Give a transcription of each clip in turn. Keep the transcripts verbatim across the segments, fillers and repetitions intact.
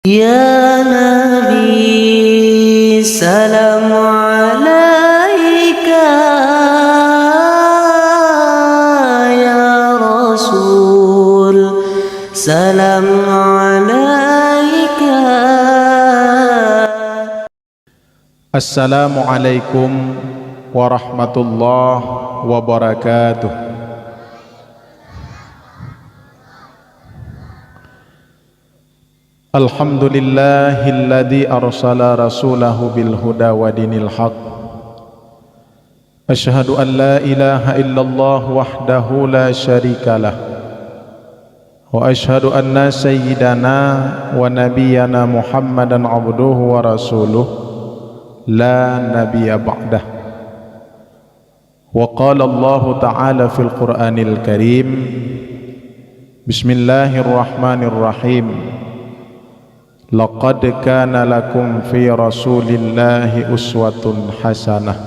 Ya Nabi, salam alaika, ya Rasul, salam alaika. Assalamualaikum warahmatullahi wabarakatuh. Alhamdulillahilladzi arsala rasulahu bil huda wa dinil haq. Asyhadu an la ilaha illallah wahdahu la syarikalah. Wa asyhadu anna sayyidana wa nabiyyana Muhammadan abduhu wa rasuluh, la nabiyya ba'dah. Wa qala Allahu ta'ala fil Qur'anil Karim, Bismillahirrahmanirrahim. Laqad kana lakum fi Rasulillahi uswatun hasanah.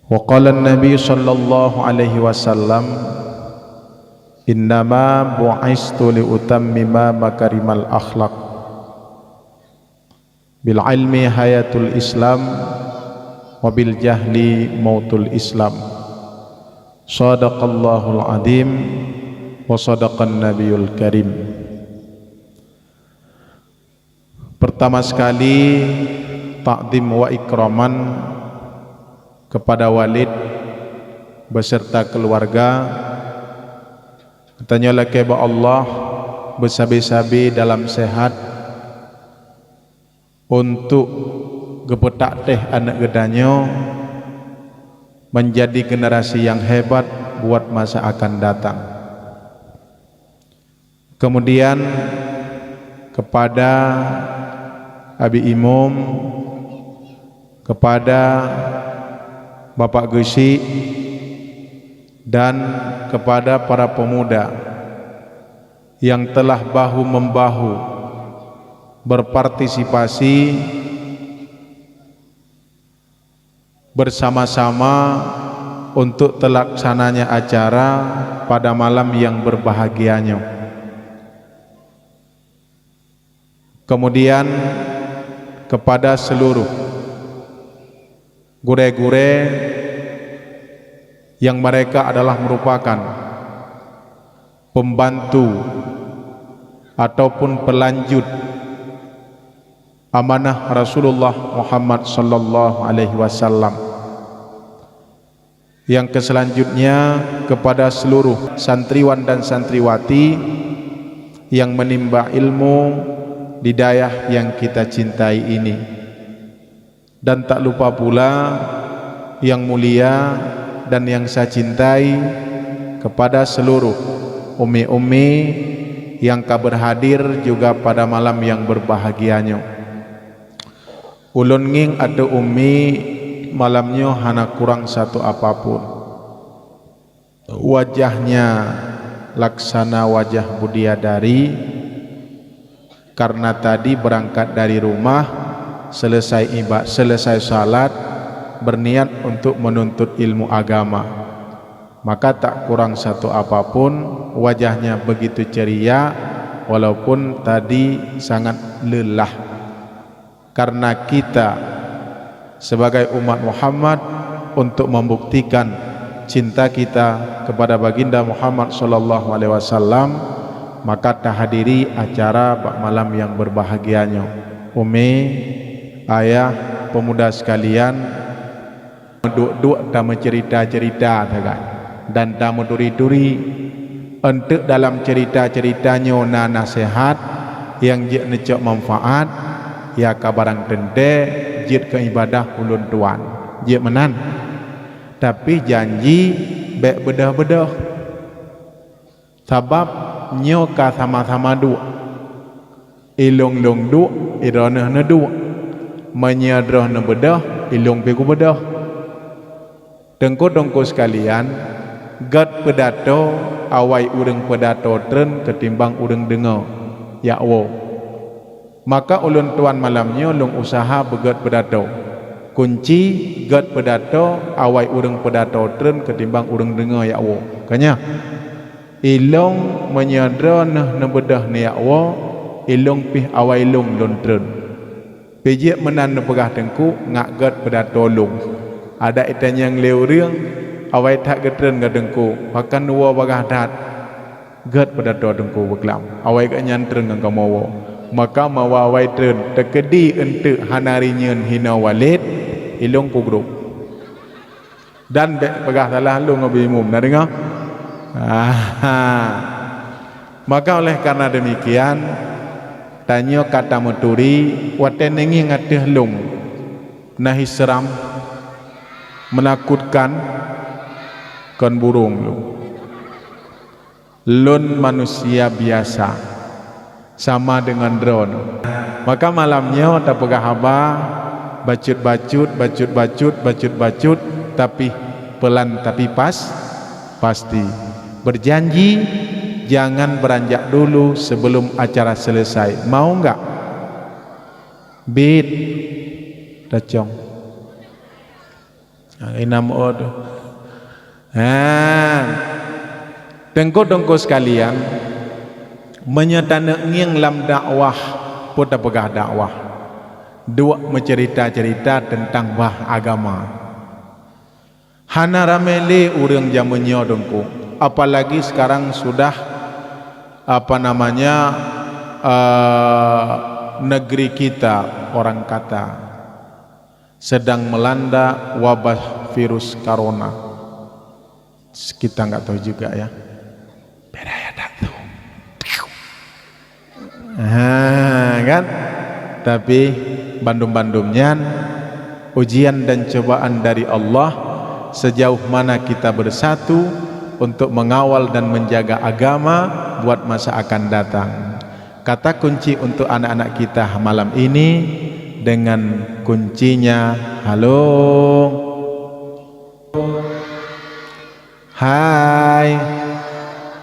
Wa qala Nabi sallallahu alaihi wasallam, "Innama bu'istu li utammima makarimal akhlaq." Bil ilmi hayatul Islam, wa bil jahli mautul Islam. Sadaqallahul azim, wa sadaqan nabiyul karim. Pertama sekali, takdim wa ikraman kepada Walid beserta keluarga. Tanyoe lakée bak Allah beusabe-sabe dalam sehat, untuk geupeutaktéh aneuëk geutanyoe menjadi generasi yang hebat buat masa akan datang. Kemudian kepada Abi Imum, kepada Bapak Geuchik, dan kepada para pemuda yang telah bahu-membahu berpartisipasi bersama-sama untuk terlaksananya acara pada malam yang berbahagia nyoe. Kemudian kepada seluruh gurée-gurée yang mereka adalah merupakan pembantu ataupun pelanjut amanah Rasulullah Muhammad sallallahu alaihi wasallam. Yang keselanjutnya kepada seluruh santriwan dan santriwati yang menimba ilmu di dayah yang kita cintai ini. Dan tak lupa pula yang mulia dan yang saya cintai kepada seluruh ummi-ummi yang ka berhadir juga pada malam yang berbahagia nyoe. Ulôn ngieng ateueh ummi malam nyoe hana kurang satu apapun. Wajahnya laksana wajah budiadari, karena tadi berangkat dari rumah, selesai iba-, selesai salat, berniat untuk menuntut ilmu agama. Maka tak kurang satu apapun, wajahnya begitu ceria, walaupun tadi sangat lelah. Karena kita sebagai umat Muhammad, untuk membuktikan cinta kita kepada Baginda Muhammad sallallahu alaihi wasallam, maka tahadiri acara bak malam yang berbahagia nyoe. Umi, ayah, pemuda sekalian, meuduek-duek tameucerita-cerita sagai dan tameuturi-turi. Eunteuk dalam cerita-cerita nyoe na naseuhat nyang jeuet neucok manfaat, ya ka barang teuntée jeuet keu ibadah ulôn tuan. Jeuet meunan. Tapi janji bék beudôh-beudôh. Sabab nyoe ka sama-sama duek. Ilôn lôn duek, droeneuh neuduek. Meunyoe droeneuh beudôh, ilôn pih kubeudôh. Teungku-teungku sekalian, gét peudato awai ureuëng peudato treun keutimbang ureuëng deungoe jak woe. Maka ulôn tuan malam nyoe lôn useuha beugét peudato. Kunci gét peudato awai ureuëng peudato treun keutimbang ureuëng deungoe jak woe. Ka nyan, ilôn meunyoe droeneuh neubeudôh neujak woe, Ilông pih awai lông lôn treun. Pih jeuet meunan neupeugah Teungku, ngak gét peudato lông. Adak itanyong lé ureuëng, awai that geutreun ngon Teungku, pakon woe bagaih that. Gét peudato Teungku beuklam, awai gobnyan treun ngon kamoe woe. Maka mawa awai treun, teukeudi eunteuk hana rinyeun hinoe walét, ilông kugrôp. Dan bék peugah salah lông ngon Abi Imum, na deungoe? Aha. Maka oleh karena demikian, tanyoe ka tameuturi watée neungieng ateueh lông, na hi seuram, meunakutkan, kon burông lông. Lôn manusia biasa, sama deungon droeneuh. Maka malam nyoe tapeugah haba bacut-bacut, bacut-bacut, bacut-bacut, tapi pelan tapi pas, pasti. Berjanji jangan beranjak dulu sebelum acara selesai. Mau enggak? Bit. Tacong. Ha, inam o tu. Ha. Teungku-teungku sekalian, meunyoe taneuk ngieng lam dakwah, peue tapeugah dakwah? Duek meucerita-cerita teuntang bah agama. Hana ramé lé ureuëng jameun nyoe Teungku, apalagi sekarang sudah, apa namanya, eh, negeri kita orang kata sedang melanda wabah virus corona. Kita nggak tahu juga ya. Beda ya tak tahu. Ha, kan? Tapi bandum-bandum nyan ujian dan cobaan dari Allah, sejauh mana kita bersatu untuk mengawal dan menjaga agama buat masa akan datang. Kata kunci untuk anak-anak kita malam ini dengan kuncinya halo. Hai.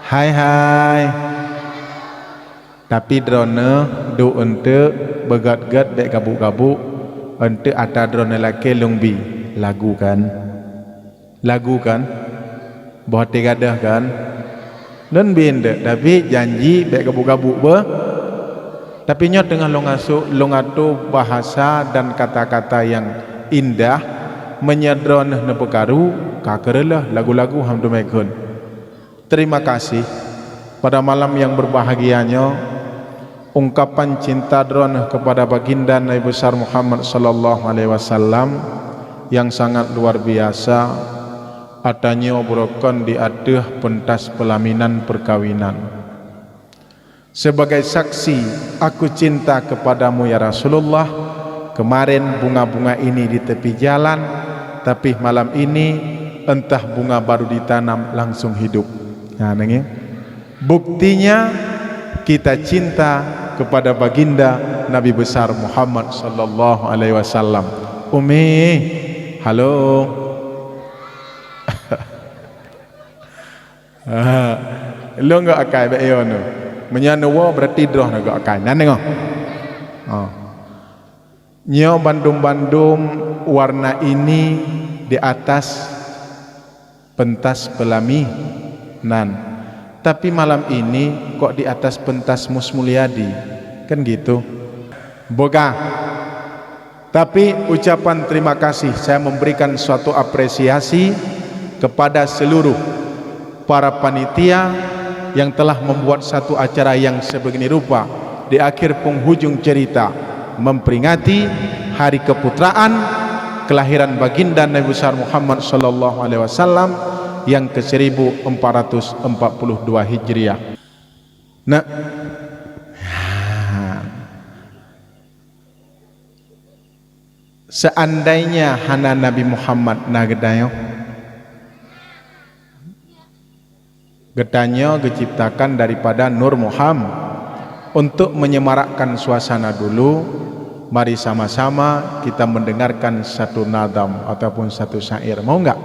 Hai, hai. Tapi droeneuh duek eunteuk beugét-gét bék gabuk-gabuk, eunteuk ata droeneuh lakée lông bi. Lagu kan? Lagu kan? Boh até gadôh kan? Lôn bi eunteuk, tapi janji bék gabuk-gabuk beuh. Tapi nyoe teungoh lôn asuek, lôn atô bahasa dan kata-kata nyang indah, meunyoe droeneuh neupeukaru, ka keureuloh lagu-lagu hana teumé kheun. Terima kasih. Pada malam yang berbahagia nyoe, ungkapan cinta droeneuh kepada Baginda Nabi Besar Muhammad sallallahu alaihi wasallam yang sangat luar biasa, ata nyoe beurokon di ateueh peuntas peulaminan peukawinan. Sebagai saksi, aku cinta kepadamu ya Rasulullah. Kemarin bunga-bunga ini di tepi jalan, tapi malam ini entah bunga baru ditanam langsung hidup. Nah, nengok. Buktinya kita cinta kepada baginda Nabi besar Muhammad sallallahu alaihi wasallam. Umi, halo. Ha, lôn gok akai bék yo nu. Meunyoe neuwoe, berarti droeneuh gok akai. Nan deungoe. Ha. Nyoe bandum-bandum warna ini di atas pentas peulaminan. Tapi malam ini kok di atas pentas Mus Mulyadi? Kan gitu. Boga. Tapi ucapan terima kasih saya memberikan suatu apresiasi kepada seluruh para panitia yang telah membuat satu acara yang sebegini rupa di akhir penghujung cerita memperingati hari keputraan kelahiran baginda Nabi besar Muhammad sallallahu alaihi wasallam yang ke seribu empat ratus empat puluh dua Hijriah. Nah, seandainya hana Nabi Muhammad na geutanyoe, geutanyoe geuciptakan daripada Nur Muhammad. Untuk menyemarakkan suasana dulu, mari sama-sama kita mendengarkan satu nadam ataupun satu syair. Mau enggak?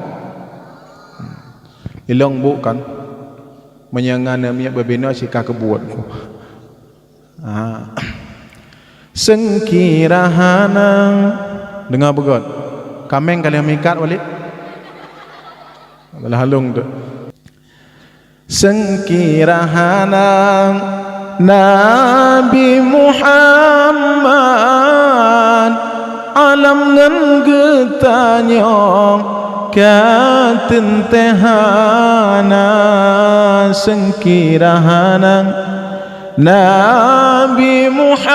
Hmm. Ilong bukan? Meunyoe ngon miet beubinoe sika keubuet. Ha. Seungkira hana. Deungoe beugöt. Kaméng ka lheueh meuikat, Walid? Beulah lôn tu. Seungkira hana Nabi Muhammad, alam ngon geutanyoe ka teuntèe hana seungkira hana. Nabi Muhammad,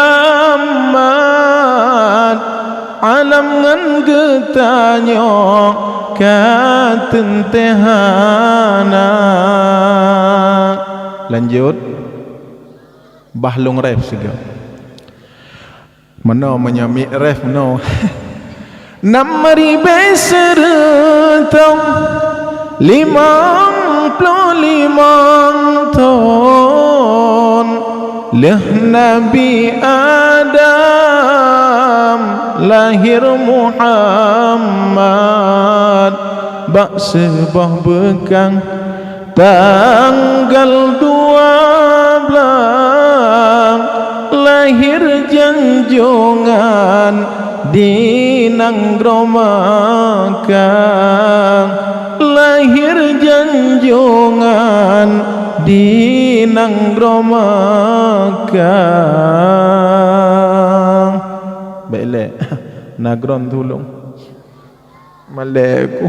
alam ngon geutanyoe ka teuntèe hana. Lanjut. Bah lôn ref sigoe. Meunoe meunyoe mic ref meunoe. Nam ribèe sireutôh limong ploh limong thôn lheueh Nabi Adam lahé Muhammad bak seuboh beukang. Tanggal dua blah lahé junjungan di nanggroe Makkah, lahé junjungan di nanggroe Makkah. Bèk lé, nanggroe tulông. Malèe ku.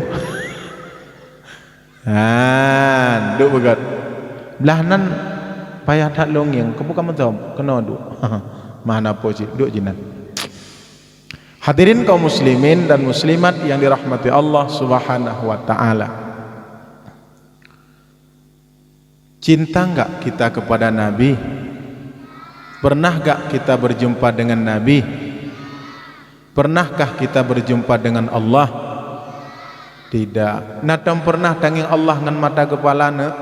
Ha, duek beugöt. Blah nan payah that lôn ngieng, keupeue ka meuthom, keunoe duek. Mah na po cit, duek jinan. Hadirin kaum muslimin dan muslimat yang dirahmati Allah Subhanahu wa taala. Cinta enggak kita kepada Nabi? Pernah enggak kita berjumpa dengan Nabi? Pernahkah kita berjumpa dengan Allah? Tidak. Na tom pernah tangieng Allah ngon mata keupala, neuk?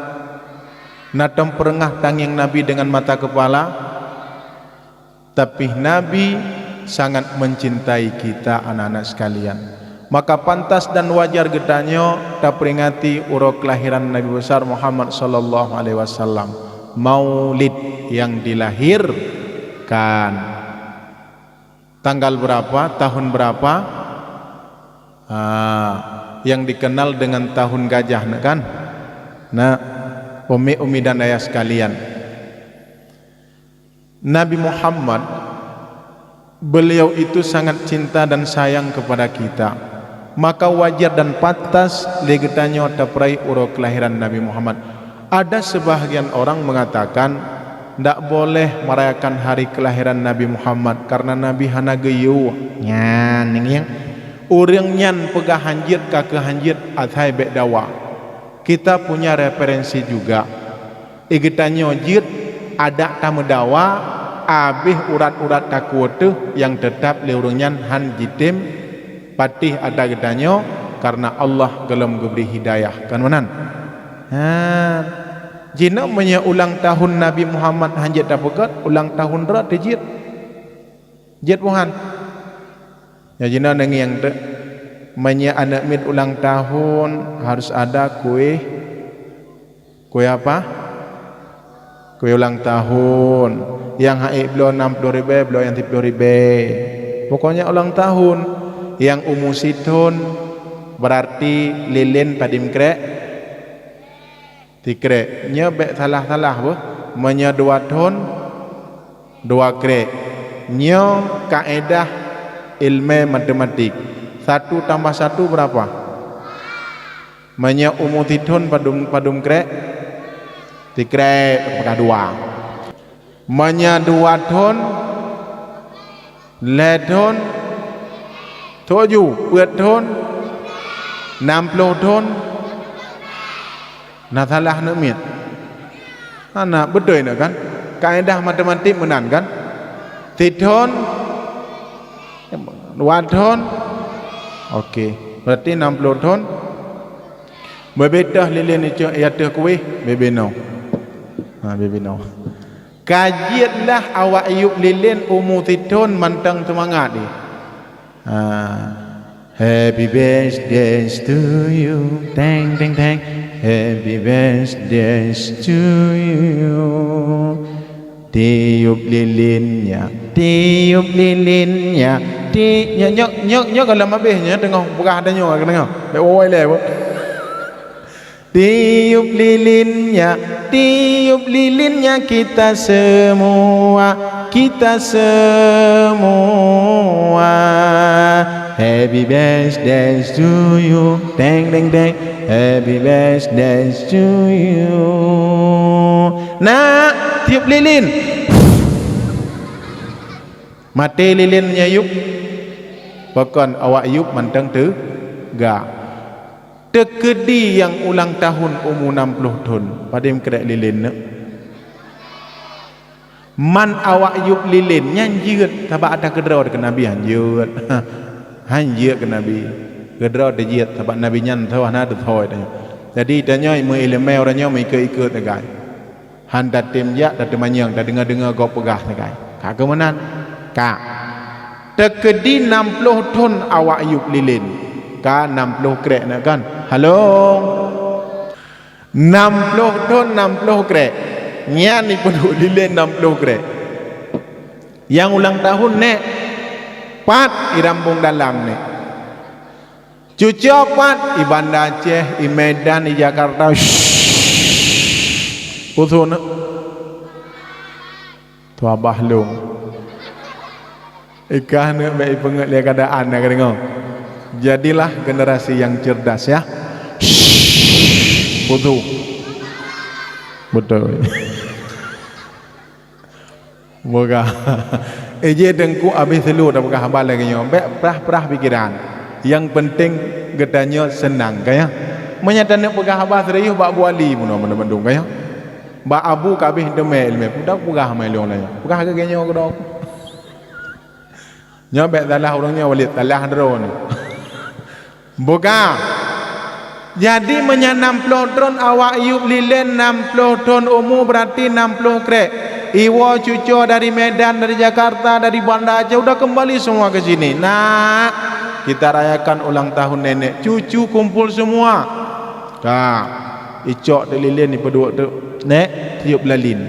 Na tom pernah tangieng Nabi dengan mata keupala? Tapi Nabi sangat mencintai kita, anak-anak sekalian. Maka pantas dan wajar geutanyoe taperingati uroe kelahiran Nabi besar Muhammad sallallahu alaihi wasallam, Maulid, yang dilahirkan. Tanggal berapa, tahun berapa? Ah, yang dikenal dengan tahun gajah, nak kan? Nah, umi-umi dan ayah sekalian, Nabi Muhammad, beliau itu sangat cinta dan sayang kepada kita. Maka wajar dan pantas lé geutanyoe tapeurayeuk uroe kelahiran Nabi Muhammad. Ada sebahagian orang mengatakan, ndak boleh merayakan hari kelahiran Nabi Muhammad karena Nabi hana geuyue. Nyan, ngieng. Ureuëng nyan peugah hanjeuet ka keuh hanjeuet, asai bék dawa. Kita punya referensi juga. Di geutanyoe jeuet adak tameudawa, abéh urat-urat takue teuh nyang teutab lé ureuëng nyan han jitem patéh atra geutanyoe, karena Allah gohlom geubri hidayah. Kan meunan? Ha. Jinoe meunyoe ulang tahun Nabi Muhammad hanjeuet tapeugét, ulang tahun droe teuh jeuet. Jeuet buhan. Nyoe jinoe neungieng teuk. Meunyoe aneuëk miet ulang tahun, harus ada kue. Kue apa? Kue ulang tahun. Nyang han ék bloe nam ploh ribèe, bloe nyang siploh ribèe. Pokoknya ulang tahun. Nyang umu sithon, berarti lilin padum krek? Sikrek. Nyoe bék salah-salah beuh. Meunyoe dua thon, dua krek. Nyoe kaedah ilmu matematik. Satu tambah satu berapa? Meunyoe umu sithon padum, padum krek? Sikrek, maka dua. Meunyoe dua thon, lhèe thon, tujoh, peuet thon, nam ploh thon, na salah aneuëk miet. Hana, beutôi na kan? Kaedah matematik meunan kan? Sithon, dua thon, oke. Berarti nam ploh thon. Beubeudôh lilin icok i ateueh kueh, beubeunong. Ha, beubeunong. Ka jeuet lah awak yup lilin umu sithon mantong seumangat jih. Ha. Happy birthday to you. Teng, teng, teng. Happy birthday to you. Tiup lilinnya, tiup lilinnya, ti-, nyo-, nyo-, nyo-, nyoe gohlom abéh, nyoe teungoh peugah tanyoe, teungoh. Bék woe-woe lé, Bu. Tiup lilinnya, tiup lilinnya kita semua, kita semua. Happy birthday to you, deng, deng, deng. Happy birthday to you. Nak, tiup lilin. Maté lilin nyan yup. Pakon awak yup mantong teuga. Teukeudi nyang ulang tahun umu nam ploh thon, padum krek lilin nyan. Man awak yup lilin nyan jeuet, sabab ata keudroe keu Nabi han jeuet. Han jeuet keu Nabi. Keudroe teuh jeuet, sabab Nabi nyan tho hana teuthôi tanyoe. Jadi tanyoe meuileumèe uroe nyoe meuikot-ikot sagai. Han tatem jak, tateumanyong, tadeungoe-deungoe gob peugah sagai. Ka keu meunan? Ka. Teukeudi nam ploh thon awak yup lilin. Ka nam ploh krek na kan? Halo. Nam ploh thon, nam ploh krek. Nyan ipeuduek lilin nam ploh krek. Nyang ulang tahun nèk, pat i Rambong Dalam nèk. Cucoe pat i Banda Aceh, i Medan, i Jakarta. Shh. Puthon. Tuah bah lông. Ikah neuk bèk ipeungeuet lé keadaan na keudéngok. Jadilah generasi yang cerdas ya. Shh. Puthon. Betul. Moga. Eh, jih teungku abéh seuleu tapeugah haba lagèe nyoe. Bèk prah-prah pikeran. Nyang penting geutanyoe seunang, ka ya. Meunyoe taneuk peugah haba serius bak bu ali bunoe mandum-mandum, ka ya. Bak abu ka abéh teumé ileumèe, peugah peugah mai lôn lagèe nyoe. Peugah lagèe nyoe keudroe. Nyoe bèk salah ureueng nyoe, walét salah droeneuh. Buka. Jadi, meunyoe nam ploh thon awak yup lilin, nam ploh thon umu, berarti nam ploh krek. Iwoe cucoe dari Medan, dari Jakarta, dari Banda Aceh, udah kembali semua ke sini. Nak, kita rayakan ulang tahun nenek. Cucu kumpul semua. Ka, icok teuk lilin, ipeuduek teuk. Nek, tiup lalin.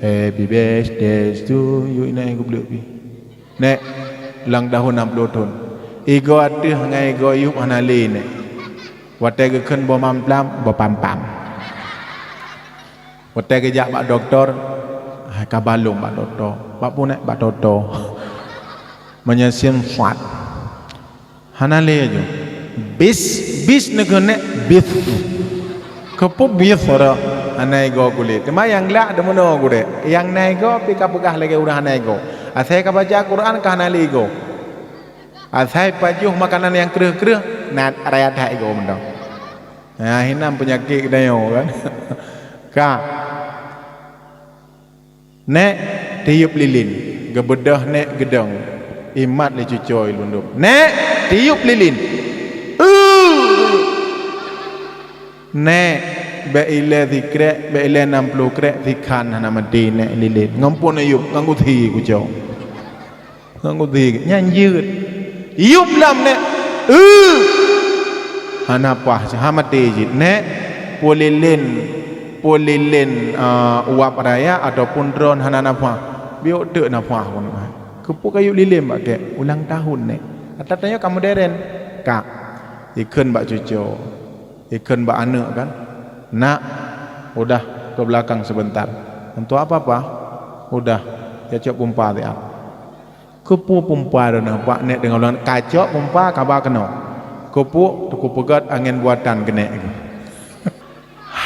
Happy birthday to you. Inan geubleuet pih. Nek, ulang tahun nam ploh thon. Igoe ateueh ngon igoe yup hana lé, Nek. Watèe geukheun boh mamplam, boh pampam. Watèe geujak bak dokto, hai ka balong bak dokto. Bak peue, Nek? Bak toto. Meunyoe sim swat. Hana lé aju. Bis, bis neukheun, Nek, bis. Keupeue bis ora hana igoe kulét. Teuma nyang glak deumeunoe gurèe. Nyang na igoe pih ka peugah lagèe ureueng hana igoe. Asai ka baca Quran ka hana lé igoe. Asai pajoh makanan nyang kreueh-kreueh, na raya that igoe mantong. Nah, hinan peunyakét geutanyoe kan. Ka. Nek, tiup lilin. Geubeudôh Nek geudong. Imat lé cucoe ilundum. Nek, tiup lilin. Uh! Nek, bèk ilèe sikrek, bèk ilèe nam ploh krek, sikhan hana maté Nek lilin. Ngon phon yup, ngon gusi kucok. Ngon gusi, nyan jeuet. Yup lom, Nek. Uh! Hana paih, hana maté cit. Nek, peue lilin, peue lilin, ah, uap raya ataupun droen hana nafah. Biôk teuk nafah pun. Keupeue kayup lilin bak kèk? Ulang tahun, Nek. Ata tanyoe ka modern. Ka. Ikheun bak cucoe. Ikheun bak aneuk kan. Nak, udah ke belakang sebentar. Untuk apa, Pa? Udah. Ya cok pumpa siat. Keupeue pumpa droeneuh, Pak, Nek, deungon ulôn? Ka cok pumpa, ka ba keunoe. Keupeue, teukeu peugöt angén buatan keuneuk.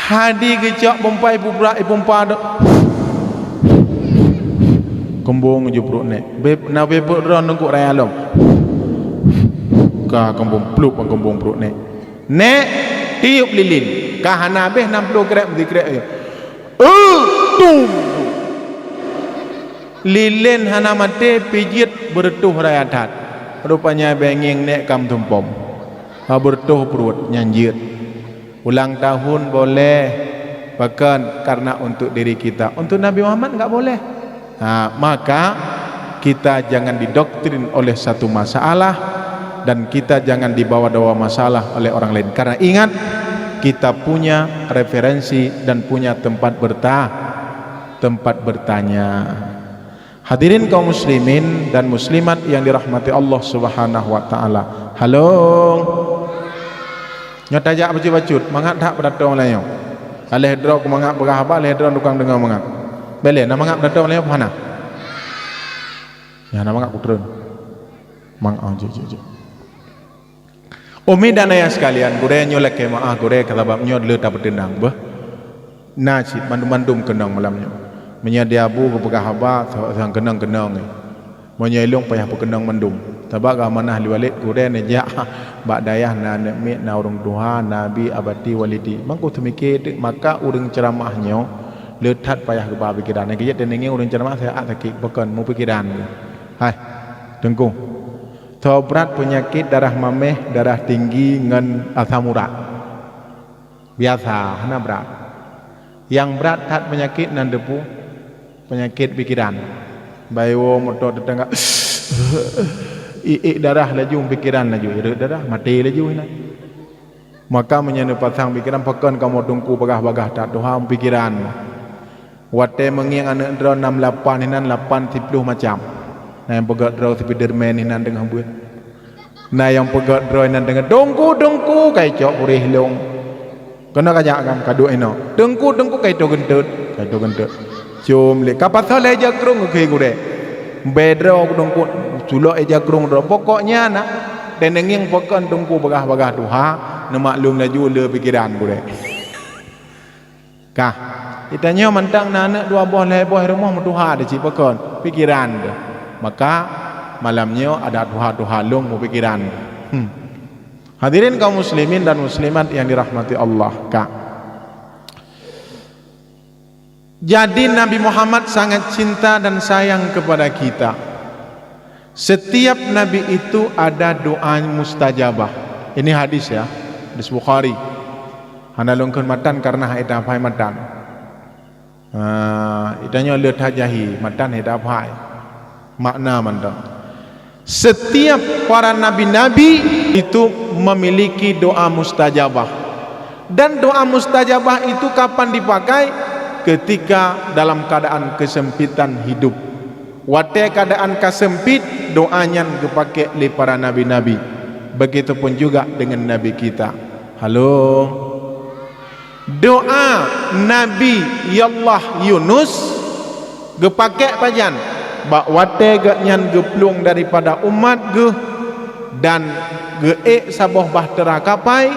Hadi geucok pumpa, ipubrak, ipumpa do-, keumbông ju pruet Nek. Beb, na beb pruet droe neungkuk raya lom. Ka keumbông plup, keumbông pruet Nek. Nek, tiup lilin. Ka hana habéh nam ploh krek, meusikrek. Eh, tum! Lilén hana maté, pih jeuet beureutoh raya that. Rupanya bèe ngieng Nek ka meutumpom. Ka beureutoh pruet nyan jeuet. Ulang tahun boleh, bahkan karena untuk diri kita, untuk Nabi Muhammad enggak boleh. Ha, maka kita jangan didoktrin oleh satu masalah dan kita jangan dibawa-bawa masalah oleh orang lain. Karena ingat, kita punya referensi dan punya tempat berta-, tempat bertanya. Hadirin kaum muslimin dan muslimat yang dirahmati Allah Subhanahu wa taala. Halo. Nyoe tajak bacut-bacut, mangat that peuratoe malam nyoe. Aléh droe keu mangat peugah haba, aléh droe tukang deungoe mangat. Bèk lé, na mangat peuratoe malam nyoe peue hana? Nyan na mangat kutreun. Mangat, oh, jeuet, jeuet, jeuet. Umi dan ayah sekalian, gurèe nyoe lakèe meu'ah gurèe, keu sabab nyoe le tapeuteunang beuh. Na cit mandum-mandum keunong malam nyoe. Meunyoe di Abu geupeugah haba, sa-, sang keunong-keunong, eh. Meunyoe ilôn payah peukeunong mandum. Sabab ka amanah lé Walid, gurèe neujak bak dayah na aneuk miet, na ureueng tuha, na abi, abati, walidi. Mangko teumike teuk, maka ureueng ceuramah nyoe le that payah geuba pikeran. Nyang keujeuet teuneungieng ureueng ceuramah siat sakét, pakon, meupikiran. Hai, Teungku. Soe brat peunyakét darah maméh, darah tinggi ngon asam urat? Biasa, hana brat. Nyang brat that peunyakét nan teupeue? Peunyakét pikeran. Bayeue moto teutangga, iék darah laju, pikeran laju, ireuek darah, maté laju inan. Maka meunyoe neupasang pikeran, pakon kamoe teungku bagah-bagah that tuha pikeran. Watèe meungieng aneuk droe nam lapan inan, lapan siploh macam. Na nyang peugèt droe Spiderman inan teungoh beuet. Na nyang peugèt droe inan teungoh, "Teungku, teungku, kai cok puréh lôn." Keunoe kajak kan, kaduek inoe. "Teungku, teungku, kai toe geunteut, kai toe geunteut." Cöm lé, ka pasoe lé jakrong keu gurèe. Bèk droe teungku, culok lé jakrong droe. Pokoknya na, teuneungieng pakon teungku bagah-bagah tuha, neumaklum laju le pikeran gurèe. Kah, geutanyoe mantong na aneuk dua boh, lhèe boh, rumoh meutuha di cit pakon, pikeran teuh. Maka, malam nyoe adak tuha-tuha lôn meupikeran. Hmm. Hadirin kaum muslimin dan muslimat yang dirahmati Allah, kah. Jadi Nabi Muhammad sangat cinta dan sayang kepada kita. Setiap nabi itu ada doa mustajabah. Ini hadis ya, hadis Bukhari. Hana lôn kheun matan karena han ita hafai matan. Ha, geutanyoe le that jahi, matan han ita hafai. Makna mantong. Setiap para nabi-nabi itu memiliki doa mustajabah. Dan doa mustajabah itu kapan dipakai? Ketika dalam keadaan kesempitan hidup. Watèe keadaan ka sempit, doa nyan geupakék lé para nabi-nabi. Begitupun juga dengan Nabi kita. Halo. Doa Nabi Allah Yunus geupakék pajan? Bak watèe gobnyan geuplueng daripada umat geuh dan geuék saboh bahtera kapai,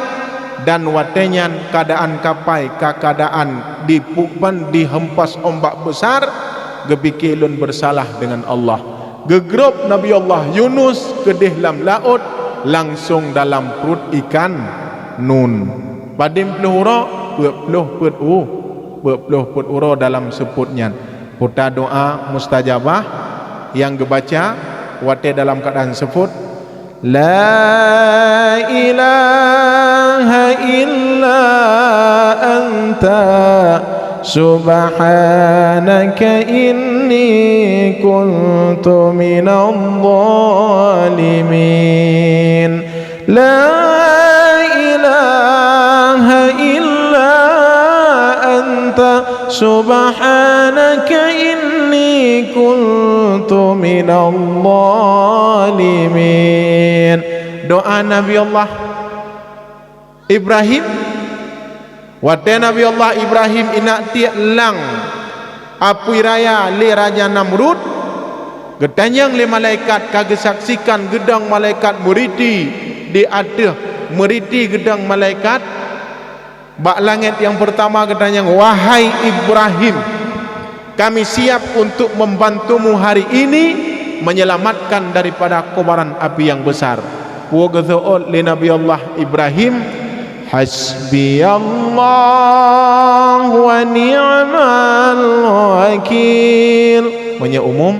dan watèe nyan keadaan kapai ka keadaan dipuban dihempas ombak besar, geupike lôn bersalah dengan Allah. Geugrôb Nabi Allah Yunus keudeh lam laôt, langsong dalam pruet ikan nun. Padum ploh uroe? Peuet ploh peuet u-, peuet ploh peuet uroe dalam seupôt nyan. Peue ta doa mustajabah nyang geubaca watèe dalam keuadaan seupôt, "La ilaha illa anta, subhanaka inni kuntu minadh dhalimin." La ilaha illa anta, subhanaka inni kuntu minadh dhalimin. Doa Nabi Allah Ibrahim. Watèe Nabi Allah Ibrahim inak tiek lang apui raya lé Raja Namrud, geutanyong lé malaikat, ka geusaksikan geudong malaikat meuriti di ateueh, meuriti geudong malaikat bak langèt nyang peurtama, geutanyong, "Wahai Ibrahim, kami siap untuk membantumu hari ini menyelamatkan daripada kobaran api yang besar." Peue geuseuôt lé Nabi Allah Ibrahim? "Hasbiyallah wa ni'mal wakil." Meunyoe umum,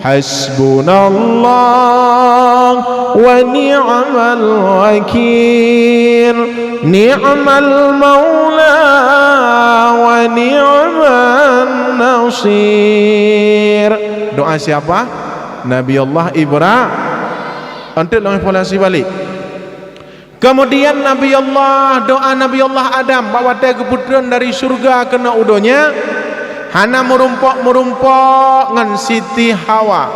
"Hasbunallah wa ni'mal wakil, ni'mal maula wa ni'man nasir." Doa siapa? Nabi Allah Ibra-, Enteuk lôn evaluasi balik. Keumudian Nabi Allah, doa Nabi Allah Adam bak watèe geupeutreun dari syeuruga keunoe u donya, hana meurumpok-meurumpok ngon Siti Hawa.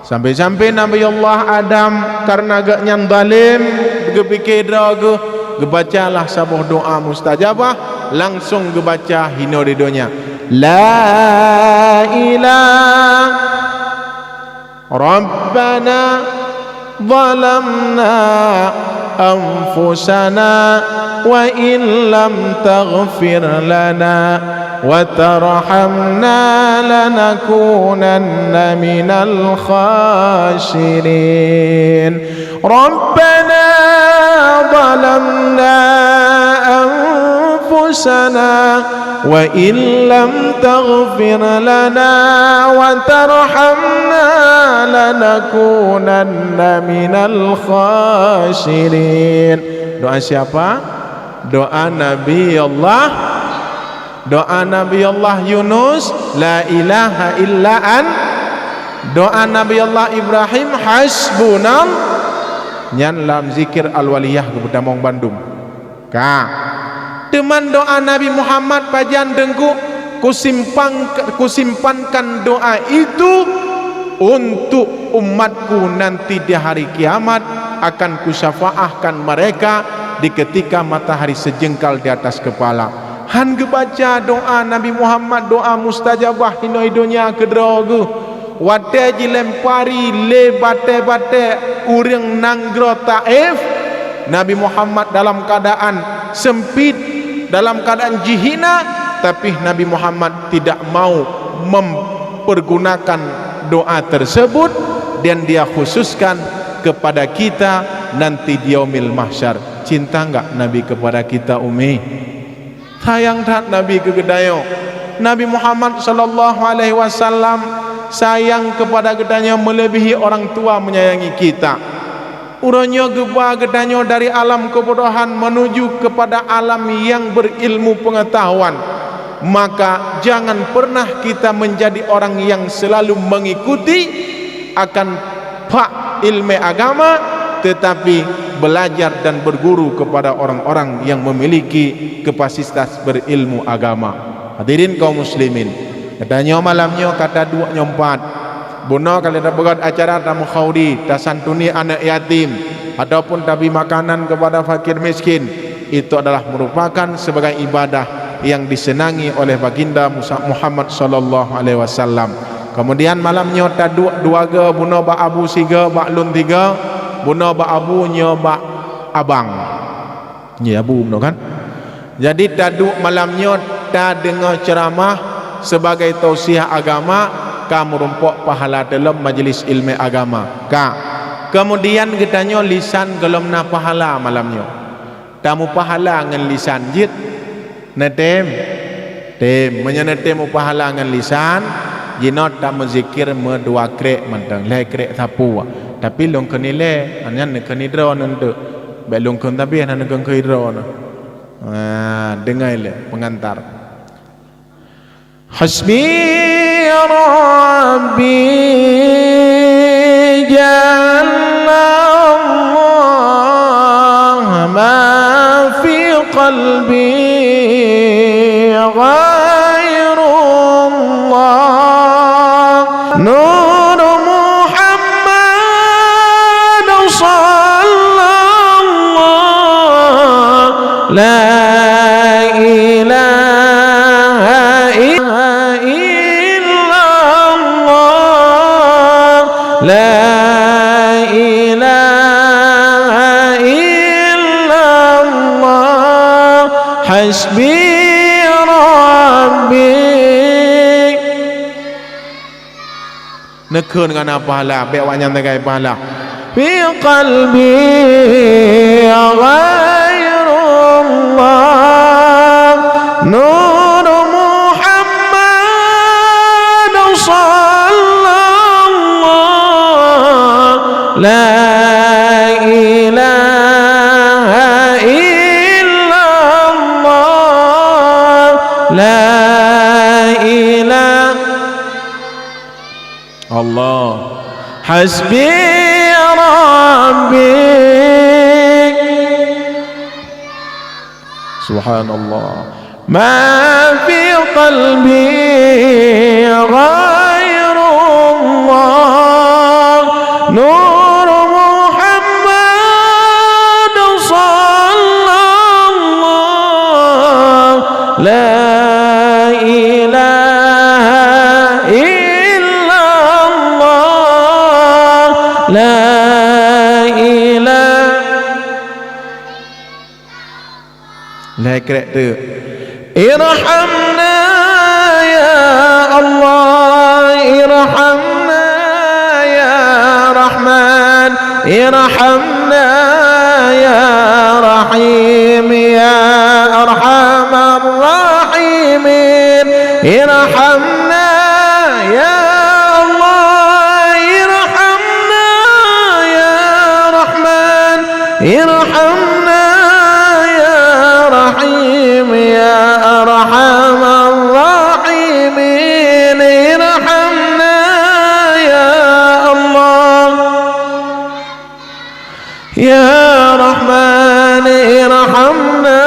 Sampai-sampai Nabi Allah Adam, kareuna gobnyan zalém, geupike droe geuh, Geubacalah saboh doa mustajabah, langsong geubaca hinoe di donya. La ilaha Rabbana zalamna anfusana wa in lam taghfir lana wa tarhamna lanakunanna minal khasirin. Rabbana zalamna anfusana wa in lam taghfir lana wa tarhamna lanakunanna minal khasirin. Doa siapa? Doa Nabi Allah, doa Nabi Allah Yunus, la ilaha illa an, doa Nabi Allah Ibrahim, hasbunal, nyan lam zikir al-waliyah geupeutamong bandum. Ka. Teuma doa Nabi Muhammad pajan Teungku, kusimpan, kusimpankan doa itu untuk umatku nanti di hari kiamat, akan kusyafaahkan mereka di ketika matahari sejengkal di atas kepala. Han geubaca doa Nabi Muhammad, doa mustajabah hinoe donya keudroe geuh. Watée jilempari lé batée-batée ureuëng nanggroe Taif, Nabi Muhammad dalam keadaan sempit, dalam keadaan jihina, tapi Nabi Muhammad tidak mau mempergunakan doa tersebut, dan dia khususkan kepada kita nanti di yaumil mahsyar. Cinta enggak Nabi kepada kita, Umi? Sayang that Nabi keu geutanyoe. Nabi Muhammad sallallahu alaihi wasallam sayang kepada geutanyoe melebihi orang tua menyayangi kita. Uroe nyoe geuba geutanyoe dari alam kebodohan menuju kepada alam yang berilmu pengetahuan. Maka jangan pernah kita menjadi orang yang selalu mengikuti akan pak ilmu agama, tetapi belajar dan berguru kepada orang-orang yang memiliki kapasitas berilmu agama. Hadirin kaum muslimin, geutanyoe malam nyoe ka taduek nyoe pat. Bunoe ka lheueh tapeugöt acara tamukhauri, tasantuni aneuk yatim, ataupun tabri makanan kepada fakir miskin. Itu adalah merupakan sebagai ibadah yang disenangi oleh Baginda Musa-, Muhammad sallallahu alaihi wasallam. Kemudian malam nyoe taduek dua go, bunoe bak abu sigo, bak lôn tigo, bunoe bak abu, nyoe bak abang. Nyoe abu bunoe kan? Jadi taduek malam nyoe tadeungoe ceuramah sebagai tausiah agama, ka meurumpok pahala dalam majlis ilmu agama. Ka. Kemudian geutanyoe lisan gohlom na pahala malam nyoe. Tamupahala ngon lisan jeuet. Neutem? Tem. Meunyoe neutem mupahala ngon lisan, jinoe tameuzikir meudua krek mantong, lhée krek sapeue. Tapi lôn kheun ilée, nyan neukheun idroe neuh teuk. Bék lôn kheun tabiyah na neukheun keu idroe neuh. Ah, deungoe lé peungantar. Hasbi Rabbi jalla Allah, ma fi qalbi ghairullah. Nur Muhammad sallallahu, la ilaha illallah, la ilaha illallah, hasbi Rabbi. Neukheun ngon na pahala, bék awak nyan teugai pahala. Fi qalbi ghairullah, nur Muhammad sallallahu, la ilaha illallah, la ilaha Allah. Hasbi Rabbi. Subhanallah. Ma fi qalbi ghairullah. Nur Muhammad sallallahu La ilaha. Lhèe krek teuk. Irhamna ya Allah, irhamna ya Rahman, irhamna ya Rahim, ya Arhamar Rahimin. Irhamna ya Allah, irhamna ya Rahman, irhamna ya Rahim, ya Arhamar Rahimin. Irhamna ya Allah. Ya Rahman, irhamna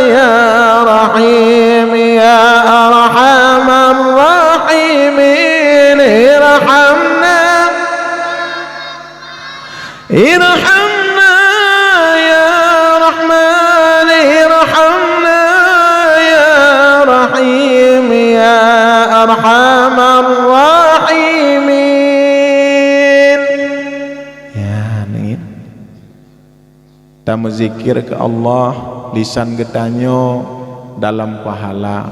ya Rahim, ya Arhamar Rahimin, irhamna. Irhamna ya Rahman, irhamna ya Rahim, ya Arhamar Rahimin. Ya, nangin. Tameuzikir keu Allah, lisan geutanyoe dalam pahala.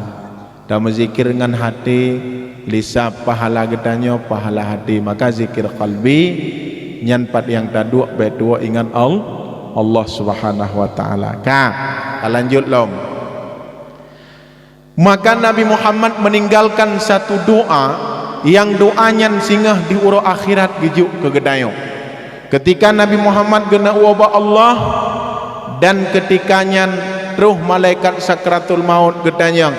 Tameuzikir ngon até, lisan pahala geutanyoe, pahala até. Maka zikir qalbi nyan pat nyang taduek, bèk tuwoe ingat Al-, Allah Subhanahu wa Taala. Ka, talanjut lom. Maka Nabi Muhammad meninggalkan satu doa, nyang doa nyan singoh di uroe akhirat geujok keu geutanyoe. Keutika Nabi Muhammad geuneuk woe bak Allah, dan keutika nyan troh malaikat sakratul maut geutanyong,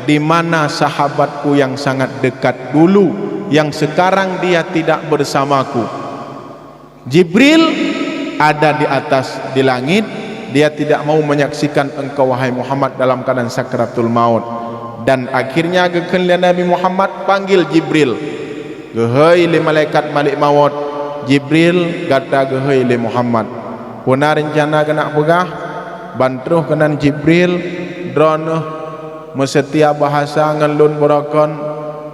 "Di mana sahabatku yang sangat dekat dulu, yang sekarang dia tidak bersamaku?" Jibril ada di atas, di langit, dia tidak mau menyaksikan engkau, wahai Muhammad, dalam keadaan sakratul maut. Dan akhirnya geukheun lé Nabi Muhammad panggil Jibril. Geuhôi lé malaikat Malik Mawöt, "Jibril, gata geuhôi lé Muhammad." Peue na reuncana keuneuk peugah? Ban troh keunan Jibril, "Droeneuh meuseutia bahasa ngon lôn beurakon,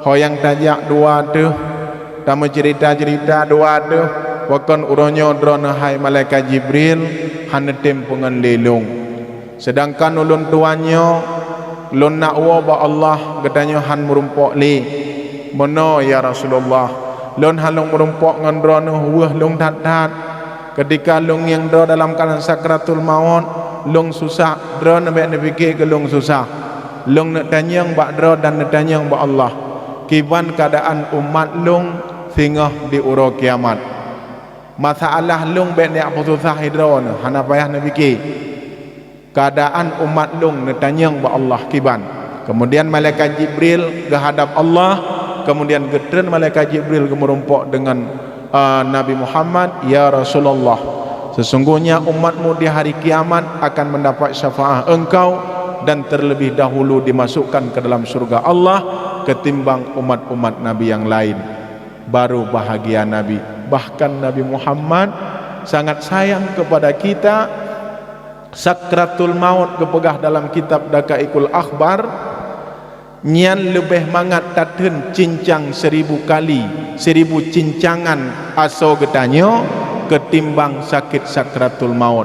ho nyang tajak dua teuh, tameuceurita-ceurita dua teuh, pakon uroe nyoe droeneuh hai malaikat Jibril hana neutem peungon lé lôn. Seudangkan ulôn tuan nyoe, lôn neuk woe bak Allah, geutanyoe han meurumpok lé." "Meunoe, ya Rasulullah, lôn han lôn meurumpok ngon droeneuh, weueh lôn that-that. Keutika lôn ngieng droe dalam keuadaan sakratul maut, lôn susah, droeneuh bèk neupike keu lôn susah. Lôn neuk tanyong bak droe dan neutanyong bak Allah, kiban keuadaan umat lôn singoh di uroe kiamat. Masalah lôn bèk neupeususah droeneuh, hana payah neupike. Keuadaan umat lôn neutanyong bak Allah kiban." Kemudian malaikat Jibril geuhadap Allah, kemudian geutreun malaikat Jibril geumeurumpok deungon, eh, Nabi Muhammad, "Ya Rasulullah, sesungguhnya umatmu di hari kiamat akan mendapat syafaat engkau dan terlebih dahulu dimasukkan ke dalam surga Allah ketimbang umat-umat Nabi yang lain." Baru bahagia Nabi. Bahkan Nabi Muhammad sangat sayang kepada kita. Sakratul maut geupeugah dalam kitab Daqaiqul Akhbar, nyan leubeh mangat tatheun cincang seribu kali, seribu cincangan asoe geutanyoe ketimbang sakét sakratul maut.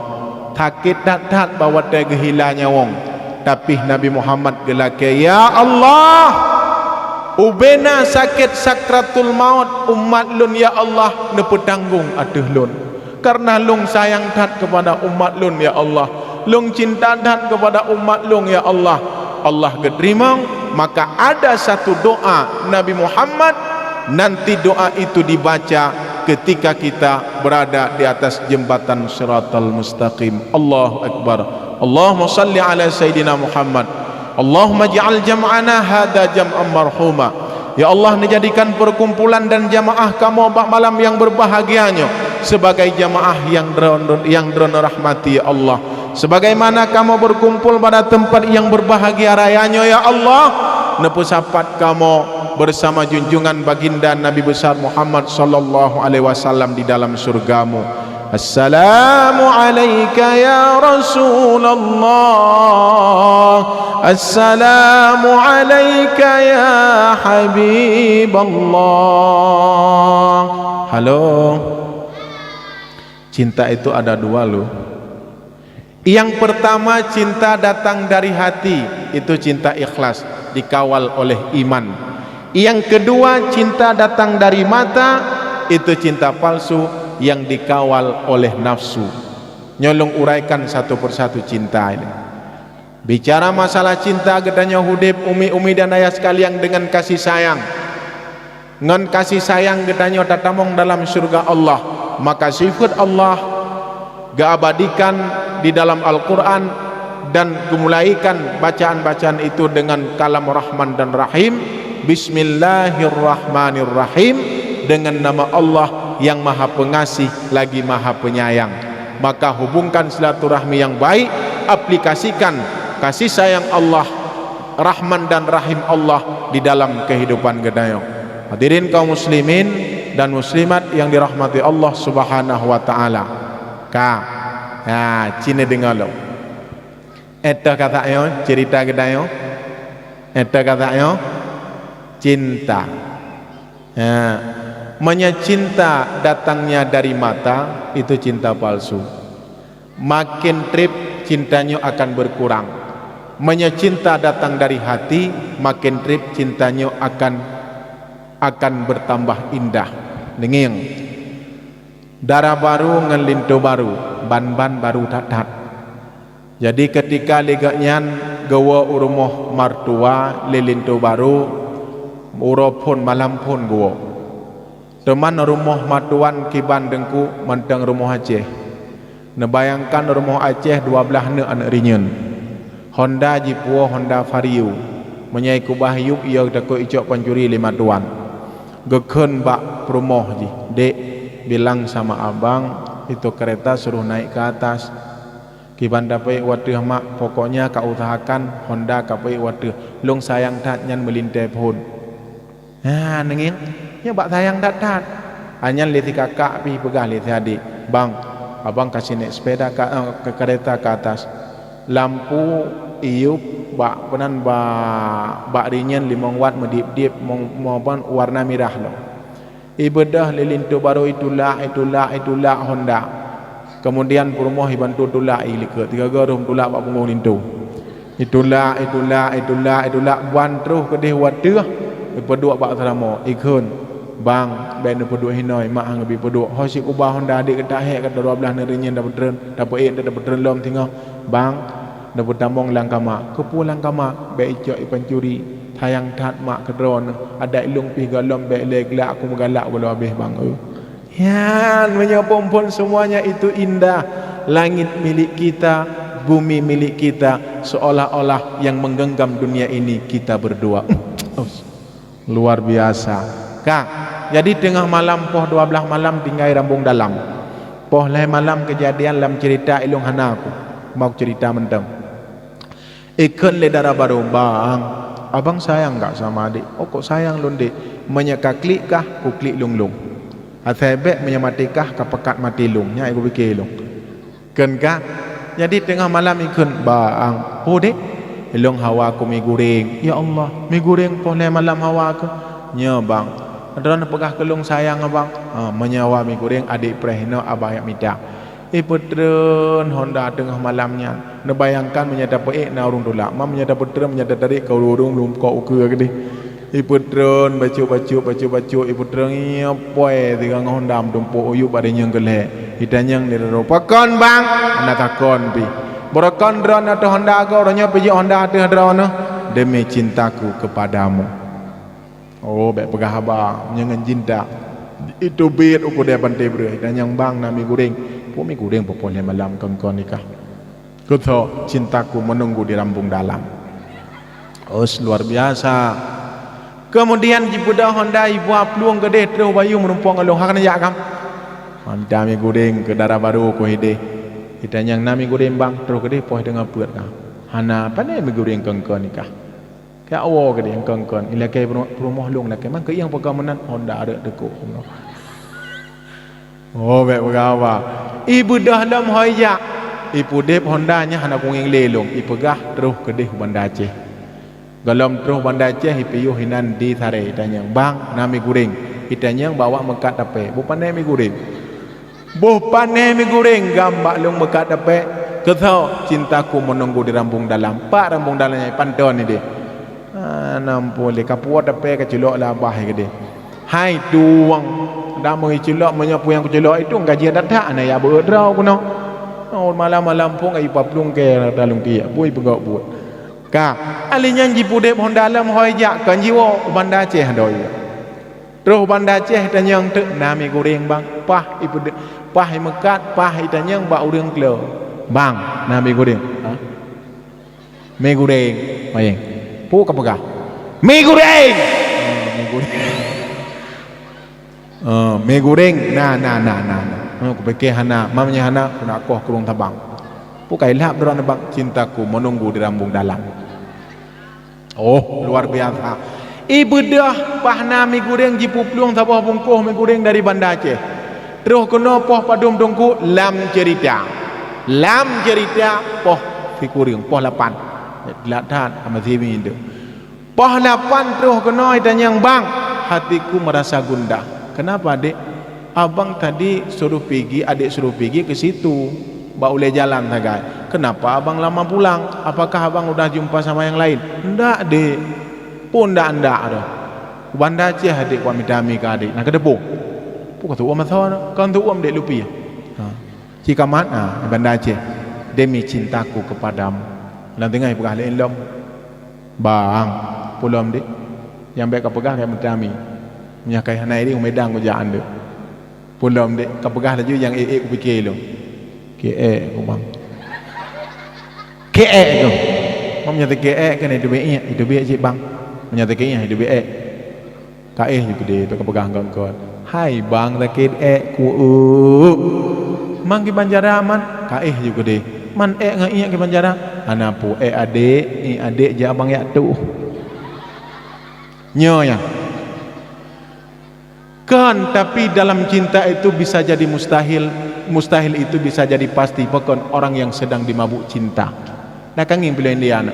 Sakét that-that bak watèe geuhila nyawöng. Tapi Nabi Muhammad geulakèe, "Ya Allah, ubena sakét sakratul maut umat lôn, ya Allah, neupeutanggong ateueh lôn. Karena lôn sayang that keupada umat lôn, ya Allah. Lôn cinta that keupada umat lôn, ya Allah." Allah geuteurimong, maka ada satu doa Nabi Muhammad, nanti doa itu dibaca ketika kita berada di atas jembatan Siratal Mustaqim. Allahu Akbar. Allahumma salli ala Sayyidina Muhammad. Allahumma ja'al jam'ana hadza jam'an marhuma. Ya Allah, neujadikan perkumpulan dan jamaah kamoe bak malam nyang berbahagia nyoe sebagai jamaah nyang Droe-, nyang Droeneuh rahmati, ya Allah. Sebagaimana kamoe berkumpul pada tempat yang berbahagia raya nyoe, ya Allah, neupeusapat kamoe bersama junjungan baginda Nabi besar Muhammad sallallahu alaihi wasallam di dalam surga-Mu. Assalamu alaika ya Rasulullah. Assalamu alaika ya Habiballah. Halo. Cinta itu ada dua loh. Yang pertama, cinta datang dari hati, itu cinta ikhlas, dikawal oleh iman. Yang kedua, cinta datang dari mata, itu cinta palsu yang dikawal oleh nafsu. Nyoe lôn uraikan satu persatu cinta ini. Bicara masalah cinta, geutanyoe udeb, umi-umi dan ayah sekalian, dengan kasih sayang. Ngon kasih sayang geutanyoe tatamong dalam syurga Allah. Maka sifat Allah geuabadikan di dalam Al-Quran dan geumulaikan bacaan-bacaan itu dengan kalam Rahman dan Rahim. Bismillahirrahmanirrahim. Dengan nama Allah yang Maha Pengasih lagi Maha Penyayang. Maka hubungkan silaturahmi yang baik, aplikasikan kasih sayang Allah, Rahman dan Rahim Allah di dalam kehidupan geutanyoe. Hadirin kaum muslimin dan muslimat yang dirahmati Allah Subhanahu wa taala. Ka. Ha, cine deungoe lom. Eta kata nyoe cerita geutanyoe. Eta kata nyoe cinta. Ha. Meunyoe cinta datangnya dari mata, itu cinta palsu. Makin treb cinta nyoe akan berkurang. Meunyoe cinta datang dari hati, makin treb cinta nyoe akan, akan bertambah indah. Deungieng. Dara barô ngon linto barô, ban-ban barô that-that. Jadi, keutika lé geuh nyan geuwoe u rumoh martua lé linto barô, uroe phon malam phon geuwoe. Teuma rumoh martua kiban teungku mantong rumoh Aceh. Neubayangkan rumoh Aceh dua blaih neuk aneuk rinyeun. Honda jipuwoe Honda Vario. Meunyoe keubah yup, ie takot icok pancuri lé martua. Geukheun bak peurumoh jih, "Dek, bilang sama abang itu kereta suruh naik ke atas." "Kiban tapeuék u ateueh, Mak, pokoknya ka usahakan Honda ka peuék u ateueh. Lôn sayang that nyan meulintée phon." Ha, neungieng, nyoe bak sayang that-that. Nyan lé si kakak pih peugah lé si adék, "Bang, abang ka si naik sepeda ka, eh, ke kereta ke atas. Lampu iyup bak peunan bak, bak rinyeun limong watt meudiep-diep mong-, mong-, warna mirah lom." Ibeudôh lé linto barô itulak, itulak, itulak Honda. Kemudian peurumoh ibantu tulak, ilikot tiga geuruh tulak bak punggong linto. Itulak, itulak, itulak, itulak, ban troh keudeh u ateueh, ipeuduek bak seuramoe, ikheun, "Bang, bék neupeuduek hinoe, mak han geubri peuduek. Ho sikeubah Honda adék geutak hék keu dua blaih neuk rinyeun tapeutreun, tapeuék tapeutrön lom singoh. Bang, neupeutamong lam kama." "Keupeue lam kama?" "Bék icok ipancuri. Sayang that mak keu droeneuh. Adak ilôn pih gohlom bék lé glak, aku meugalak gohlom habéh, Bang, eu." Nyan, meunyoe phon-phon semuanya itu indah, langit milik kita, bumi milik kita, seolah-olah yang menggenggam dunia ini kita berdua. Luar biasa. Ka, jadi teungoh malam poh dua blaih malam tinggai rambong dalam. Poh lhée malam keujadian lam cerita ilôn hana aku. Mau cerita mantong. Ikheun lé dara barô, "Bang, abang sayang gak sama adék?" "Oh, kok sayang lôn, Dek? Meunyoe ka klik kah, kuklik lôn-lôn. Asai bék meunyoe maté kah, ka pakat maté lôn." Nyan kupike lôn. Kheun ka. Jadi teungoh malam ikheun, "Bang, ho, Dek?" "Ilôn hawa keu mi guréng." "Ya Allah, mi guréng poh lhée malam hawa keuh?" "Nyo, Bang." "Droeneuh peugah keu lôn sayang, Bang." "Ha, meunyoe hawa mi guréng, adék preh inoe, abang jak mita." Ipeutreun Honda teungoh malam nyan. Neubayangkan meunyoe tapeuék na ureuëng tulak. Ma meunyoe tapeutreun, meunyoe tatarék ka ureuëng-ureuëng lumkok ukeue keudeh. Ipeutreun bacut-bacut, bacut-bacut, ipeutreun, iya poi sigoe ngon Honda meutumpôk u yup bak rinyeun keu lhée. Itanyong lé droe, "Pakon, Bang?" "Hana takon pih." "Beurakon droeneuh ateueh Honda goe, uroe nyoe pih jok Honda ateueh droeneuh." "Demi cintaku kepadamu." Oh, bék peugah haba, meunyoe ngon cinta. Itu bit u keudée Panté Breueh, dan nyang bang na mi guréng. Peue mi guréng poh lhée malam kon-kon nikah. Kutho cintaku menunggu di rambung dalam. Us, luar biasa. Kemudian jipeudong Honda, ibuat plueng keudeh, troh bayeue meurumpok ngon lôn. "Hana jak kam?" Honda mi guréng keu dara barô ku hideh. Itanyong na mi guréng bang, troh keudeh poh teungoh peuet ka. Hana, pane mi guréng kon-kon nikah. Keu awoe keudeh kon-kon, ilakée peurumoh lôn lakée, man keu ieng peugah meunan, Honda rot teukok. Oh, bék peugah haba. Ibeudôh lom hôi jak. Ipudeb Honda nyan hana kungieng lé lôn, ipeugah troh keudeh u Banda Aceh. Gohlom troh Banda Aceh, ipiôh inan di Sarée, itanyong, "Bang, na mi guréng?" Itanyong bak awak meukat tapée, "Bukon pane mi guréng." Boh panéh mi gureng gam bak lôn meukat dapée, keusok cintaku menunggu di rambung dalam. Pak rambung dalam nyan panton ideh. Ah, nampu lé kapuot dapée kaculok lah abah keudeh. Hai tuwang, dak meuculok meunyoe peue nyang kuculok itu gaji that-that na ya beuet droe keunoe. Oh, malam-malam phon ayu paplueng keu dalong tiek, bui peugok buet. Ka, alèh nyan jipudeb hon dalem hôi jak kon jiwoe u Banda Aceh doi. Troh Banda Aceh tanyong teuk na mi gureng bang, pah ipeude-, pah imeukat, pah itanyong bak ureueng klo. Bang, na mi gureng. Ha? Mi gureng, mayeng. Peue ka peugah? Mi gureng! Ah, mi gureng. Ah, mi gureng, na, na, na, na, na. Ah, kupike hana, mam nyan hana, kuna koh kurung tabang. Peue ka ilhab droeneuh bang, cintaku menunggu di rambung dalam. Oh, luar biasa. Ibeudôh pah na mi gureng jipuplueng saboh bungkôh mi gureng dari Banda Aceh. Troh keunoe poh padum teungku lam cerita. Lam cerita poh sikureueng, poh lapan. Lat that, ama simi tu. Poh lapan troh keunoe itanyong, "Bang, hatiku merasa gundah." "Kenapa, Dek?" "Abang tadi suruh pigi, adek suruh pigi ke situ, bak ulée jalan sagai. Kenapa abang lama pulang? Apakah abang udah jumpa sama yang lain?" "Ndak, Dek." "Peue ndak-ndak tu?" "Banda Aceh adek wak mita mi keu adek, na keudeupo." "Peue ka tuom asoe na?" "Kon tuom, Dek, lupi." Ha. Cit ka mat, ha, Banda Aceh. "Demi cintaku kepadamu." Lam teungoh peugah lé lom. "Bang, peue lom, Dek?" "Nyang bék ka peugah keu mita mi. Meunyoe ka hana ideh u Medan kujak andeuek." "Peue lom, Dek?" "Ka peugah laju nyang ék-ék kupike lom." "Keu ék ku, Bang." "Keu ék ku?" "Meunyoe teuh keu ék keuneuk iteubiet iék, iteubiet cit, Bang. Meunyoe teuh keu iék, iteubiet ék." "Ka éh ju keudeh, bék ka peugah ngon kon." "Hai, Bang, sakét ék ku, eu." "Man kiban cara man?" "Ka éh ju keudeh." "Man ék ngon iék kiban cara?" "Hana peue, ék adek, iék adek jak abang jak tuh." Nyoe nyan. Kan, tapi dalam cinta itu bisa jadi mustahil, mustahil itu bisa jadi pasti. Pakon? Orang yang sedang dimabuk cinta. Na ka ngieng filem India na.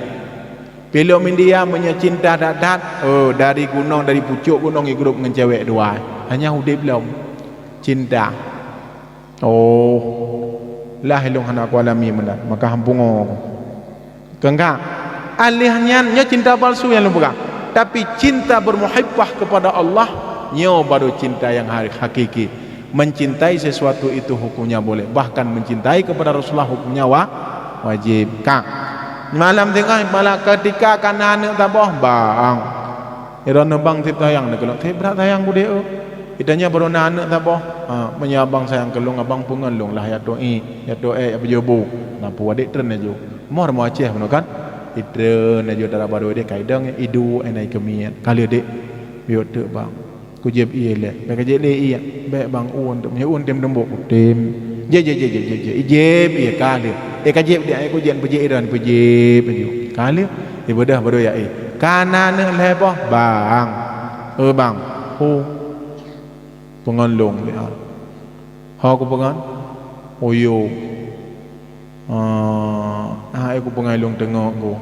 Filem India meunyoe cinta that-that, oh, dari gunong, dari pucok gunong igrôp ngon cewek dua. Hanya udeb lom. Cinta. Oh, lah ilôn hana kualami meunan, maka han pungo. Keungka, alèh nyan nyoe cinta palsu nyang lôn peugah. Tapi cinta bermuhibbah kepada Allah, nyoe baru cinta yang ha-, hakiki. Mencintai sesuatu itu hukumnya boleh, bahkan mencintai kepada Rasulullah hukumnya wa-, wajib. Ka. Malam teungoh, malam ketika ka na aneuk saboh, bang. Droeneuh bang seb sayang neuh keu lôn. Seb brat sayang keu deh, oh. Itanya baru na aneuk saboh. Ha, meunyoe abang sayang keu lôn, abang peungon lôn lah, ya toh i, ya toh eh, ya peujobu. Na peue adek treun laju. Moh rumoh Aceh bunoe kan? Itreun laju dara barô deh, ka idong, iduek, eh, na ikeumiet. Ka lheueh dek, yuk teuk bang. Kujeb ié lé. Bék kajeb lé ié. Bék bang un teuk. Meunyoe un tem teumbok, kutem. Jeb, jeb, jeb, jeb, jeb, jeb. Ijeb ié ka lheueh. Eh, kajeb dek, eh, kujeb peujeb iran, peujeb laju. Ka lheueh. Ibeudôh baru ya, eh. Ka na aneuk lhèe boh, bang. Eh, bang. Ho. Peungon lôn, ya. Ho kupeungon? Uyuek. Ah, hai kupeungon lôn teungoh ku.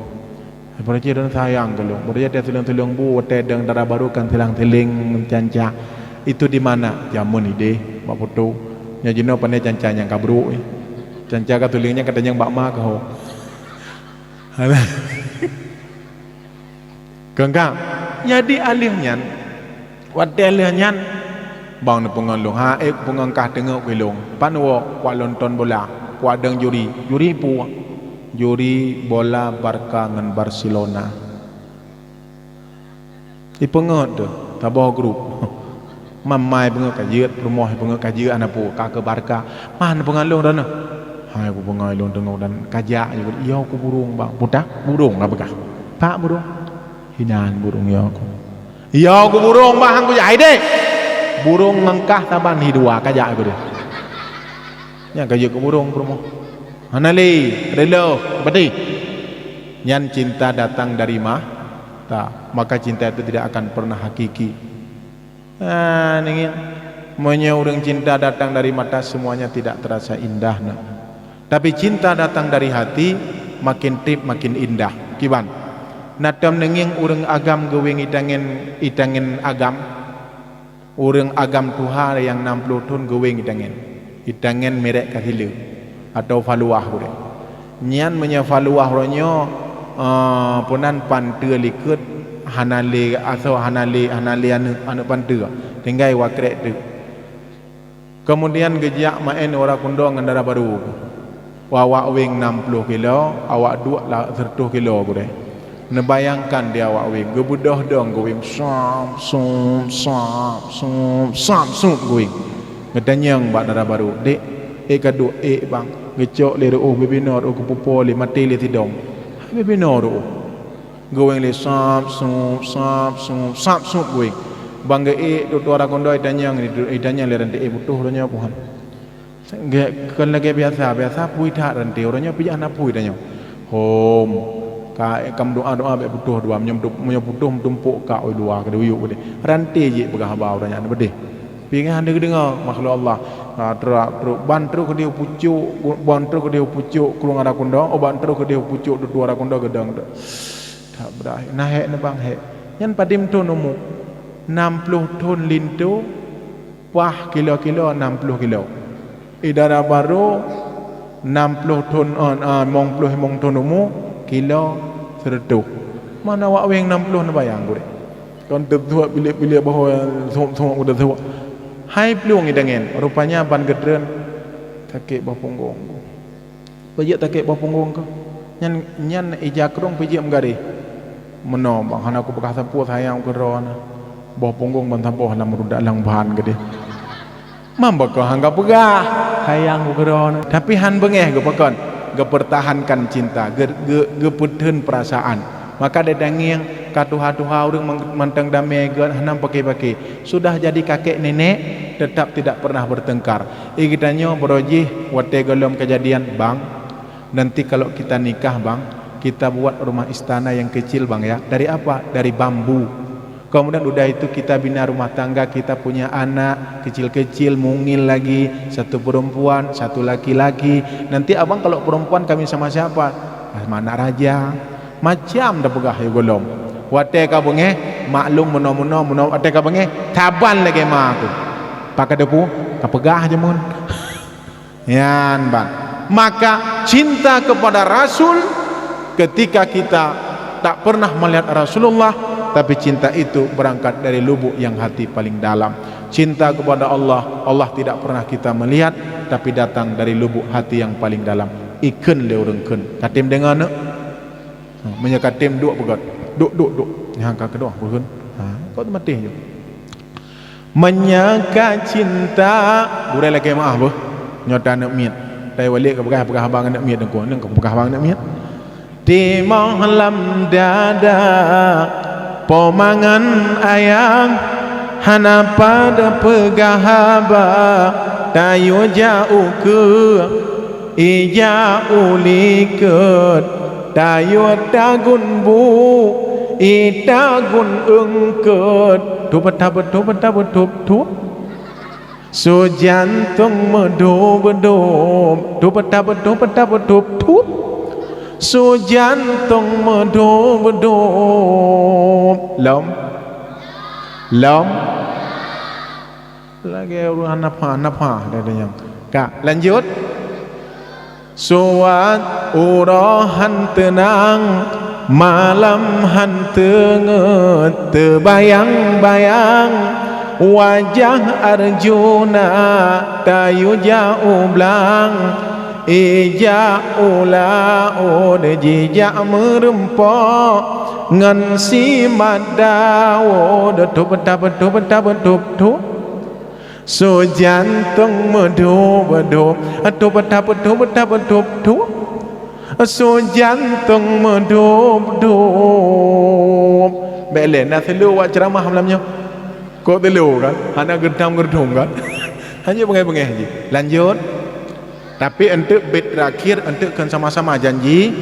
Berarti droen sayang keu lôn. Berarti teuh tuleueng-tuleueng bu watèe dong dara barô kan silang-siling meucanca. Itu di mana? Jameun ideh, bak foto. Nyoe jinoe pane canca nyang ka brôk, eh. Canca ka tuleueng nyan ka tanyong bak ma keuh ho. Keungka. Jadi alheueh nyan, watèe lheueh nyan, bang neupeungon lôn, ha, eh, peungon kah teungoh keu lôn. Pan woe, kuat lonton bola, kuat dong juri. Juri peue? Juri bola Barca ngon Barcelona. Ipeungeut teuh, saboh grup. Mamai peungeut ka jeuet, peurumoh peungeut ka jeuet, hana peue, ka keu Barca. Man peungon lôn droeneuh. Hai kupeungon lôn teungoh dan kajak, yo ku burông bang. Puta, burông ka peugah. Pak burông. Hinan burông yo ku. Yo ku burông bang, han kujak hai deh. Burông ngon kah saban hi dua, kajak ku deh. Nyan ka jeuet keu burông peurumoh. Hana lé, reuloh, beutih. Nyan cinta datang dari ma-, ta, maka cinta itu tidak akan pernah hakiki. Ah, ningin. Meunyoe ureueng cinta datang dari mata, semuanya tidak terasa indah, nah. Tapi cinta datang dari hati, makin trép makin indah. Kiban? Na tom neungieng ureueng agam geuwéng itangen, itangen agam. Ureueng agam tuha nyang nam ploh thon geuwéng itangen. Itangen mirek ka sileue atau faluwah gurée. Nyan meunyoe faluwah uroe nyoe, eh, peunan panteue likot hana lé asoe, hana lé, hana lé aneuëk, aneuëk panteue. Tinggai wakrek teuk. Keumudian geujak maén ura kundong ngon dara barô. Awak weng nam ploh kilo, awak duek la seureutôh kilo gurée. Neubayangkan di awak weng, geubeudôh dong geuweng, sap, sup, sap, sup, sap, sup geuweng. Geutanyong bak dara barô, "Dek, ék ka duek?" "Ék, Bang." Geucok lé ruôh, bibinoe ruôh geupeupo lé, maté lé sidong. Bibinoe ruôh. Geuweng lé sap, sup, sap, sup, sap, sup geuweng. Bang geuék, tutoe ura kundong itanyong, itanyong lé ranté, "Ék, putôh uroe nyoe, Tuhan?" Ge-, kon lagée biasa, biasa phui that ranté, uroe nyoe pih hana phui tanyoe. Hom, ka, ka meudoa-doa bék putôh dua, meunyoe, meunyoe putôh meutumpok kak oi dua keudeh uyuk keudeh. Ranté jih peugah haba uroe nyan beudeh. Pih nyan hana geudeungoe makhluk Allah. Ha, trok, trok, ban trok keudeh pucuk, ban trok keudeh pucuk krueng ura kundong, oh, ban trok keudeh pucuk tutoe ura kundong geudong tu. That beudah, na hék neubang hék. Nyan padum thon umu? Nam ploh thon linto, paih kilo-kilo nam ploh kilo. Idara barô nam ploh thon, eh, eh, limong ploh limong thon umu, kilo seureutôh. Mana awak weng nam ploh neubayang gurée. Kon teutuak bilék-bilék bahwa thon-thon udah tuak. Hai plueng idangen, rupanya ban geutreun sakét boh punggong. Peujeuet sakét boh punggong keuh. Nyan, nyan ija krueng peujeuet meugaréh. Meunoe bang, hana kupeugah sapeue sayang keu droeneuh. Boh punggong ban saboh lam rudak lam ban keudeh. Mamba keuh han geupeugah sayang keu droeneuh. Tapi han beungéh geupakon, geupeurtahankan cinta, geu-, geu-, geupeutheun peurasaan. Maka dada ngieng ka tuha-tuha ureuëng man-, mantong damé geuh hana paké-paké. Sudah jadi kakek nenek, tetap tidak pernah bertengkar. Eh, geutanyoe baroe jih watée gohlom keujadian, "Bang, nanti kalau kita nikah, Bang, kita buat rumah istana yang kecil, Bang, ya." "Dari apa?" "Dari bambu." "Kemudian udah itu kita bina rumah tangga, kita punya anak kecil-kecil, mungil lagi, satu perempuan, satu laki-laki. Nanti abang kalau perempuan kawin sama siapa?" "Sama anak raja." Macam tapeugah lé gohlom. Watée ka beungéh, maklum meunoe-meunoe, meunoe watée ka beungéh, saban lagée ma aku. Pakon teupeu, ka peugah jameun. Nyan ban. Maka cinta kepada Rasul, ketika kita tak pernah melihat Rasulullah, tapi cinta itu berangkat dari lubuk yang hati paling dalam. Cinta kepada Allah, Allah tidak pernah kita melihat, tapi datang dari lubuk hati yang paling dalam. Ikheun lé ureuëng kheun. Katem deungoe neuk? Ha, meunyoe katem duek peugét. Duek, duek, duek. Nyang ka keudua, peugét. Ha, kok teumatéh ju. Meunyoe ka cinta, gurée lakée meuáh beuh. Nyoe ta aneuëk miet. Tai walik ka peugah, peugah abang aneuëk miet deungon, nang ka peugah abang aneuëk miet. Timoh lam dada, po mangan ayang, hana pada peugah haba, tayue jak ukeue. Ija u likot, tayue tagun bu, itagun eungkot. Tup, tup, tup, tup, tup, tup. Su jantong meudup-dup. Tup, tup, tup, tup, tup, tup. Su jantong meudup-dup. Lom. Lom. Lagée ureuëng hana pha, hana pha, dia tanyong. Ka, lanjut. Suat uroe han teunang, malam han teungeut, teubayang-bayang wajah Arjuna tayue jak u blang. Ija u laôt jijak meureumpok ngon si mat Daud, tup, tup, tup, tup, tup, tup. Su jantong meudup-dup, tup, tup, tup, tup, tup, tup. Su jantong meudup-dup. Bék lé, na seuleu wak ceuramah malam nyoe. Kok seuleu kan? Hana geurdam-geurdum kan? Hanya beungéh-beungéh jih. Lanjut. Tapi eunteuk bait terakhir, eunteuk kheun sama-sama janji.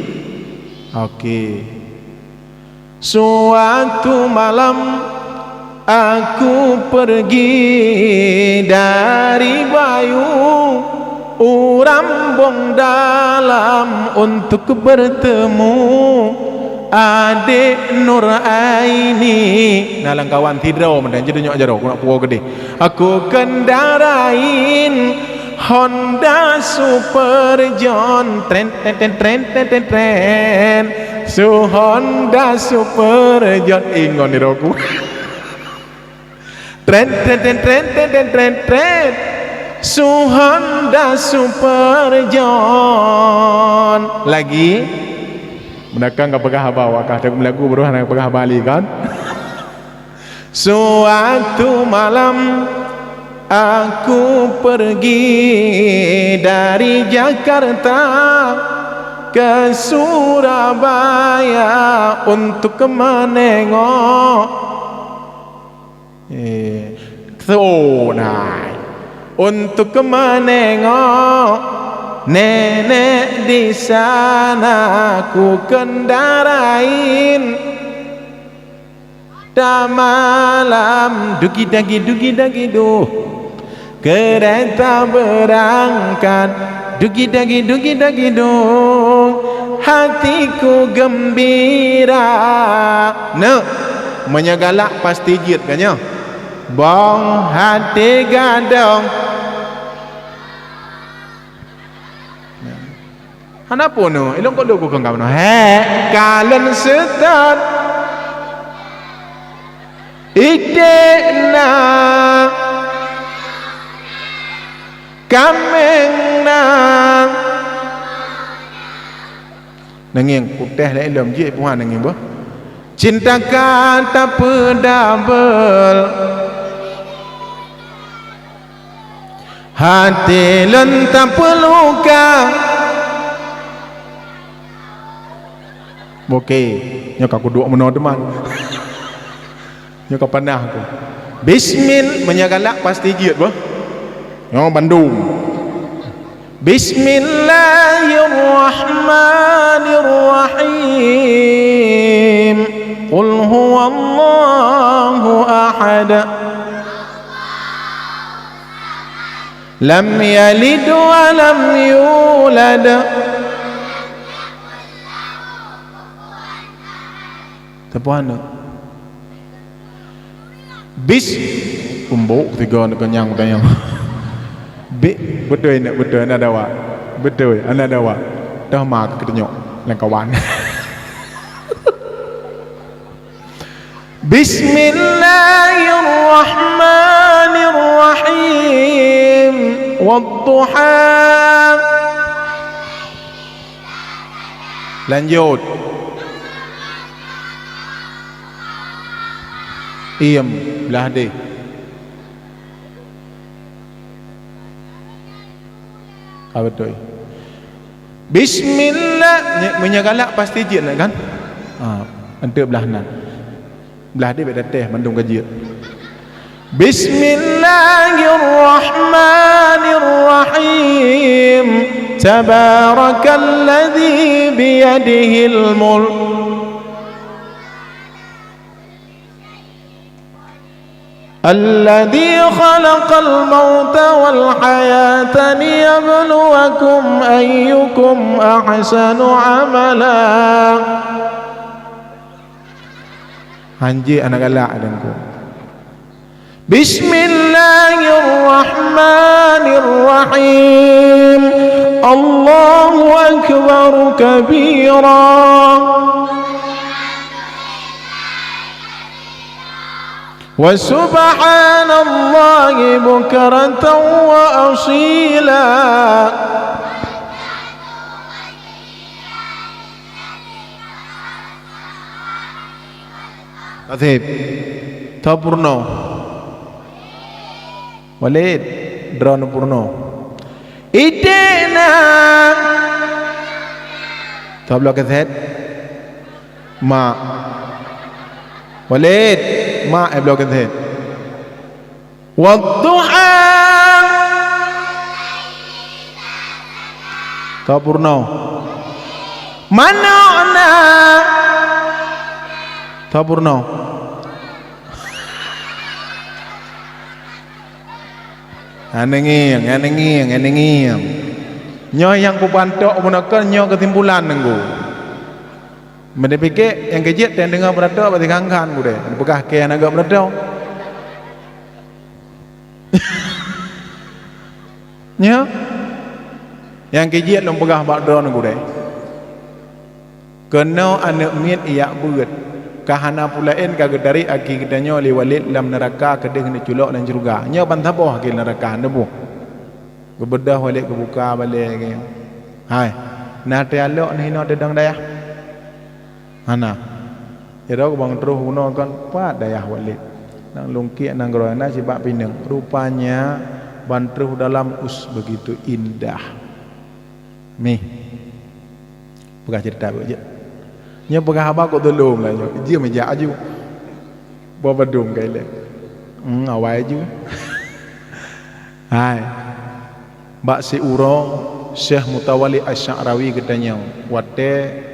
Oke. Suatu malam aku pergi dari Bayu, u Rambong Dalam untuk bertemu adik Nur Aini. Nah, lam kawan sidroe meunan, jadi nyok jaroe, keuneuk puwoe keudeh. Aku kendarain Honda Super John, tren, tren, tren. Su Honda Super John, ingon ni roku. Tren, tren, tren. Su Honda Super John. Lagi. Meunakang ka peugah haba, wakah tak meulagu baru hana peugah haba lé kan? Suatu malam aku pergi dari Jakarta ke Surabaya untuk menengok, eh, so, nah, untuk menengok nenek di sana. Ku kendarain. Dah malam, dugi dagi, dugi dagi, duh. Kereta berangkat, dugi dagi, dugi dagi, duh. Hatiku gembira. Neuk, meunyoe galak pasti jeuet ka nyoe. Bong hati gadong. Hana pun, ilong kok lôn bukon kamoe. Hek, kalon seutôt. Idek na. Kaméng na. Neungieng, kutéh lé ilom jih puhan neungieng boh. Cinta ka tapeudabel. Hati lôn tapeuloka. Oke, nyoe ka kuduek meunoe teuma. Nyoe ka panah ku. Bismil-, meunyoe galak pasti jeuet boh. Nyoe bandum. Bismillahirrahmanirrahim. Qul huwallahu ahad. Lam yalid wa lam yulad. Teupeu aneuk. Bis, umbok tiga aneuk kenyang tanyong. Bik, beutôi nak, beutôi aneuk dawa. Beutôi aneuk dawa. Dah ma keu teunyoe lé kawan. Bismillahirrahmanirrahim. Wadduha. Lanjut. Iem, blah deh. Ka beutôi. Bismillah. Nye-, meunyoe galak pasti jeuet nak kan? Ha, enteuk blah nan. Blah deh bèk tatéh mandum ka jeuet. Bismillahirrahmanirrahim. Tabarakalladzi biyadihil mulk. Alladzi khalaqal mauta wal hayata liyabluwakum ayyukum ahsanu amala. Hanjeuet aneuk galak deungkok. Bismillahirrahmanirrahim. Allahu akbar kabira. Wa subhanallahi bukratan wa asila. Taseb. Tho purno. Walid, droeneuh purno. Idek na. Tho bloe keset. Ma. Walid, ma, eh, bloe keset. Wadduha. Tho purno. Manok na. Tho purno. Aneuk ngieng, aneuk ngieng, aneuk ngieng. Nyoe nyang kubantok meunoe kon nyoe keusimpulan nunggu. Meunyoe pike nyang keujeuet teudeungoe beuratoe bak sikhan-khan gurée, peugah kée aneuk geuh beuratoe. Nyoe nyang keu jeuet lôn peugah bak droeneuh gurée. Keunoe aneuëk miet jak beuet, ka hana peue laén ka geutarek akhé geutanyoe lé Walid lam neuraka keudeh neuculok lam syeuruga. Nyoe ban saboh akhé neuraka neuboh. Geubeudôh Walid geubuka balée geuh. Hai, na teualok neuh inoe teudong dayah? Hana. Sidroe bang troh unoe kon, pat dayah Walid. Nang lungkiek nanggroe na sibak pineung. Rupanya ban troh dalam us begitu indah. Mih. Peugah cerita buet jeuet. Nyoe peugah haba kok tolong lah nyoe. Jeuem jak aju. Boh padum ka ilée. Hmm, awai aju. Hai. Bak siuroe Syekh Mutawali Asy-Sya'rawi geutanyong watée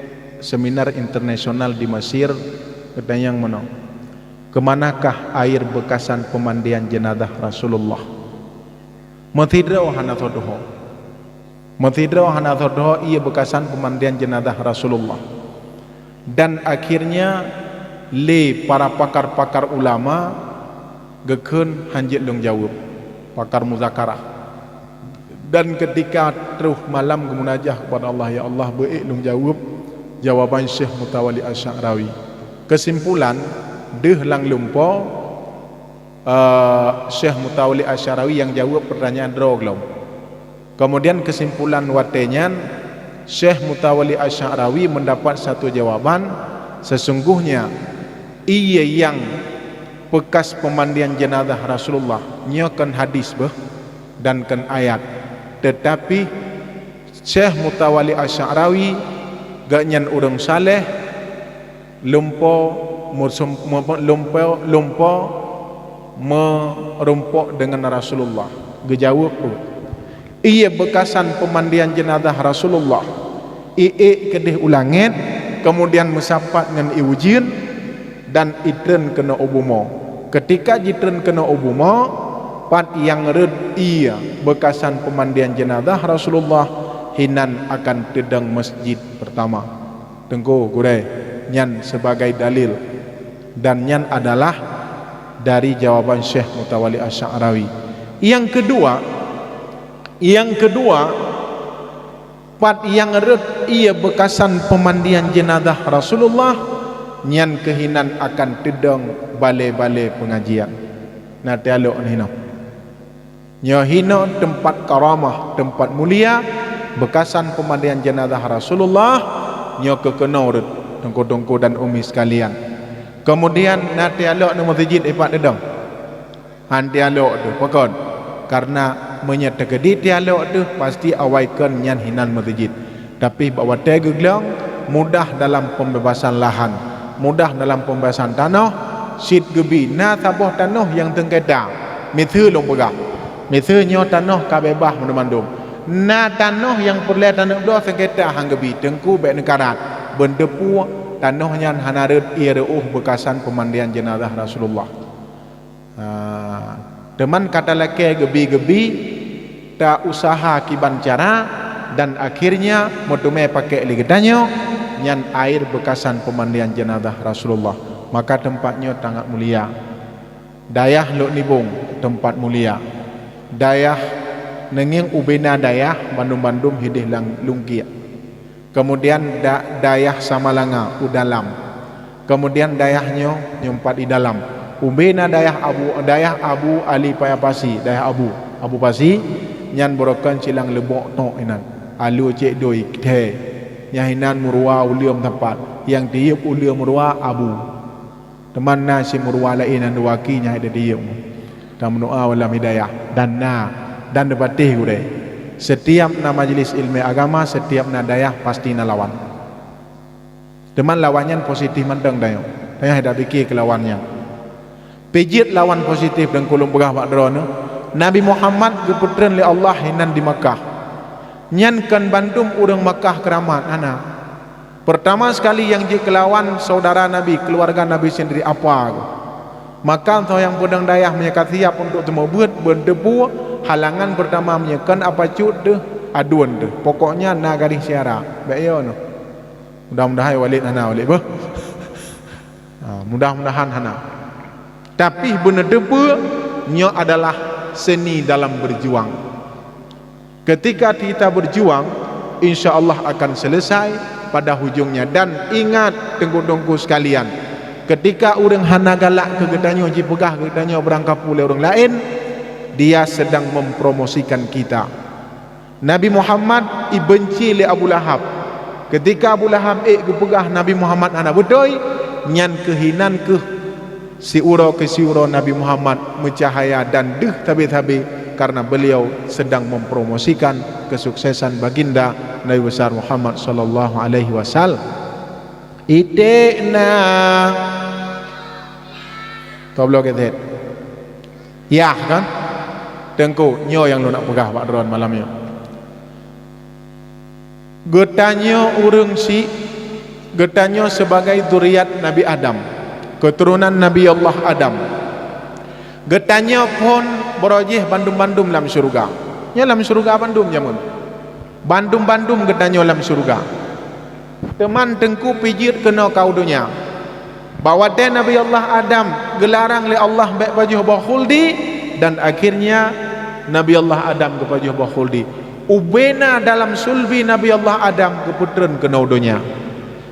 seminar internasional di Mesir, geutanyong meunoe, "Keumanakah air beukasan peumandian jeunazah Rasulullah?" Meusidroe hana soe teuho. Meusidroe hana soe teuho ié beukasan peumandian jeunazah Rasulullah. Dan akhirnya lé para pakar-pakar ulama geukheun hanjeuet lôn jaweueb, pakar muzakarah. Dan ketika troh malam geumunajah kepada Allah, "Ya Allah, beu ék lôn jaweueb jawaban Syekh Mutawali Asy-Sya'rawi." Kesimpulan, deuh lam lumpoe, eh, Syekh Mutawali Asy-Sya'rawi nyang jaweueb pertanyaan droe gohlom. Kemudian kesimpulan watée nyan, Syekh Mutawali Asy-Sya'rawi mendapat satu jawaban, sesungguhnya ié nyang beukas peumandian jeunazah Rasulullah nyoe kon hadis beuh dan kon ayat. Teutapi Syekh Mutawali Asy-Sya'rawi, gobnyan ureuëng saleh, lumpoe meusum-, me-, me-, lumpoe, lumpoe meurumpok deungon Rasulullah. Geujaweueb peue? Ié beukasan peumandian jeunazah Rasulullah, ié ék keudeh u langét, kemudian meusapat ngon ié ujeuen, dan itreun keunoe u bumoe. Keutika jitreun keunoe u bumoe, pat nyang rhot ié beukasan peumandian jeunazah Rasulullah, hinan akan teudong masjid pertama. Teungku, gurée, nyan sebagai dalil. Dan nyan adalah dari jawaban Syekh Mutawali Asy-Sya'rawi. Nyang keudua, nyang keudua, pat nyang rhot ié beukasan peumandian jeunazah Rasulullah, nyan keuh hinan akan teudong balée-balée peungajian. Na teualok neuh hinoe. Nyoe hinoe teumpat karamah, teumpat mulia, beukasan peumandian jeunazah Rasulullah, nyoe keuh keunoe rhot, teungku-teungku dan umi sekalian. Kemudian na teualok neuh meuseujid ipat deudong. Han teualok teuh, pakon? Karena meunyoe teukeudi teualok teuh, pasti awai kon nyan hinan meuseujid. Tapi bak watée geuglong, mudah dalam pembebasan lahan, mudah dalam pembebasan tanoh, cit geubi na saboh tanoh nyang seungketa. Miseue lôn peugah, miseue nyoe tanoh ka beubaih mandum-mandum. Na tanoh nyang peureulée taneuk bloe seungketa han geubi, teungku bék neukarat. Beunteupue tanoh nyan hana rhot ié reuôh beukasan peumandian jeunazah Rasulullah. Ha, teuman ka talakée geubi-geubi, ta-usaha kiban cara, dan akhirnya meuteumé pakék lé geutanyoe, nyan air beukasan peumandian jeunazah Rasulullah. Maka teumpat nyoe sangat mulia. Dayah Lhokseumawe teumpat mulia. Dayah Neungieng ubena dayah bandum-bandum hideh lam lungkiek. Kemudian da-, dayah Samalanga u dalam. Kemudian dayah nyoe, nyoe pat di dalam. Ubena dayah Abu, dayah Abu Ali Paya Pasi, dayah Abu, Abu Pasi, nyan barokon silang leubok tok inan. Alu cek doi thee. Nyang inan meuruwa uleuem teumpat. Nyang tiyeub uleuem meuruwa Abu. Teuma na si meuruwa laén nyang dua ki nyang hana diyum. Tameudoa walam hidayah dan na dan neupatéh gurée. Setiap na majlis ilmu agama, setiap na dayah pasti na lawan. Teuma lawan nyan positif mantong tanyoe. Tanyoe hana pike keu lawan nyan. Pijeuet lawan positif dan kulôn peugah bak droeneuh. Nabi Muhammad geupeutreun lé Allah hinan di Makkah. Nyan kon bandum ureuëng Makkah keuramat, hana. Peurtama sekali nyang jeuet keu lawan syedara Nabi, keuluwarga Nabi sendiri, apa geuh. Maka soe nyang peudong dayah meunyoe ka siap untuk teumeubeuet, beunteupue, halangan peurtama meunyoe kon apa cut deuh, aduen deuh. Pokoknya na garéh syedara. Bék yo noh. Mudah-mudahan Walid hana, Walid beuh. Ha, mudah-mudahan hana. Tapi beuneuteupeu nyoe adalah seni dalam berjuang. Ketika kita berjuang, insya Allah akan selesai pada hujungnya. Dan ingat, teungku-teungku sekalian, ketika ureuëng hana galak keu geutanyoe, jipeugah geutanyoe beurangkapeue lé ureuëng laén, dia sedang mempromosikan kita. Nabi Muhammad ibenci lé Abu Lahab. Ketika Abu Lahab ék geupeugah Nabi Muhammad hana beutôi, nyan keuh inan keuh siuroe keu siuroe Nabi Muhammad meucahaya dan deuh sabe-sabe, karena beliau sedang mempromosikan kesuksesan baginda Nabi besar Muhammad sallallahu alaihi wasallam. Iték na. Kau bloe ketet. Yah kan? Teungku, nyoe nyang lôn nak peugah bak droen malam nyoe. Geutanyoe ureuëng syiek, geutanyoe sibagai zuriat Nabi Adam, keuturonan Nabi Allah Adam. Geutanyoe phon baroe jih bandum-bandum lam syeuruga. Nyoe lam syeuruga bandum jameun. Bandum-bandum geutanyoe lam syeuruga. Teuma teungku pijeuet keunoe keu donya. Bak watée Nabi Allah Adam geularang lé Allah bék pajoh boh khuldi, dan akhirnya Nabi Allah Adam geupajoh boh khuldi. Ubena dalam sulbi Nabi Allah Adam geupeutreun keunoe donya.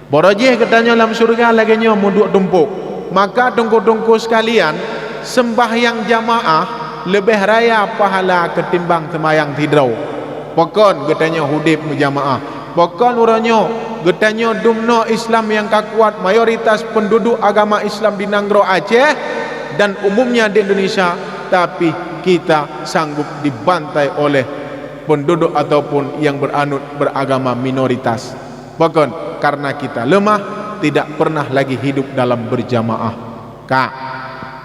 Baroe jih geutanyoe lam syeuruga lagée nyoe meuduek tumpok. Maka teungku-teungku sekalian, seumbahyang jamaah leubeh raya pahala keutimbang seumayang sidroe. Pakon geutanyoe udeb meujamaah? Pakon uroe nyoe geutanyoe dumnoe Islam nyang ka kuat, mayoritas penduduk agama Islam di nanggroe Aceh dan umumnya di Indonesia, tapi kita sanggup dibantai oleh penduduk ataupun yang beranut beragama minoritas? Pakon? Karena kita lemah, tidak pernah lagi hidup dalam berjamaah. Ka.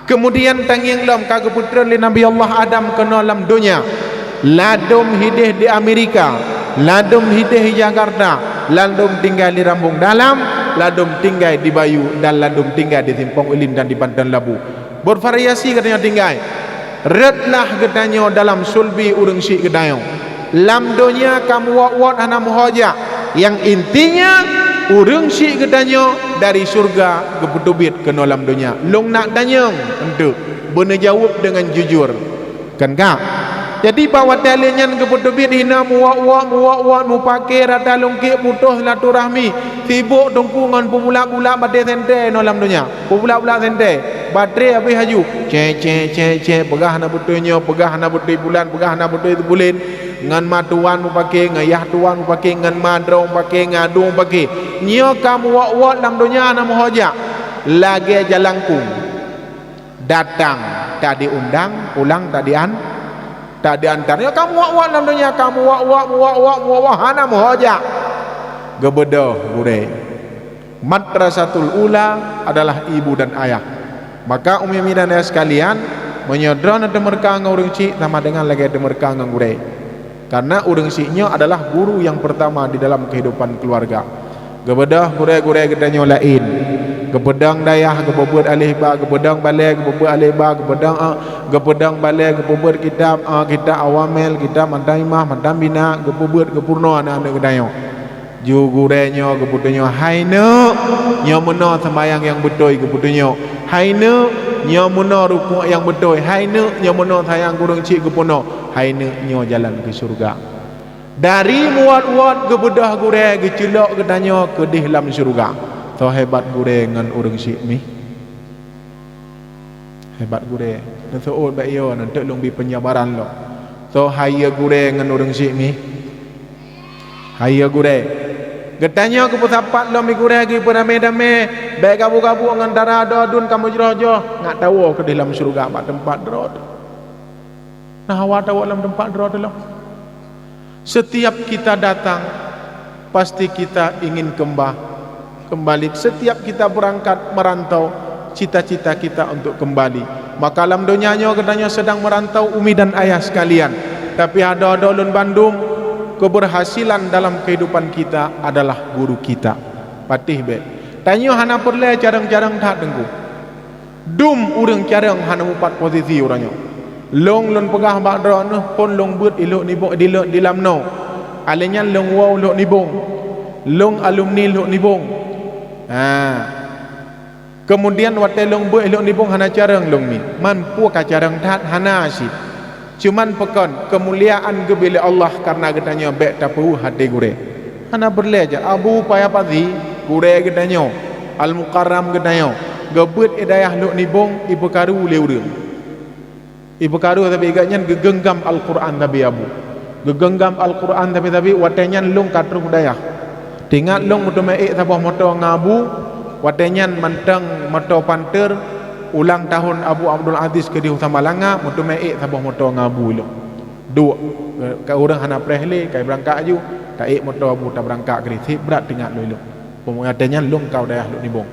Kemudian tangieng lom ka geupeutreun lé Nabi Allah Adam keunoe lam donya. Ladom hideh di Amerika, ladom hideh di Jakarta, ladom tinggai di Rambong Dalam, ladom tinggai di Bayu, dan ladom tinggai di Simpong Ulin dan di Banten Labu. Bervariasi geutanyoe tinggai. Rot lah geutanyoe dalam sulbi ureuëng syiek geutanyoe. Lam donya ka meuwot-wot hana meuho jak. Nyang intinya, ureuëng syiek geutanyoe dari syeuruga geupeuteubiet keunoe lam donya. Lôn nak tanyong, enteuk, beuneujaweueb deungon jujur. Kan ka? Jadi, bak watée lheueh nyan geupeuteubiet hina meuwot-wot, meuwot-wot, mupake rata lungkiek, putoh silaturahmi, sibok teungku ngon peubulak-bulak batée sentée inoe lam donya. Peubulak-bulak sentée, baterai habéh laju. Cé, cé, cé, cé, peugah hana beutôi nyoe, peugah hana beutôi bulan, peugah hana beutôi buleuen. Ngon ma tuan mupake, ngon yah tuan mupake, ngon ma droe mupake, ngon adoe mupake. Nyoe ka meuwot-wot lam donya hana meuho jak. Lagée jalangkung. Datang tak diundang, pulang tak dian-, tak diantar. Nyoe ka meuwot-wot lam donya, ka meuwot-wot, meuwot-wot, meuwot-wot, hana meuho jak. Geubeudôh gurée. Madrasatul ula adalah ibu dan ayah. Maka, umi-umi dan ayah sekalian, meunyoe droeneuh teumeureuka ngon ureuëng syiek, sama dengan lagée teumeureuka ngon gurée. Karena ureuëng syiek nyoe adalah guru yang pertama di dalam kehidupan keluarga. Geubeudôh gurée-gurée geutanyoe laén. Geupeudong dayah, geupeubeuet aleh ba, geupeudong balée, geupeubeuet aleh ba, geupeudong, a, geupeudong balée, geupeubeuet kitab, a, kitab awamel, kitab mataimah, matabina, geupeubeuet, geupeurunoe aneuëk-aneuëk geutanyoe. Ju gurée nyoe geupeutunyok, "Hai neuk, nyoe meunoe seumayang nyang beutôi," geupeutunyok. "Hai neuk, nyoe meunoe rukuk nyang beutôi. Hai neuk, nyoe meunoe sayang ureuëng syiek geupeurunoe. Hai neuk, nyoe jalan keu syeuruga." Dari meuwot-wot geubeudôh gurée geuceulok geutanyoe keudeh lam syeuruga. Soe hebat gurée ngon ureuëng syiek mi? Hebat gurée. Neuseuôt bék yo, neunteuk lôn bi peunyabaran lom. Soe hayeue gurée ngon ureuëng syiek mi? Hayeue gurée. Geutanyoe geupeusapat lom mi gurée geupeuramé-damé, bék gabu-gabu ngon dara dodun ka meujroh-joh, ngat tawoe keudeh lam syeuruga bak teumpat droe teuh. Na hawa tawoe lam teumpat droe teuh lom. Setiap kita datang, pasti kita ingin kemba-, kembali. Setiap kita berangkat merantau, cita-cita kita untuk kembali. Maka lam donya nyoe geutanyoe sedang merantau, umi dan ayah sekalian. Tapi adoe-adoe lôn bandum, keberhasilan dalam kehidupan kita adalah guru kita. Patéh bék. Tanyoe hana peureulée carông-carông that, Teungku. Dum ureuëng carông hana mupat posisi uroe nyoe. Lôn, lôn peugah bak droeneuh phon lôn beuet i Lhok Nibong, di Lhok, di Lamno. Akhé nyan lôn woe Lhok Nibong. Lôn alumni Lhok Nibong. Ha. Keumudian watée lôn beuet i Lhok Nibong hana carông lôn mi. Man peue ka carông that hana cit. Cuman pakon keumuliaan geubri lé Allah kareuna geutanyoe bék tapeuweueh até gurée. Hana peureulée jak Abu Paya Pazi, gurée geutanyoe, Al-Mukarram geutanyoe, geubeuet i dayah Lhok Nibong ipeukaru lé ureuëng. Ipeukaru tapi gobnyan geugeunggam Al-Quran tapi Abu. Geugeunggam Al-Quran tapi, tapi watée nyan lôn ka troh dayah. Teuingat lôn meuteumé ék saboh moto ngon Abu, watée nyan mantong moto Panther, ulang tahun Abu Abdul Aziz keudeh u Samalanga, meuteumé ék saboh moto ngon Abu ilôn. Duek, ka ureuëng hana preh lé, ka ibeurangkat aju, taék moto Abu tabeurangkat keudeh, seb brat teuingat lôn ilôn. Peue watée nyan lôn ka u dayah Lhok Nibong.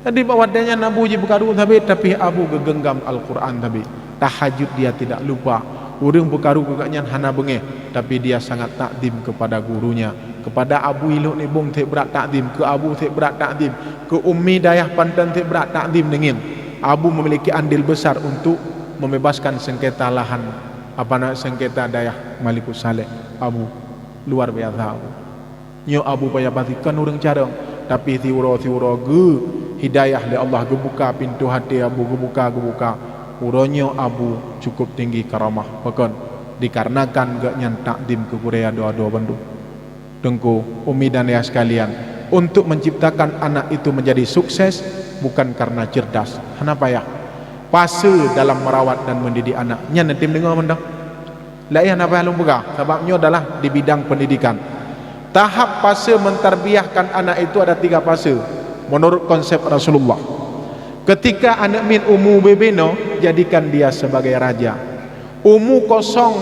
Jadi bak watée nyan Abu jipeukaru sabe, tapi Abu geugeunggam Al-Quran sabe. Tahajud dia tidak lupa. Ureuëng peukaru keu gobnyan hana beungéh, tapi dia sangat takdim kepada gurunya, kepada Abu Lhok Nibong seb brat takdim, keu Abu seb brat takdim, keu Ummi dayah Panton seb brat takdim deungon. Abu memiliki andil besar untuk membebaskan sengketa lahan, apa nama, sengketa dayah Malikus Saleh. Abu luar biasa Abu. Nyoe Abu Paya Pazi kon ureuëng carông, tapi siuroe-siuroe geu hidayah lé Allah, geubuka pintoe até Abu, geubuka, geubuka. Uroe nyoe Abu cukup tinggi karamah. Pakon? Dikarenakan gobnyan takdim keu gurée adoe-adoe bandum. Teungku, Umi dan Ayah sekalian, untuk menciptakan anak itu menjadi sukses bukan karena cerdas. Hana payah. Fase dalam merawat dan mendidik anak. Nyan neutem deungoe mantong. Laén hana payah lôn peugah, sabab nyoe adalah di bidang pendidikan. Tahap fase mentarbiahkan anak itu ada tiga fase menurut konsep Rasulullah. Ketika aneuk miet umu bebe noe, jadikan dia sebagai raja. Umu kosong,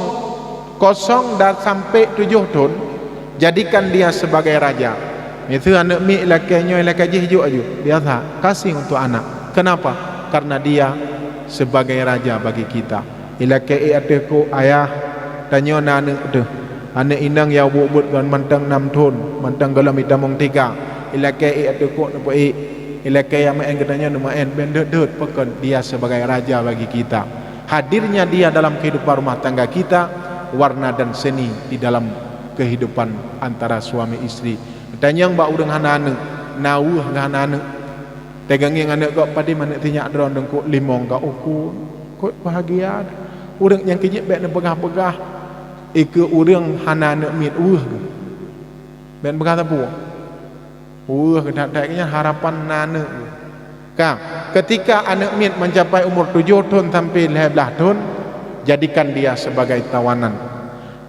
kosong dan sampai tujoh thon, jadikan dia sebagai raja. Miseue aneuk miet ilakée nyoe, ilakée jih jok aju, biasa, kasih untuk anak. Kenapa? Karena dia sebagai raja bagi kita. Ilakée ék ateueh kok, "Ayah, tanyoe na aneuk teuh. Aneuk inong nyang buet-buet ngon mantong nam thon, mantong gohlom itamong tika." Ilakée ék ateueh kok neupeuék. Ilakée nyang meu'én geutanyoe neumeu'én, bék deuet-deuet, pakon? Dia sebagai raja bagi kita. Hadirnya dia dalam kehidupan rumah tangga kita, warna dan seni di dalam kehidupan antara suami istri. Tanyong bak ureuëng hana aneuk, na weueh ngon hana aneuk. Teugangieng aneuk gob, padum aneuk sinyak droe teungku, limong ka uku, kok bahagia. Ureuëng nyang keujeuet bék neupeugah-peugah, ikeue ureuëng hana aneuk miet weueh geuh. Bék neupeugah sapeue. Weueh geuh that-that nyan harapan na aneuk geuh. Ka, ketika aneuk miet mencapai umur tujoh thon sampai lhée blaih thon, jadikan dia sebagai tawanan.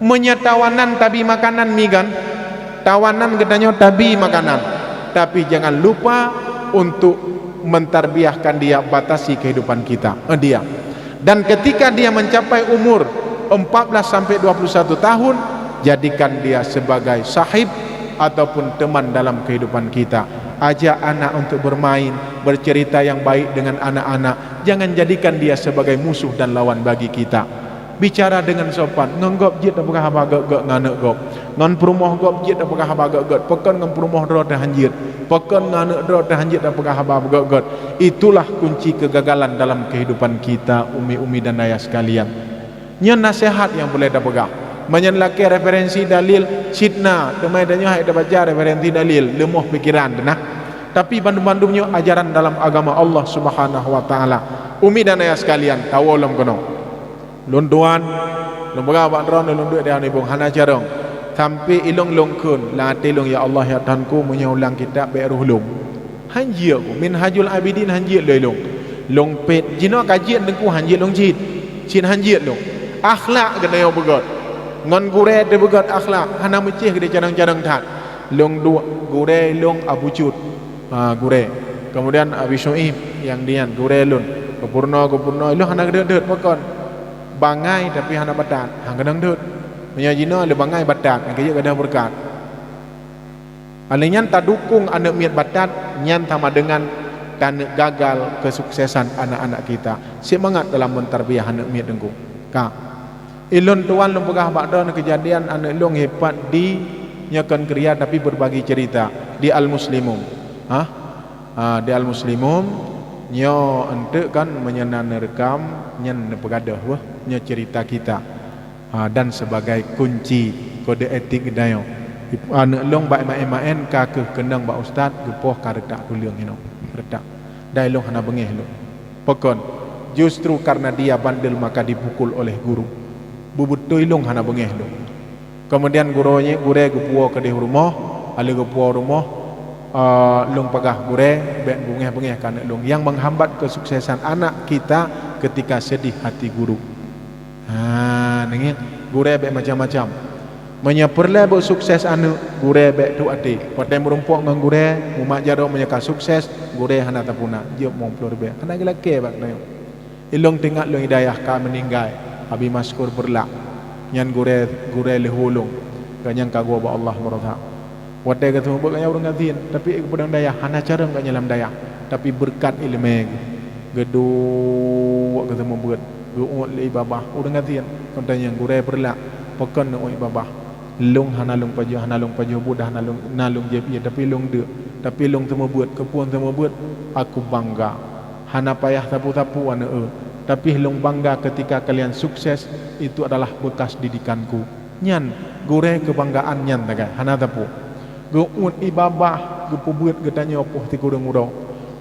Meunyoe tawanan tabi makanan migan, tawanan geutanyoe tabi makanan, tapi jangan lupa untuk mentarbiahkan dia, batasi kehidupan kita, eh, dia. Dan ketika dia mencapai umur empat belas sampai dua puluh satu tahun, jadikan dia sebagai sahib ataupun teman dalam kehidupan kita. Ajak anak untuk bermain, bercerita yang baik dengan anak-anak. Jangan jadikan dia sebagai musuh dan lawan bagi kita. Bicara dengan sopan, ngon gob jeuet tapeugah haba gét-gét ngon aneuk gob. Ngon peurumoh gob jeuet tapeugah haba gét-gét. Pakon ngon peurumoh droe teuh han jeuet. Pakon ngon aneuk droe teuh han jeuet tapeugah haba gét-gét. Itulah kunci kegagalan dalam kehidupan kita, umi-umi dan ayah sekalian. Nyan naseuhat nyang peureulée tapeugah. Meunyoe lakée referensi dalil, cit na, teuma tanyoe hai tabaca referensi dalil, leumoh pikeran teuh na. Tapi bandum-bandum nyoe ajaran dalam agama Allah Subhanahu wa Taala. Umi dan ayah sekalian, tawoe lom keunoe. Lôn tuan, lôn peugah bak droeneuh, lôn duek di Lhok Nibong hana carông. Sampai ilôn lôn kheun, lam até lôn, "Ya Allah, ya Tuhanku, meunyoe ulang kitab bék roh lôn." Han jeuet ku, Minhajul Abidin han jeuet lé lôn. Lôn pét, jinoe ka jeuet teungku han jeuet lôn cit. Cit han jeuet lôn. Akhlak geutanyoe beugét. Ngon gurée teuh beugét akhlak, hana meucéh geude carông-carông that. Lôn duek gurée lôn Abu Cut. Ha, gurée. Kemudian Abi Syu'ib nyang dian gurée lôn. Geupeurunoe, geupeurunoe, ilôn hana geudeuet-deuet pakon. Bangai tapi hana batat, han keunong deuet. Meunyoe jinoe lé bangai batat, nyang keujeuet gadoh beureukat. Alèh nyan tadukong aneuk miet batat, nyan sama dengan taneuk gagal kesuksesan anak-anak kita. Seumangat dalam mentarbiah aneuk miet teungku. Ka. Ilôn tuan lôn peugah bak droeneuh keujadian aneuk lôn hebat di, nyoe kon keuria tapi berbagi cerita, di Al-Muslimun. Ha? Ah, di Al-Muslimun, nyoe eunteuk kan meunyoe na neureukam, nyan neupeugadôh weuh, nyoe cerita kita. Ah, dan sebagai kunci kode etik geutanyoe. Aneuk lôn bak maén-maén ka kheueh keunong bak ustaz, geupoh ka reutak tuleueng inoe. Reutak. Dan ilôn hana beungéh lôn. Pakon? Justru karena dia bandel maka dipukul oleh guru. Beubeutôi lôn hana beungéh lôn. Keumudian gurée nyan, gurée geupuwoe keudeh rumoh, alèh geupuwoe rumoh, eh, lôn peugah gurée, bék beungéh-beungéh keu aneuk lôn. Nyang menghambat kesuksesan anak kita ketika sedih hati guru. Ha, neungieng, gurée bék macam-macam. Meunyoe peureulée beusukses aneuk, gurée bék tuek até. Watée meurumpok ngon gurée, mumat jaroe meunyoe ka sukses, gurée hana tapuna, jeuet mueng ploh ribée. Hana geulakée bak nyoe. Ilôn teuingat lôn i dayah ka meuninggai, Abi Maskur Beurlak. Nyan gurée, gurée leuhô lôn, gobnyan ka geuwoe bak Allah meurosak. Watée geuteumeubeuet gobnyan ureuëng gasien, tapi geupeudong dayah, hana carông gobnyan lam dayah, tapi beureukat iéleumé geuh. Geuduek geuteumeubeuet, geuuet lé babah ureuëng gasien, kon tanyoe gurée Beurlak, pakon neuuet babah. Lôn hana lôn pajoh, hana lôn pajoh buet, hana lôn, na lôn jieb ié, tapi lôn deuk, tapi lôn teumeubeuet, keupeue teumeubeuet, aku bangga. Hana payah sapeue-sapeue aneuk eu, tapi lôn bangga ketika kalian sukses, itu adalah bekas didikanku. Nyan, gurée keubanggaan nyan sagai, hana sapeue. Geuuet ié babah, geupeubeuet geutanyoe poh sikureueng uroe.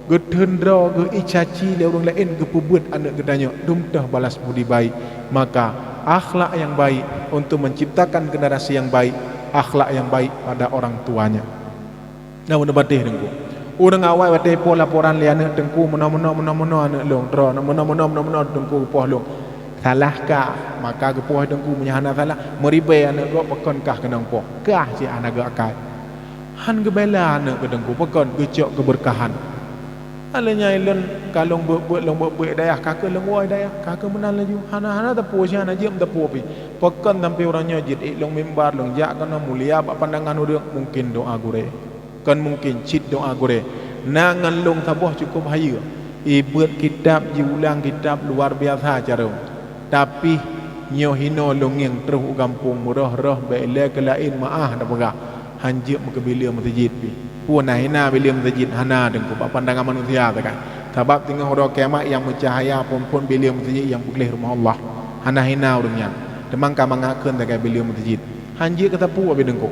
Geutheun droe, geuié caci lé ureuëng laén, geupeubeuet aneuk geutanyoe, dum toh balas budi baik. Maka, akhlak yang baik untuk menciptakan generasi yang baik, akhlak yang baik pada orang tuanya. Na meunan batéh Teungku. Ureuëng awai watée ipoh laporan lé aneuk Teungku, meunoe-meunoe, meunoe-meunoe aneuk lôn, droe, meunoe-meunoe, meunoe-meunoe Teungku geupoh lôn. Salah kah, maka geupoh Teungku, meunyoe hana salah, meuribée aneuk gob pakon kah keunong poh. Kah cit hana geuakai. Han geubela aneuk keu Teungku, pakon geucok keubeurkahan. Alèh nyan lôn ka lôn beuet-beuet, lôn beuet-beuet dayah, ka keuh lôn woe dayah, ka keuh meunan laju. Hana, hana teupeu, si hana jeuem teupeu pih. Pakon sampoe uroe nyoe jeuet ék lôn mimbar, lôn jak keunoe mulia bak pandangan ureuëng, mungken doá gurée. Kon mungken cit doá gurée. Na ngon lôn saboh cukôp hayeue. Ibeuet kitab, jiulang kitab luar biasa carông. Tapi, nyoe hinoe lôn ngieng troh u gampông, meurôh-rôh bék ilée keu laén meuáh tapeugah, han jeuet meukeubile meuseujid pih. Peue na hina bile meuseujid? Hana Teungku, bak pandangan manusia sagai. Sabab teungoh uroe kiamat nyang meucahya phon-phon bile meuseujid nyang peugleh rumoh Allah. Hana hina ureuëng nyan. Teuma ka mangat kheun sagai bile meuseujid. Han jeuet keu sapeue abéh Teungku.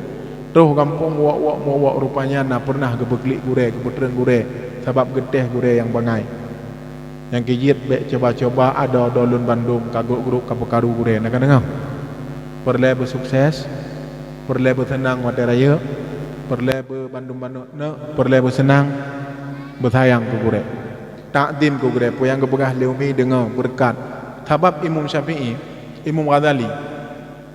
Troh gampông wak-wak, wak-wak, rupanya na peureunah geupeuklik gurée, geupeutreun gurée, sabab geutéh gurée nyang bangai. Nyang keu jeuet bék cuba-cuba adoe-adoe lôn bandum, ka grob-grob ka peukaru gurée. Na ka deungoe? Peureulée beusukses, peureulée beuseunang watée rayeuk, peureulée beubandum-bandum, peureulée beuseunang, beusayang keu gurée. Takzim keu gurée, peue nyang geupeugah lé umi deungoe, beureukat. Sabab Imam Syafi'i, Imam Ghazali,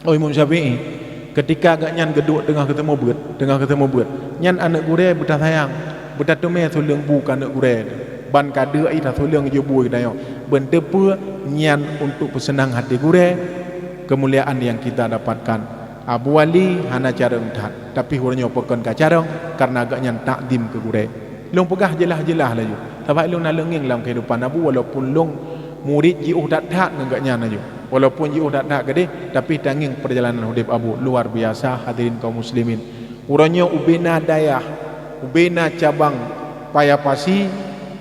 Oh, Imam Syafi'i, keutika gobnyan geuduek teungoh geuteumeubeuet, teungoh geuteumeubeuet, nyan aneuk gurée beutasayang, beutateumé suleueng bu keu aneuk gurée, ban ka deuek ié tasuleueng jeubu geutanyoe. Beunteupeu nyan untuk peuseunang até gurée, keumuliaan nyang kita dapatkan. Abu Ali hana carông that, tapi uroe nyoe pakon ka carông, kareuna gobnyan takzim keu gurée. Lôn peugah jeulaih-jeulaih laju, sabab lôn na lôn ngieng lam keuhidupan Abu, walaupun lôn murit jiôh that-that ngon gobnyan laju. Walaupun jiôh that-that keudeh, tapi tangieng peurjalanan udeb Abu luar biasa, hadirin kaum muslimin. Uroe nyoe ubena dayah, ubena cabang Paya Pasi,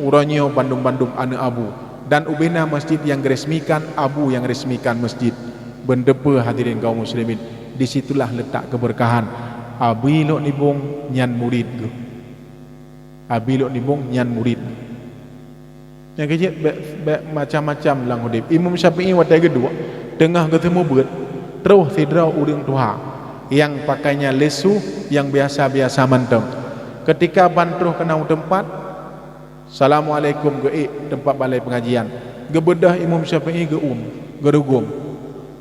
uroe nyoe bandum-bandum aneuk Abu. Dan ubena masjid nyang geuresmikan, Abu nyang resmikan masjid. Beunteupeu, hadirin kaum muslimin, di situlah leutak keubeurkahan. Abi Lhok Nibong nyan murit geuh. Abi Lhok Nibong nyan murit. Nyang keu jeuet bék, bék macam-macam lam udeb. Imam Syafi'i watée geuduek, teungoh geuteumeubeuet, troh sidroe ureuëng tuha nyang pakainya leusoh, nyang biasa-biasa mantong. Keutika ban troh keunan u teumpat, "Assalamualaikum," geuék teumpat balée peungajian. Geubeudôh Imam Syafi'i geu-uem, geurugom.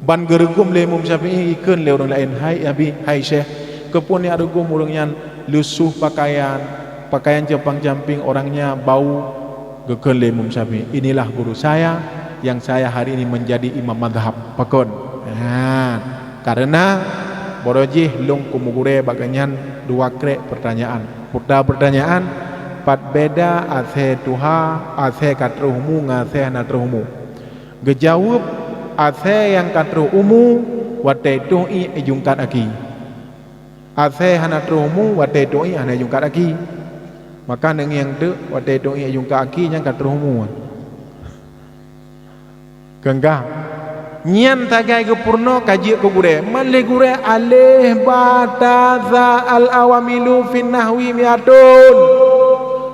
Ban geurugom lé Imam Syafi'i, geukheun lé ureuëng laén, "Hai Abi, hai Syekh, keupeue neujak rugom ureuëng nyan leusoh pakaian, pakaian compang-camping, orangnya bau?" Geukheun lé Imam Syafi'i, "Inilah guru saya, yang saya hari ini menjadi imam mazhab." Pakon? Nah, kareuna baroe jih lôn kumeugurée bak gobnyan dua krek peurtanyaan. Peurtama peurtanyaan, pat beda asée tuha, asée ka troh umu ngon asée hana troh umu? Geujaweueb, asée nyang ka troh umu watée troh ié jungkat aki. Asée hana troh umu watée troh ié hana jungkat aki. Maka neungieng teuk watée troh ié jungkat aki nyan ka troh umu. Keunggah. Nyan sagai geupeurunoe ka jeuet keu gurée. Man lé gurée aleh ba ta za al awamilu fin nahwi miatun.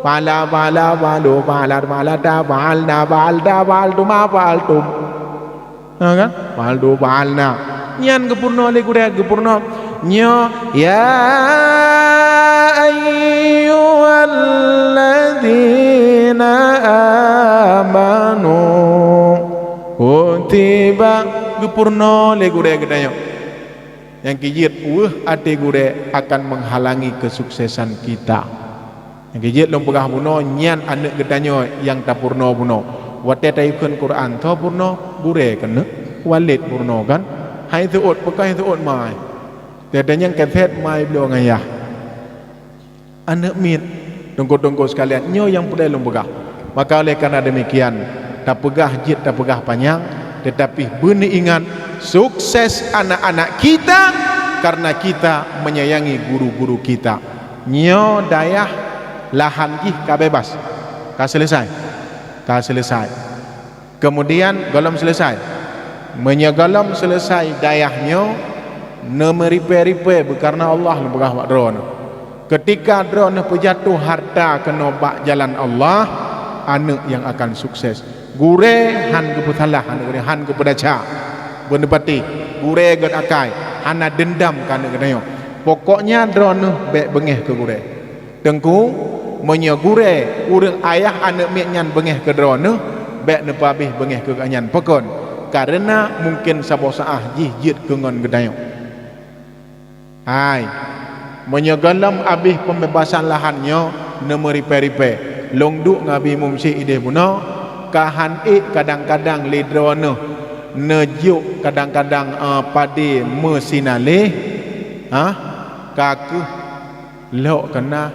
Fala, fala, falu, falat, falata, faalna, faalta, faaltuma, faaltum. Na kan? Fal tu fal na. Nyan geupeurunoe lé gurée, geupeurunoe. Nyoe, "Ya ayyuhalladzina amanu kutiba," geupeurunoe lé gurée geutanyoe. Nyang keu jeuet weueh até gurée akan menghalangi kesuksesan kita. Nyang keu jeuet lôn peugah bunoe, nyan aneuëk geutanyoe nyang tapeurunoe bunoe. Watée tayue kheun Quran, soe peurunoe? Gurée keuneuk. Walid peurunoe kan? Hai seuôt, peugah hai seuôt mai. Teuh nyang keset mai bloe ngon yah. Aneuëk miet, teungku-teungku sekalian, nyoe nyang peureulée lôn peugah. Maka oleh karena demikian, tapeugah jeuet tapeugah panyang, tetapi beuneuingat, sukses anak-anak kita karena kita menyayangi guru-guru kita. Nyoe dayah lahan jih ka bebas, ka selesai, ka selesai. Kemudian gohlom selesai. Meunyoe gohlom selesai dayah nyoe, neumeuripée-ripée beukareuna Allah neupeugah bak droeneuh. Keutika droeneuh peujatoh harta keunoe bak jalan Allah, aneuëk nyang akan sukses. Gurée han geupeusalah aneuëk geutanyoe, han geupeudesya. Beuneupatéh, gurée gét akai, hana deundam keu aneuëk geutanyoe. Pokoknya droeneuh bék beungéh keu gurée. Teungku, meunyoe gurée, ureuëng ayah aneuëk miet nyan beungéh keu droeneuh, bék neupeuhabéh beungéh keu geuhnyan. Pakon? Kareuna mungken saboh saát jih jeuet keu ngon geutanyoe. Hai, meunyoe gohlom abéh pembebasan lahan nyoe, neumeuripée-ripée. Lôn duek ngon Abi Mumsyik idéh bunoe, ka han ék kadang-kadang lé droeneuh neujok kadang-kadang, eh, padé meusinaleh, ha? Ka kheueh Lhok keunan.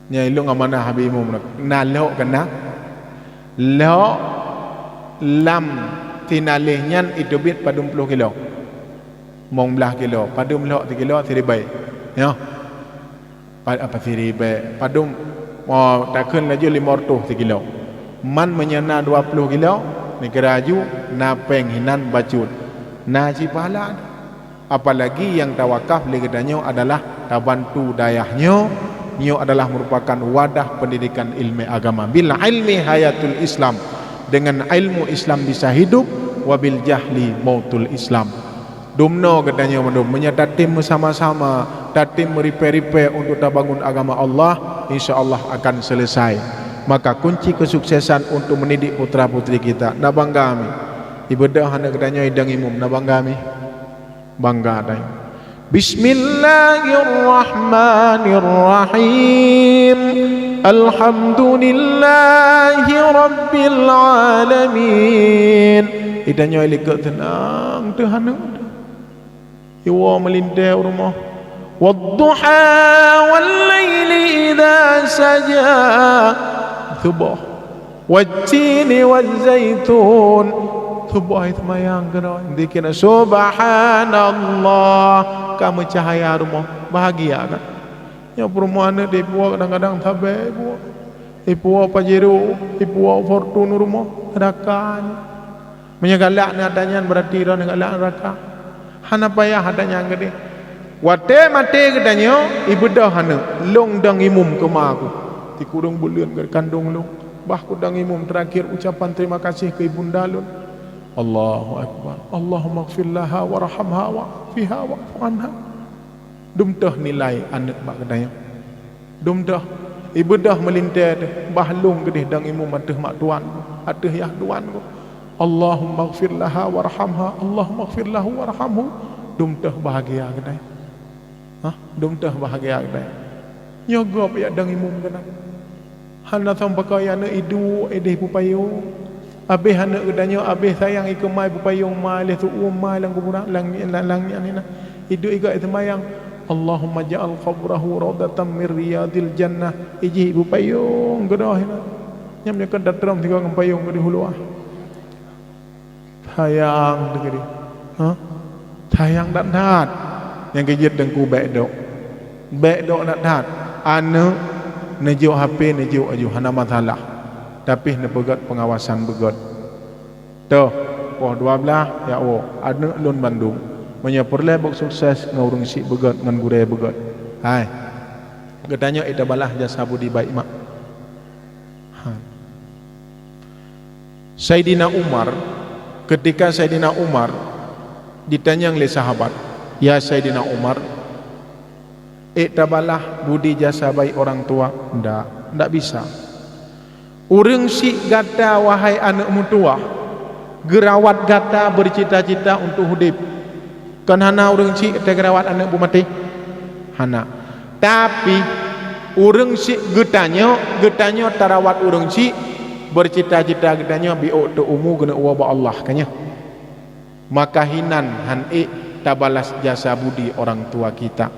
Nyan ilôn amanah Abi Imum na. Na lhok keunan. Lhok lam tinaleh nyan iteubiet padum ploh kilo. Mong blaih kilo. Padum lhok sikilo? Siribée. Nyoe. Pa-, apa siribée? Padum, oh, takheun laju limong reutôh sikilo. Man meunyoe na dua ploh kilo, neukira laju, na péng hinan bacut. Na cit pahala. Apalagi nyang tawakaf lé geutanyoe adalah tabantu dayah nyoe. Nyoe adalah merupakan wadah pendidikan ilmu agama. Bil ilmi hayatul Islam. Dengan ilmu Islam bisa hidup, wabil jahli mautul Islam. Dumnoe geutanyoe mandum, meunyoe tatem beusama-sama, tatem meuripée-ripée untuk tabangun agama Allah, insya Allah akan selesai. Maka kunci kesuksesan untuk mendidik putra-putri kita, na bangga mi. Ibeudôh aneuk geutanyoe idong imum, na bangga mi. Bangga dai. Bismillahirrahmanirrahim. Alhamdulillahi rabbil alamin. Itanyoe likot seunang teuh aneuk. Iwoe meulintée u rumoh. Wadduha wal laili idza saja. Suboh. Wattini wazzaitun. Suboh hai seumayang keudroe. Dikira subhanallah. Ka meucahya rumoh. Bahagia kan? Nyoe peurumoh aneuk dipuwoe kadang-kadang sabé ipuwoe. Ipuwoe Pajero, ipuwoe Fortuner rumoh. Raka nyoe. Meunyoe galak nyan ata nyan, berarti droeneuh galak neuraka. Hana payah ata nyan keudeh. Watée maté geutanyoe, ibeudôh aneuk, lôn dong imum keu ma ku. Sikureueng buleuen geuh kandong lôn. Bah ku dong imum terakhir ucapan terima kasih keu ibunda lôn. Allahu Akbar. Allahummaghfir laha warhamha wa'afiha wa'fu anha. Dum teuh nilai aneuk bak geutanyoe. Dum teuh, ibeudôh meulintée teuh, bah lôn keudeh dong imum ateueh mak tuan, ateueh yah tuan ku. Allahummaghfir laha warhamha, Allahummaghfir lahu warhamhu. Dum teuh bahagia geutanyoe. Hah? Dum teuh bahagia geutanyoe. Nyoe gob jak dong imum keunan. Hana sampoe ka aneuk iduek ideh pupayong. Abeh aneuk geutanyoe, abeh sayang ikeumai pupayong, mai lé su'uem, mai lam kuburan, lam, lam, lam nyan inan. Iduek iga iseumayang, "Allahumma ja'al qabrahu raudatan min riyadil jannah." Ijih pupayong keudroe inan. Nyan meunyoe kon tatrong sigoe ngon payong keudeh u luwa. Sayang teukeudi. Ha? Sayang that-that. Nyang keujeuet teungku bék dok. Bék dok that-that. Aneuk neujok H P, neujok aju, hana masalah. Tapi neupeugét pengawasan beugét. Toh, poh dua blaih, ya Allah, aneuk lôn bandum. Meunyoe peureulée bék sukses ngon ureuëng syiek beugét, ngon gurée beugét. Hai. Geutanyoe ita balaih jasa budi baik mak. Ha. Saidina Umar Ketika Saidina Umar ditanyong lé sahabat, "Ya Saidina Umar, ék tabalah budi jasa baik orang tua?" Ndak, ndak bisa. Ureuëng syiek gata, wahai aneuëk meutuwah, geurawat gata, bercita-cita untuk udeb. Kon hana ureuëng syiek teurawat aneuëk beumaté? Hana. Tapi, ureuëng syiek geutanyoe, geutanyoe tarawat ureuëng syiek, bercita-cita geutanyoe biôk teu umu keuneuk woe bak Allah, ka nyoe. Maka hinan han ék tabalas jasa budi orang tua kita.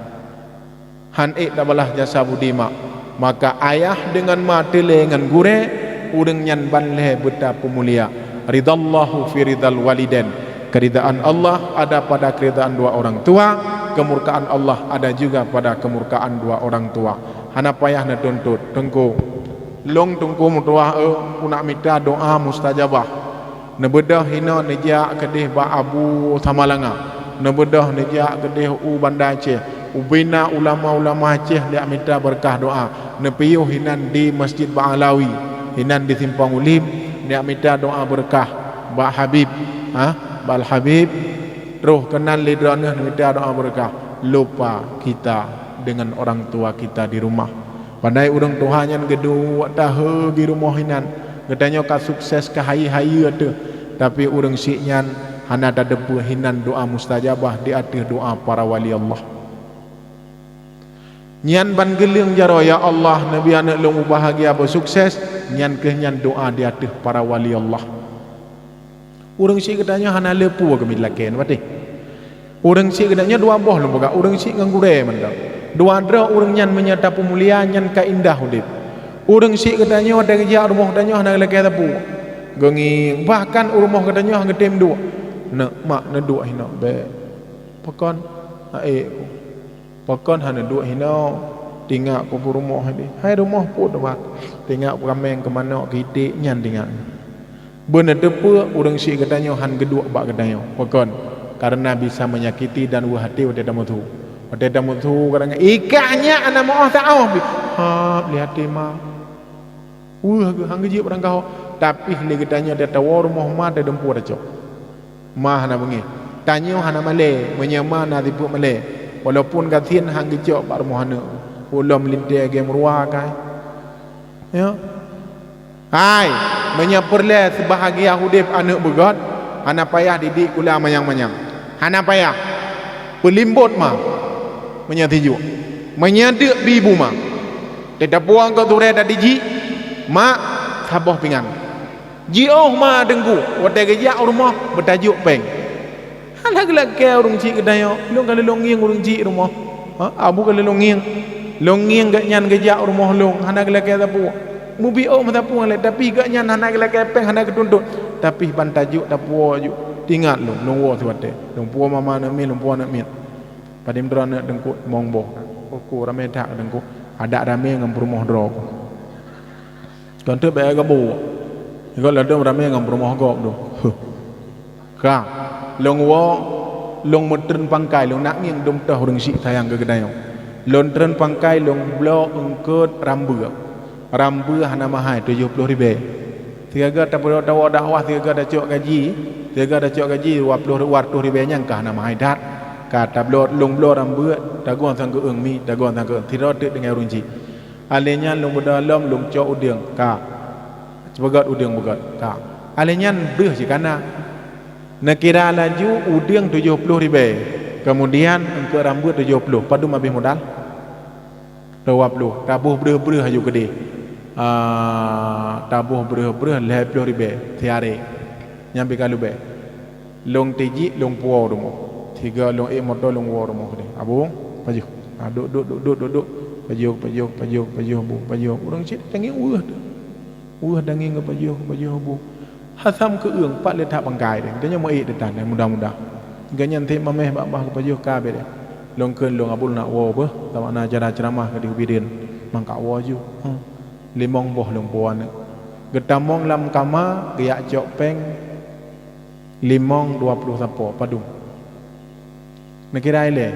Han ék tabalas jasa budi mak. Maka ayah deungon ma teulé ngon gurée, ureuëng nyan ban lhée beuta peumulia. Ridallahu fi ridal walidain. Keridaan Allah ada pada keridaan dua orang tua, kemurkaan Allah ada juga pada kemurkaan dua orang tua. Hana payah neutuntut, Teungku. Lôn Teungku meutuwah eu, ku nak mita doa mustajabah. Neubeudôh hinoe neujak keudeh bak Abu Samalanga. Neubeudôh neujak keudeh u Banda Aceh. Ubina ulama-ulama Aceh neujak mita beureukat doa. Neupiôh hinan di Masjid Ba'alawi. Hinan di Simpang Ulim neujak mita doa beureukat bak Habib. Ha? Bak Al-Habib. Troh keunan lé droeneueh neumita doa beureukat. Lupa kita dengan orang tua kita di rumah. Padahai ureuëng tuha nyan geuduek tahe di rumoh hinan. Geutanyoe ka sukses, ka hayeue-hayeue teuh, tapi ureuëng syiek nyan hana tateupeue hinan doa mustajabah di ateueh doa para wali Allah. Nyan ban geuleueng jaroe, "Ya Allah, neubi aneuëk lôn mubahgia beusukses," nyan kheueh nyan doa di ateueh para wali Allah. Ureuëng syiek geutanyoe hana le peue keumiet lakée nyoe patéh. Ureuëng syiek geutanyoe dua boh lôn peugah, ureuëng syiek ngon gurée mantong. Dua droe ureuëng nyan meunyoe tapeumulia nyan ka indah udeb. Ureuëng syiek geutanyoe watée geujak rumoh geutanyoe hana geulakée sapeue. Geungieng, bahkan u rumoh geutanyoe han geutem duek. Neuk mak neuduek hinoe bék. Pakon? Aék ku. Pakon hana duek hinoe? Tingak ku beurumoh deh. Hai rumoh pue teubat. Tingak ku kaméng, keu manok, keu iték nyan tingak. Beuneuteupeu ureuëng syiek geutanyoe han geuduek bak geutanyoe. Pakon? Kareuna bisa menyakiti dan weueh até watée tameuthu. Watée tameuthu kadang, "Ikah nyak hana meuoh taoh pih." Hab lé até ma. Weueh geuh han geujeuet barangkaho. Tapi lé geutanyoe tatawoe rumoh ma tadumpeue tacok. Ma hana beungéh. Tanyoe hana malée, meunyoe ma na sifeuet malée. Walaupun gasien han geucok bak rumoh aneuëk. Ulôn meulintée gée meuruwa kai. Ya. Hai, meunyoe peureulée seubahgia udeb aneuëk beugét, hana payah didik sikula manyang-manyang. Hana payah. Peulimbot ma, meunyoe sijuek. Meunyoe deuk bi bu ma. Teutabong keu turée tadi jih, mak, saboh pingan. Jiôh ma Teungku, watée geujak u rumoh, beutajok péng. Hana geulakée ureuëng syiek geutanyoe, lôn ka lôn ngieng ureuëng syiek rumoh. Ha, abu ka lôn ngieng. Lôn ngieng gobnyan geujak u rumoh lôn, hana geulakée sapeue. Mubiôh meusapeue lé, tapi gobnyan hana geulakée péng, hana geutuntot. Tapi ban tajok tapuwoe ju. Tingat lôn, lôn woe siwatée. Lôn puwoe mama aneuëk miet, lôn puwoe aneuëk miet. Padum droe aneuëk Teungku mong boh. Uku ramé that Teungku. Adak ramé ngon peurumoh droe ku. Kon teuk bék gabuk. Igoe ladom ramé ngon peurumoh gob dum. Huh. Ka, lôn woe, lôn meutreun pangkai, lôn nak ngieng dum toh ureuëng syiek sayang keu geutanyoe. Lôn treun pangkai, lôn bloe eungkôt rambeue. Rambeue hana mahai, tujoh ploh ribée. Sigaga tapeudok tawoe dakwah, sigaga tacok gaji, sigaga tacok gaji dua ploh, dua reutôh ribée nyang ka hana mahai that. Ka tabloe, lôn bloe rambeue, tagon sang keueung mi, tagon sang keueung. Sidroe teuk deungon ureuëng syiek. Alé nyan lôn beudôh lom, lôn cok udeueng, ka. Sibeugét udeueng beugét, ka. Alé nyan breueh jih kana. Neukira laju udeueng tujoh ploh ribée, keumudian eungkôt rambeue tujoh ploh, padum habéh modal? Dua ploh. Taboh breueh-breueh laju keudeh. Ah, taboh breueh-breueh lhée ploh ribée siharée. Nyan pih ka leubeh. Lôn tijik, lôn puwoe rumoh. Sigoe lôn ék moto, lôn woe rumoh keudeh. Abong, pajoh. Ah, duek, duek, duek, duek, duek, duek. Pajoh, pajoh, pajoh, pajoh bu, pajoh. Ureuëng syiek tangieng weueh teuh. Weueh tangieng geupajoh, geupajoh bu. Hasam keueung pat le that pangkai deh. Geutanyoe meuék teuh tan, mudah-mudah. Gobnyan thép mamèh bak bah geupajoh ka bék deh. Lôn kheun lôn abon nak woe beuh, sama na acara ceuramah ka di Bireuen. Mangka woe ju. Huh. Limong boh lôn puwoe aneuëk. Geutamong lam kama, geujak cok péng. Limong dua ploh sapo, padum? Neukira ilée,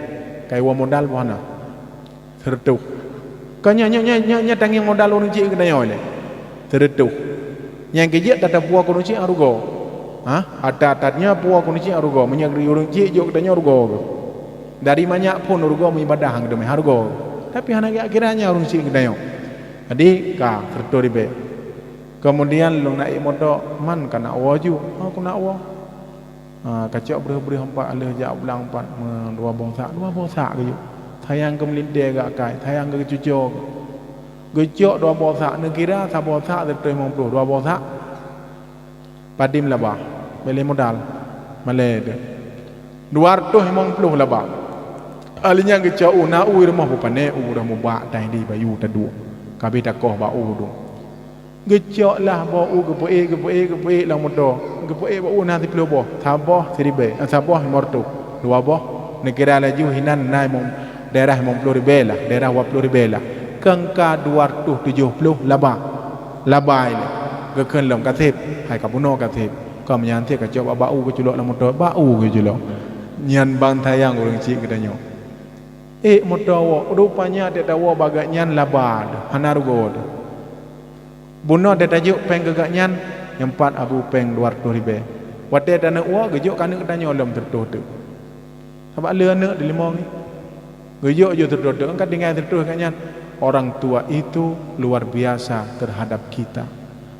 kaiwoe modal boh hana? Seureutôh. Ka nyoe, nyoe, nyoe, nyoe, nyoe tangieng modal ureuëng syiek geutanyoe ilée. Seureutôh. Nyang keujeuet tatapuwoe keu ureuëng syiek arugo. Ha? Ata-ata nyoe puwoe keuneuk cit rugoe, meunyoe ureuëng cit jok geutanyoe rugoe geuh. Dari manyak phon rugoe meuibadah geutanyoe rugoe. Tapi hana kira-kira nyan ureuëng cit geutanyoe. Jadi ka seratus ribèe. Kemudian lôn na ék moto, man ka nak woe ju. Ha, ku nak woe. Ha, ka cok breuh-breuh empat, lheueh jak u blang empat, dua boh sak, dua boh sak geujok. Sayang keu meulintèe gak kai, sayang keu cuco. Geucok dua boh sak, neukira saboh sak seratus limong ploh, dua boh sak. Padum laba, bèk lé modal. Malèe teuh. Dua ratus limong ploh laba. Ahli nyan geucok u, na u rumoh beupané, u rumoh mubak, tai di bayu taduek. Kabeh takoh bak u dum. Geucok lah boh u, geupeuék, geupeuék, geupeuék lam moto. Geupeuék bak u na siplôh boh. Saboh siribèe, eh, saboh limong reutôh. Dua boh. Neukira laju hinan na limong, daerah limong ploh ribèe lah, daerah dua ploh ribèe lah. Keungka dua ratus tujoh ploh laba. Laba ilèe. Geukheun lom ka sép, hai ka bunoe ka sép. Ka meunyan cit ka cok bak, bak u geuculok lam moto, bak u geuculok. Nyan ban sayang ureuëng cit geutanyoe. Ék moto woe, rupanya tiep tawoe bak geuh nyan laba teuh, hana rugoe teuh. Bunoe teuh tajok péng keu geuh nyan, nyan pat abu péng dua ratus ribèe. Watèe taneuk woe, geujok keu aneuk geutanyoe lom seratus teuh. Sabab le aneuk teuh limong nyoe. Geujok ju seratus teuh, ka tinggai seratus geuh nyan. Orang tua itu luar biasa terhadap kita.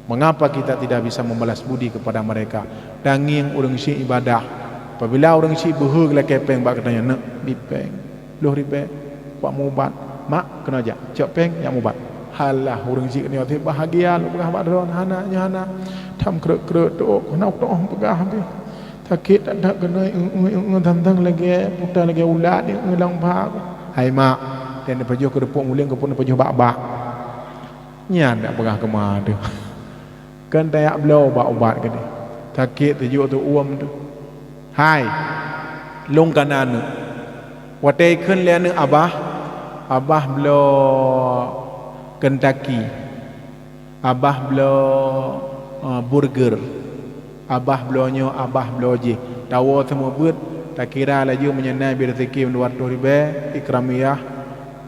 Mengapa kita tidak bisa membalas budi kepada mereka? Tangieng ureuëng cit ibadah. Apabila ureuëng cit beuhe geulakèe péng bak geutanyoe, neuk, bit péng. Ploh ribèe, bak mubat. Mak, keunoe jak. Cok péng, jak mubat. Halah, ureuëng cit nyoe bahagia lôn peugah bak droe, hana, nyoe hana. Tham kreuek-kreuek teuh, hana teuh peugah pih. Sakét that-that keunoe, eu-eu, eu-eu, tantang lagèe, puta lagèe ulat, eu-eu, lam bak. Hai mak, dan neupajoh keu deupok muléng, keu pun neupajoh bak-bak. Nyan dak peugah keu ma teuh. Kan tajak bloe ubat-ubat keudeh. Sakét teuh jok teuh uem teuh. Hai, lôn ka na aneuk. Watèe ikheun lé aneuk abah, abah bloe Kentucky, abah bloe, eh, burger, abah bloe nyoe, abah bloe jih. Tawoe seumeubeuet, takira laju meunyoe na bit rezeki dua ratus ribèe, ikramiyah,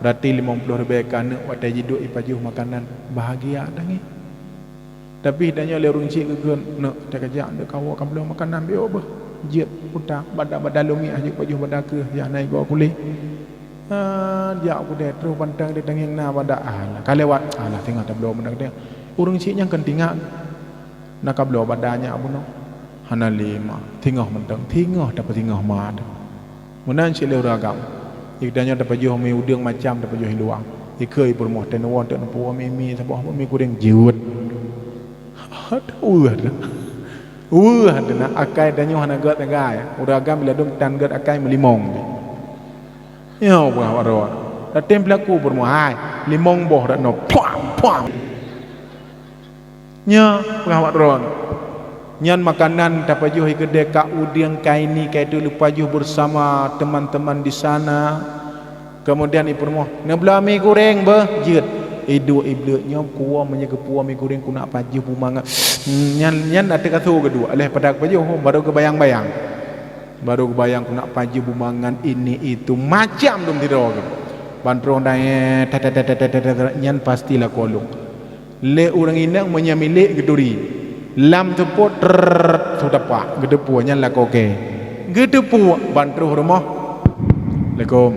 berarti limong ploh ribèe keu aneuk watèe jiduek ipajoh makanan. Bahagia tangieng. Tapi tanyoe lé ureuëng cit geukheun, neuk, teuka jak, neuk kawoe ka bloe makanan, beuh, beuh. Jeuet puta, bada-bada lumiah jeuet pajoh bada kreueh, jak na igoe kulét. Ah, jak keudeh, troh bantang di tangieng na bada, alah, ka lewat, alah, singoh tabloe mantong keudeh. Ureuëng cit nyan kan tingak, na ka bloe bada nyak bunoe. Hana lé ma, singoh mantong, singoh tapeusingoh ma teuh. Meunan cit lé ureuëng agam. Di geutanyoe tapajoh mi udeueng macam tapajoh i luwa. Ikheun i peurumoh teuh neuwoe teuk neupuwoe mi-mi saboh mi goreng jeuet. Aduh, weueh teuh. Weueh teuh na akai tanyoe hana gét akai. Ureuëng agam bila dum tan gét akai meulimong. Nyoe peugah bak droe. Tatem peulaku peurumoh hai. Limong boh dak noe. Puang, puang. Nyoe peugah bak droe. Nyan makanan tapajoh i keudè ka udeueng kaini ka itu lupajoh bersama teman-teman di sana. Kemudian i peurumoh, "Neubloe mi goreng beuh," jeuet. Iduek ibleuet nyoe kuwoe meunyoe geupuwoe mi goreng kunak pajoh bumangan. Nyan, nyan ateueh kasô geuduek, lheueh pada pajoh baru geubayang-bayang. Baru geubayang kunak pajoh bumangan ini itu macam dum sidroe geuh. Ban troh dayeh, tet, tet, tet, nyan pasti lakoe lôn. Lé ureuëng inong meunyoe milék geuturi. Lam seupôt, trrrr, su tapak, geuteupeue nyan lakoe kèe. Geuteupeue ban troh rumoh. Assalamualaikum.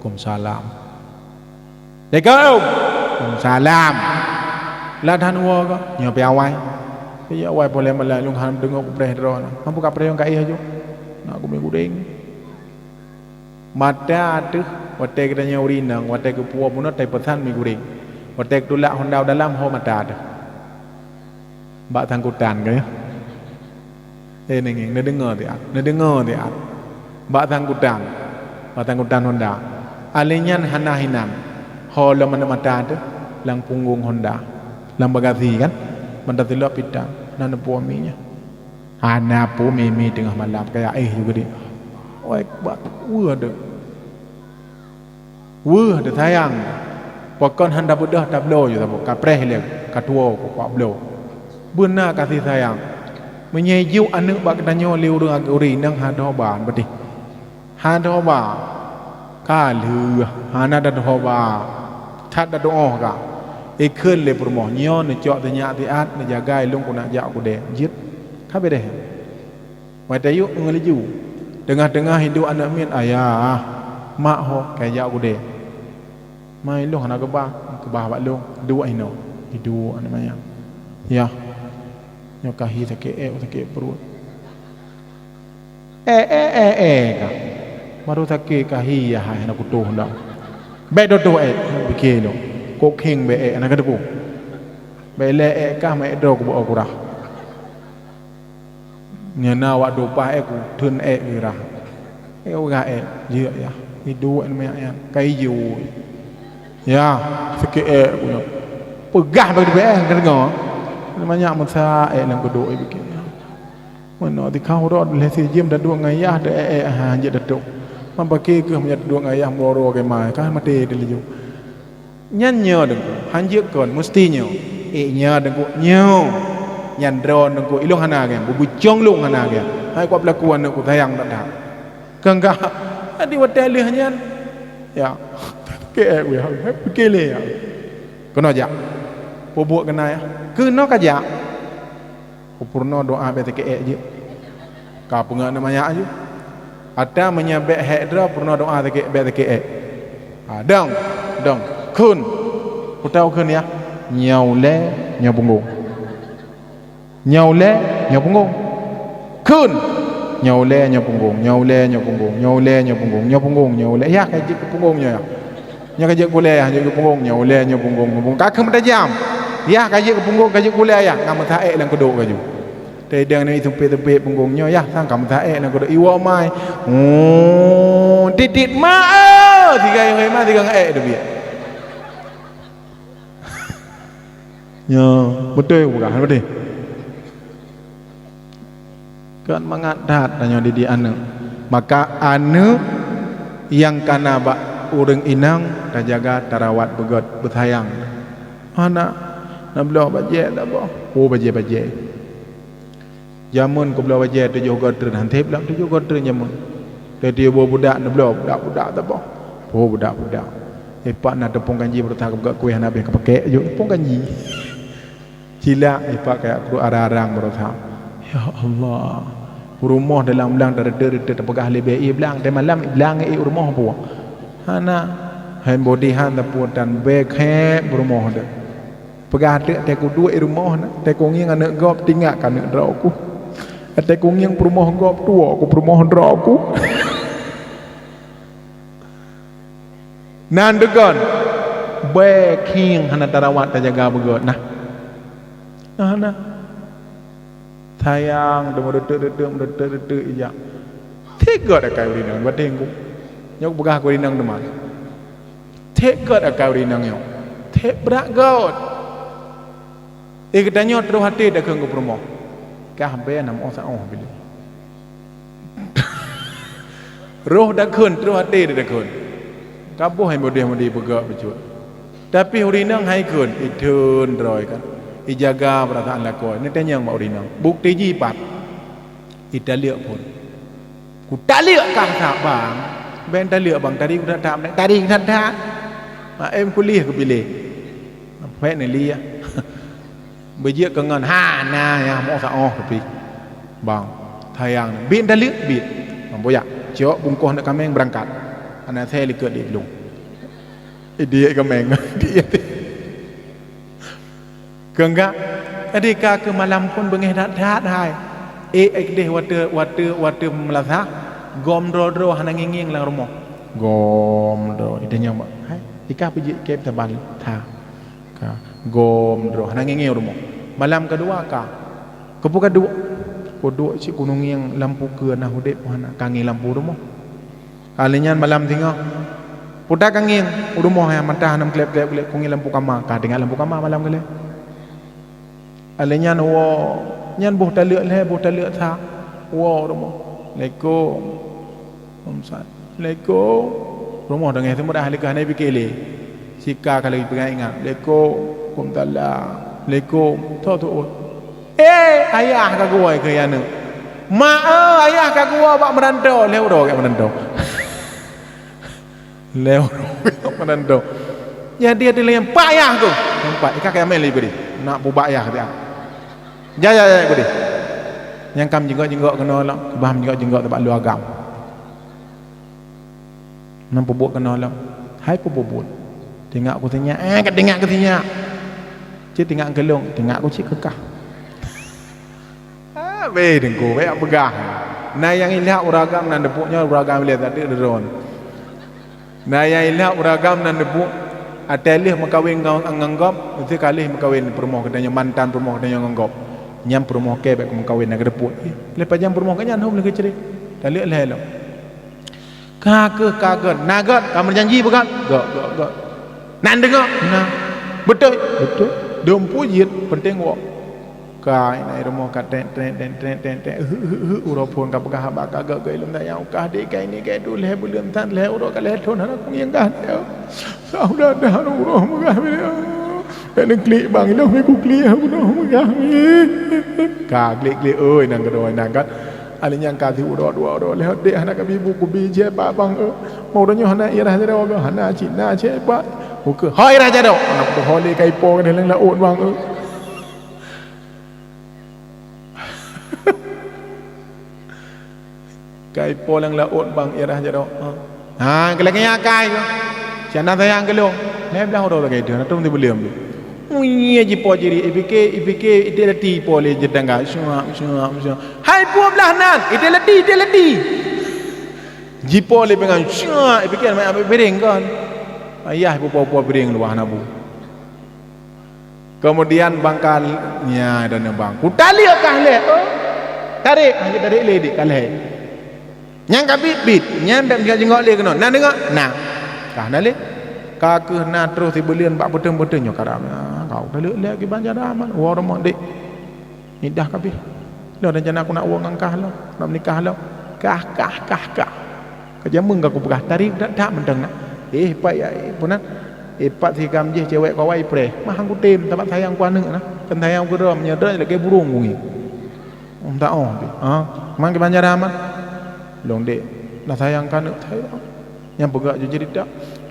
Waalaikumsalam. Assalamualaikum. Waalaikumsalam. Lah that woe ka, nyoe pi awai. Pi awai poleh malam lôn han deungoe kupreh droe na. Mampu kapreh ka éh aju. Nak kumi gureng. Mata teuh, watèe geutanyoe ureuëng inong, watèe geupuwoe bunoe tai peusan mi goreng. Watèe geutulak honda u dalam ho mata teuh. Bak sangkutan ka nyoe. Eh, neungieng, neudeungoe siat, neudeungoe siat. Bak sangkutan, bak sangkutan honda. Alèh nyan hana hinan. Ho lom aneuk mata teuh, lam punggong honda. Lam bagasi kan, mata silop pita, na neupuwoe mi nyan. Hana peue mi-mi teungoh malam, kaya éh ju geudik. Wah, weueh deuh. Weueh deuh sayang. Pakon han tabeudôh tabloe ju saboh, kapreh lé, katuwoe kupak bloe. Beuna kasih sayang. Meunyoe jok aneuk bak geutanyoe lé ureuëng agam ureuëng inong han teuhoba, beudeh. Han teuhoba. Ka lheueh, hana tateuhoba. That tatuoh ka. Ikheun lé peurumoh, nyoe neucok teunyak siat, neujaga ilong kunak jak u keudè. Jeuet. Ka Habéh deh. Watèe yôk ngon laju. Teungoh-teungoh iduek aneuk miet, "Ayah, mak ho ka jak u keudè." "Ma, ilôn hana keubah, keubah bak lôn, duek inoe." Iduek aneuk manyak. "Yah, nyoe ka hi sakét èk, sakét pruet." "Èk, èk, èk, èk ka. Barô sakét ka hi yah hai, hana kutoh dah." "Bèk toh-toh èk," pike lôn. "Kok khieng bèk èk, hana kateupeue. Bèk lé èk kah, ma èk droe kubeuet kurah. Nyan na wak dupah èk kutheun èk geurah." Èk geurah èk, jeuet yah. Iduek aneuk manyak nyan, ka ijui. "Yah, sakét èk ku nyoe." Peugah bak dupah èk, ka deungö. Aneuk manyak meusa èk lam keuduek, pike. Meunoe teuka uroe lhèe sijeuem taduek ngon yah, teu èk-èk, ha, jeuet taduek. Man pike kheueh meunyoe taduek ngon yah meuroro keu ma, ka maté teuh laju. Nyan nyoe Teungku, hanjeuet kon, musti nyoe. Ék nyoe Teungku, nyoe. Nyan droe Teungku, ilôn hana gèt, beubucong lôn hana gèt. Hai kuat peulaku aneuk ku sayang that-that. Keu enggak, di watèe lheueh nyan. Ya. Keu ék, ya. Pike lé, ya. Keunoe jak. Peubuet keunoe, ya. Keunoe ka jak. Kupeurunoe doa bèk sakét èk jeuet. Ka peungeuet aneuk manyak jeuet. Ata meunyoe bèk hék droe, peurunoe doa sakét, bèk sakét èk. Ha, dong, dong. Kheun. Peue teuh kheun, ya? Nyoe ulèe, nyoe punggong. Nyoe ulèe, nyoe punggong. Kheun. Nyoe ulèe, nyoe punggong. Nyoe ulèe, nyoe punggong. Nyoe ulèe, nyoe punggong. Nyoe punggong, nyoe ulèe. Yah, ka jeuet keu punggong nyoe, ya. Nyoe ka jeuet keu ulèe, nyoe jeuet keu punggong, nyoe ulèe, nyoe punggong, nyoe punggong. Ka kheun meutajam. Yah ka jeuet keu punggong, ka jeuet keu ulèe, yah. Ka meusa èk lam keuduek laju. Teudeung nyoe isumpet-sumpet punggong nyoe, yah sang ka meusa èk lam keuduek. Iwoe mai. Oh, titit ma, oh, tiga yang ma, tiga ngon èk teubiet. Nyoe, beutôi peugah, beutôi. Kon mangat that tanyoe didik aneuk. Maka aneuk nyang ka na bak ureueng inong tajaga, tarawat beugöt, beusayang. Hana, neubloe bajèe saboh. Oh, bajèe-bajèe. Jameun kubloe bajèe tujoh goe treun, han sép lom tujoh goe treun jameun. Teuh tiep boh budak neubloe budak-budak saboh. Oh, budak-budak. Ipak na teupông ganji beurata ka peugöt kueh hana habéh ka pakèk jok teupông ganji. Cilak ipak kaya kru arang-arang beurata. Ya Allah. Rumoh dalam blang tareuteuet-reuteuet tapeugah leubeh ié blang, teuh malam blang ié rumoh puwoe. Hana. Hai bodi han tapue tan bèk hék rumoh deuh. Peugah teuk, "Teuh kuduek i rumoh na, teuh kungieng aneuk gob, tinggai keu aneuk droe ku. Teuh kungieng peurumoh gob, tuwoe keu peurumoh droe ku." Nan deugon, bèk khieng hana tarawat tajaga beugöt nah. Nah, nah. Sayang, teuma reuteuek-reuteuek, reuteuek-reuteuek ijak. Thèk göt akai ureueng inong, batèe ku. Nyoe kupeugah keu ureueng inong teuma. Thèk göt akai ureueng inong nyoe. Thèk brat göt. Eh, geutanyoe troh até takheun keu peurumoh. Kah bèe na meu sa-oh bilé. Roh takheun, troh até takheun. Ka boh hai mudeh-mudeh peugah bacut. Tapi ureueng inong hai kheun, itheun droe kan. Ijaga peurasaan lakoe. Neutanyong bak ureueng inong. Bukti jih pat. Italeuek phôn. Kutaleuek kah that, bang. Bèk taleuek, bang. Tadi kutatap, tadi kutatap. Maém kulieh kupiléh. Pèt neuli ya. Beujeuet keu ngon, hana ya, meu sa-oh tapi. Bang, sayang. Bit taleuek, bit. Bang boyak, cok bungkôh aneuk kaméng beurangkat. Hana asai likot di lôn. Idiek kaméng. Idiek. Keu enggak, jadi ka keu malam phôn beungéh that-that hai. Ék, ék deh watèe, watèe, watèe meulasah, gom droe-droe hana ngieng-ngieng lam rumoh. Gom droe, itanyong bak, hai, ikah peujeuet kèe saban tha. Ka, gom droe, hana ngieng-ngieng rumoh. Malam keudua ka. Keupeue ka duek? Kuduek cit kungieng lampu keue na udép hana, ka ngieng lampu rumoh. Alèh nyan malam singoh, puta ka ngieng u rumoh nyang mata hana meuklèp-klèp, kulèp kungieng lampu kama, ka tinggai lampu kama malam keulhèe. Alèh nyan woe, nyan boh taleuek lhèe, boh taleuek sa, woe u rumoh. Assalamualaikum. Waalaikumsalam. Assalamualaikum. Rumoh deungö seumeudah lé keuh hana pike lé. Sika ka lagi peugah ingat. Assalamualaikum. Waalaikumsalam. Assalamualaikum. Tho tu'ut. Eh, ayah ka geuwoe keu aneuk. Mak, eh, ayah ka geuwoe bak meurantô, lhèe uroe bak meurantô. Lhèe uroe bak meurantô. Jadi ada lagi, "Pak ayah tu." Nampak, ikah kaya main lagi beri. Nak pubak ayah dia. Ja, ja, ja, beri. Nyang kam jingok-jingok keunoe lom, bah jingok-jingok teubak luwa agam. Nan peubuet keunoe lom. Hai peubuet. Tingak ku sinyak, eh, ka tingak ku sinyak. Cit tingak keulong, tingak ku cit keukah. Ah, beh, Teungku, bèk peugah. Na nyang ilhak ureueng agam nan deupok nyoe, ureueng agam ilèe tadi deudon. Na nyang ilhak ureueng agam nan deupok, até lheueh meukawen ngon, ngon gob, meusti ka lheueh meukawen peurumoh geutanyoe, mantan peurumoh geutanyoe ngon gob. Nyan peurumoh kèe bèk meukawen na geudeupok. Eh, lheueh pajan peurumoh geuh nyan hom lheueh geucre. Taleuek lhèe lom. Ka keuh ka gèt, na gèt, ka meujanji beugat. Gèt, gèt, gèt. Nan deungö, na. Beutôi, beutôi. Dum pue jeuet, penting woe. Ka inan rumoh ka trek, trek, trek, trek, trek, trek. Heu, heu, heu, uroe phôn ka peugah haba ka gèt, gèt lom sayang, ka deh, ka ini, ka itu, lhèe buleuen tan, lhèe uroe ka lhèe thôn hana kungieng ka deh. Saudah dah uroe meugah. Ka neuklik bang, ilong mi kuklik, uroe meugah. Ka klik-klik, oi, nang keudroe nang kan. Ali nyang ka siuroe dua uroe lhèe dek hana kabi bu kubi jeh bak bang, eh. Mau uroe nyoe hana irah jaroe, hana cit na cit bak. Ukeue, "Hai irah jaroe!" Aneuk tuho lé ka ipo keuneuk lam laôt bang, eh. Ka ipo lam laôt bang irah jaroe. Ha. Ha, keu lagèe nyan akai keuh. Siat na sayang keu lôn. Lhèe blah uroe lagèe deuh, na tom teubeuleuem tu. Uye jipo jiri, ipike, ipike, ite lati ipo lé jitangga. Syuak, syuak, syuak. Hai pue blah nan, ite lati, ite lati. Jipo lé pingan, syuak, ipike mai ambil piring kan. Ayah ipo-po piring luwah nabu. Keumudian bang ka, nya, dan bang. Kutaleuek kah lé, oh. Tarek, hana tarek lé dik ka lhèe. Nyang ka bit-bit, nyan bèk meujingok-jingok lé keunoe. Na deungö? Na. Kah na lé. Ka keuh na troh sibuleuen bak beuteun-beuteun nyoe karam. Ah, kau taleuek lé kiban cara aman. Woe rumoh dek. Idah kabeh. Lôn rencana ku nak woe ngon kah lôn, nak meunikah lôn. Kah, kah, kah, kah. Ka jameun ka kupeugah, tari that-that mantong na. Eh, pat ya, eh, peue nan? Eh, pat si gam jih cewek kawai preh. Mah hang kutem, tabat sayang ku aneuk na. Kan sayang ku droe, meunyoe droe lagèe burông ku ngieng. Minta oh, ha? Man kiban cara aman? Lôn dek, na sayang keu aneuk sayang. Nyang peugah jeuet ceurita.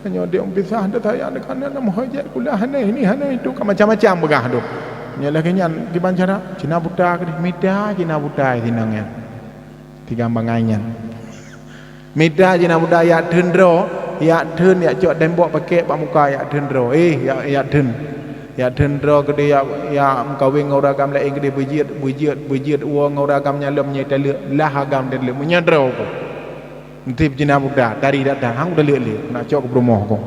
Tanyoe dek pisah, dah sayang deungon aneuk, na moh jeuet kuliah, hana ini, hana itu, ka macam-macam peugah tu. Nyoe lagèe nyan kiban cara, cina buta keudeh, mita cina buta sinong nyan. Tiga bangai nyan. Mita cina buta yak theun droe, yak theun, yak cok tembok pakek bak muka yak theun droe. Eh, yak, yak theun. Yak theun droe keudeh yak, yak meukawen ngon ureueng agam laén keudeh beujeuet, beujeuet, beujeuet woe ngon ureueng agam nyang lom nyoe taleuek, lah agam taleuek. Meunyoe droe ko. Eunteuk cina buta, tari that-that, hang taleuek lé, nak cok keu peurumoh ko.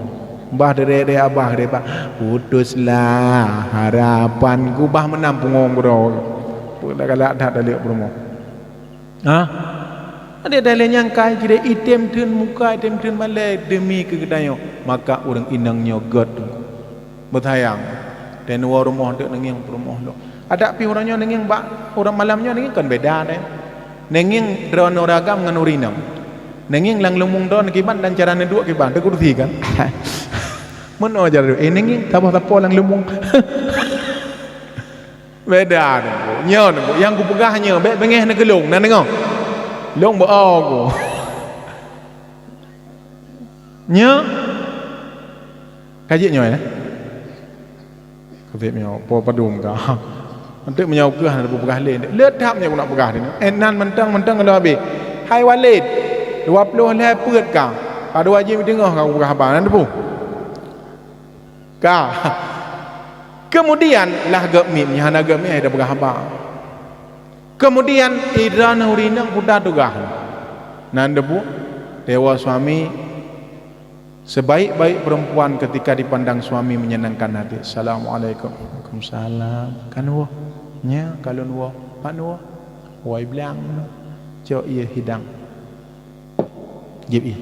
Bah deret-deret abah keudeh bah, putuslah harapanku bah meunan pungo keudroe. Peue galak that taleuek peurumoh. Ha? Adak daleh nyang kai jideh item theun muka, item theun malèe demi keu geutanyoe, maka ureueng inong nyoe gèt beusayang. Teunoe rumoh deuek neungieng peurumoh lom. Adak pih uroe nyoe neungieng bak uroe malam nyoe neungieng kon beda deh. Neungieng droeneuh ureueng agam ngon ureueng inong. Neungieng lam leumbong droeneuh kiban dan cara neuduek kiban, teukurusi kan. Meunoe jaroe, eh neungieng saboh sapo lam leumbong. Beda Teungku. Nyoe Teungku, nyang kupeugah nyoe, bèk beungèh neukeulong, na deungö? Lôn beu-o ku. Nyoe. Ka jeuet nyoe, eh? Ka jeuet nyoe, po padum ka. Eunteuk meunyoe keuh hana kupeugah lé. Le that nyoe ku nak peugah teuh. Eh, nan mantong-mantong ka lheueh habéh. Hai Walid, dua ploh lhèe peuet ka. Ka dua jeuem teungoh ka kupeugah haba, nan teupeue. Ka. Keumudian lah geumiet, nyan hana geumiet, hai tapeugah haba. Keumudian, droeneuh ureueng inong peugah tugaih. Nan teupeue, dewa suami, sebaik-baik perempuan ketika dipandang suami menyenangkan hati. Assalamualaikum. Waalaikumsalam. Kan woe? Nya, kalon woe. Pan woe? Wai blang. Cok ié hidang. Jieb ié.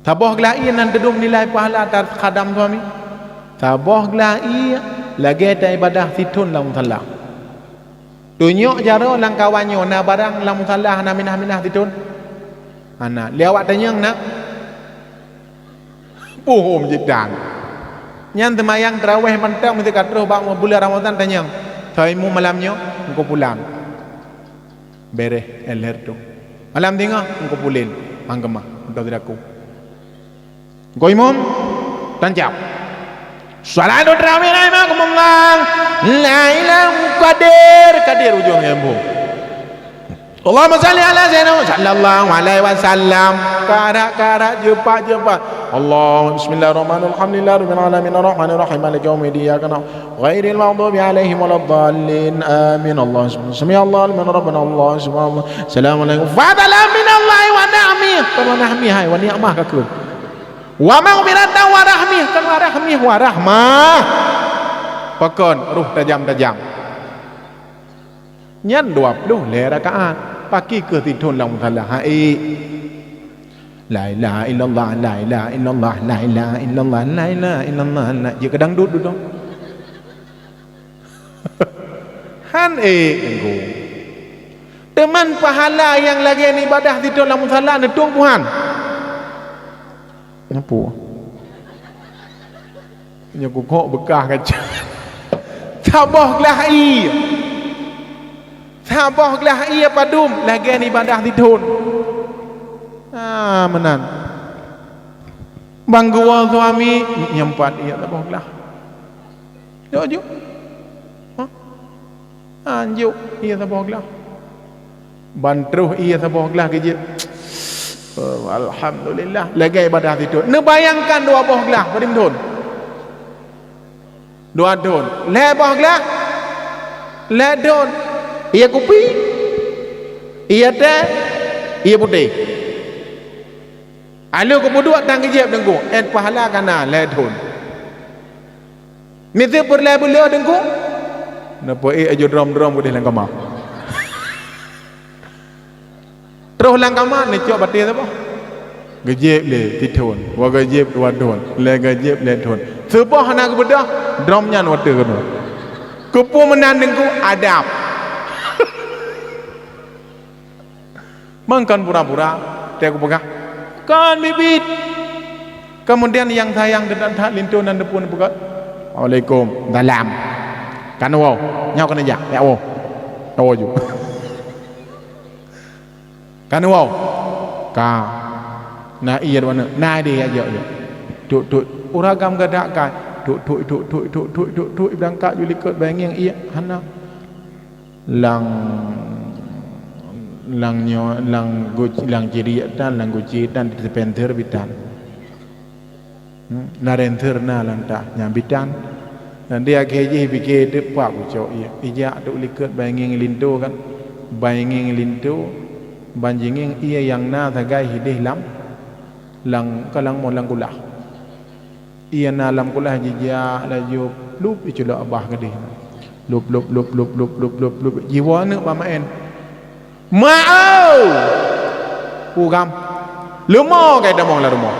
Saboh glah ié nan teudong nilai pahala takhadam suami. Saboh glah ié lagèe taibadah sithon lam musala. Tunyok jaroe lam kawan nyoe na barang lam musala hana minah-minah sithon? Hana. Lé awak tanyong na? Bohong jitan. Nyan seumayang tarawih mantong meusti ka troh bak buleuen Ramadhan tanyong. Soe imum malam nyoe? Engko pulan. Bereh, eh, lhèe reutôh. Malam singoh, engko pulen. Hang keumah, meudoh sidako. Engko imum, tancab. Shalatu tarawih rahimakumullah. La ilaha qadir, qadir ujong nyambung. Allahumma shalli ala sayyidina Muhammad sallallahu alaihi wasallam. Karak-karak, jepak-jepak. Allah, bismillahirrahmanirrahim. Alhamdulillahirabbil alamin, arrahmanirrahim, maliki yaumiddin, iyyaka na'budu, ghairil maghdubi alaihim waladdallin. Amin. Allah, sami'allahu liman, rabbana Allah, subhanallah. Assalamualaikum. Fadlan minallahi wa na'mih. Bukan wa nahmih, hai, wa ni'mah ka keu. Wa maghfiratan wa rahmih, bukan wa rahmih, wa rahmah. Pakon roh tajam-tajam. Nyan dua ploh lhèe rakaat. Pakri keuh sithôn lam musala. Ha, ék. La ilaha illallah, la ilaha illallah, la ilaha illallah, la ilaha illallah, la, jeuet keu dangdut dudoe. Han ék, Teungku. Teuma pahala nyang lagèe ibadah sithôn lam musala neutueng peue han? Nyapu. Nyoe kukok beukah kaca. Saboh glah ié. Saboh glah ié padum lagèe ibadah sithôn. Ah, meunan. Ban geuwoe suami, nyan pat ié saboh glah. Jok, jok. Hah? Anjok, ié saboh glah. Ban troh ié saboh glah geujép. Oh, alhamdulillah. Lagèe ibadah sithôn. Neubayangkan dua boh glah, padum thôn? Dua thôn. Lhèe boh glah? Lhèe thôn. Ié kupi, ié teh, ié putéh. Aleuh kupeuduek tan geujép Teungku, 'et pahala ka na lhèe thôn. Miseue peureulèe buleue Teungku, neupeuék aju drom-drom keudeh lam kama. Troh lam kama neucok batèe saboh. Geujép lé sithôn, dua geujép dua thôn, lhèe geujép lhèe thôn. Saboh hana geubeudôh, drom nyan watèe keunoe. Keupeue meunan Teungku? Adab. Mangkon pura-pura, teuka peugah, "Kon biet-biet." Kemudian nyang sayang that-that linto nan deupun peugah, "Waalaikum salam." Kan woe, nyoe keuneuk jak, jak woe. Tawoe ju. Kan woe. Ka. Na ié dua aneuk, na deh jak jok, jok. Tuk, tuk, uragam gadak kai. Tuk, tuk, tuk, tuk, tuk, tuk, tuk, tuk, berangkat ju likot, bayang ié, hana. Lam, lam nyoe, lam gu-, lam ciriek tan, lam guci tan, dispenser bitan. Hmm, na renser na lam tah, nyan bitan. Dan di akhé jih pike teuk pak pucok ié. Ijak tuk likot bai ngieng linto kan. Bai ngieng linto, ban jingieng ié nyang na sagai hideh lam, lam, ka lam mo lam kulah. Ié na lam kulah jijak laju, plup, iculok babah keudeh. Plup, plup, plup. Jiwoe aneuk bak maén. "Mak, oh! Peue gam? Leumo kai tamong lam rumoh.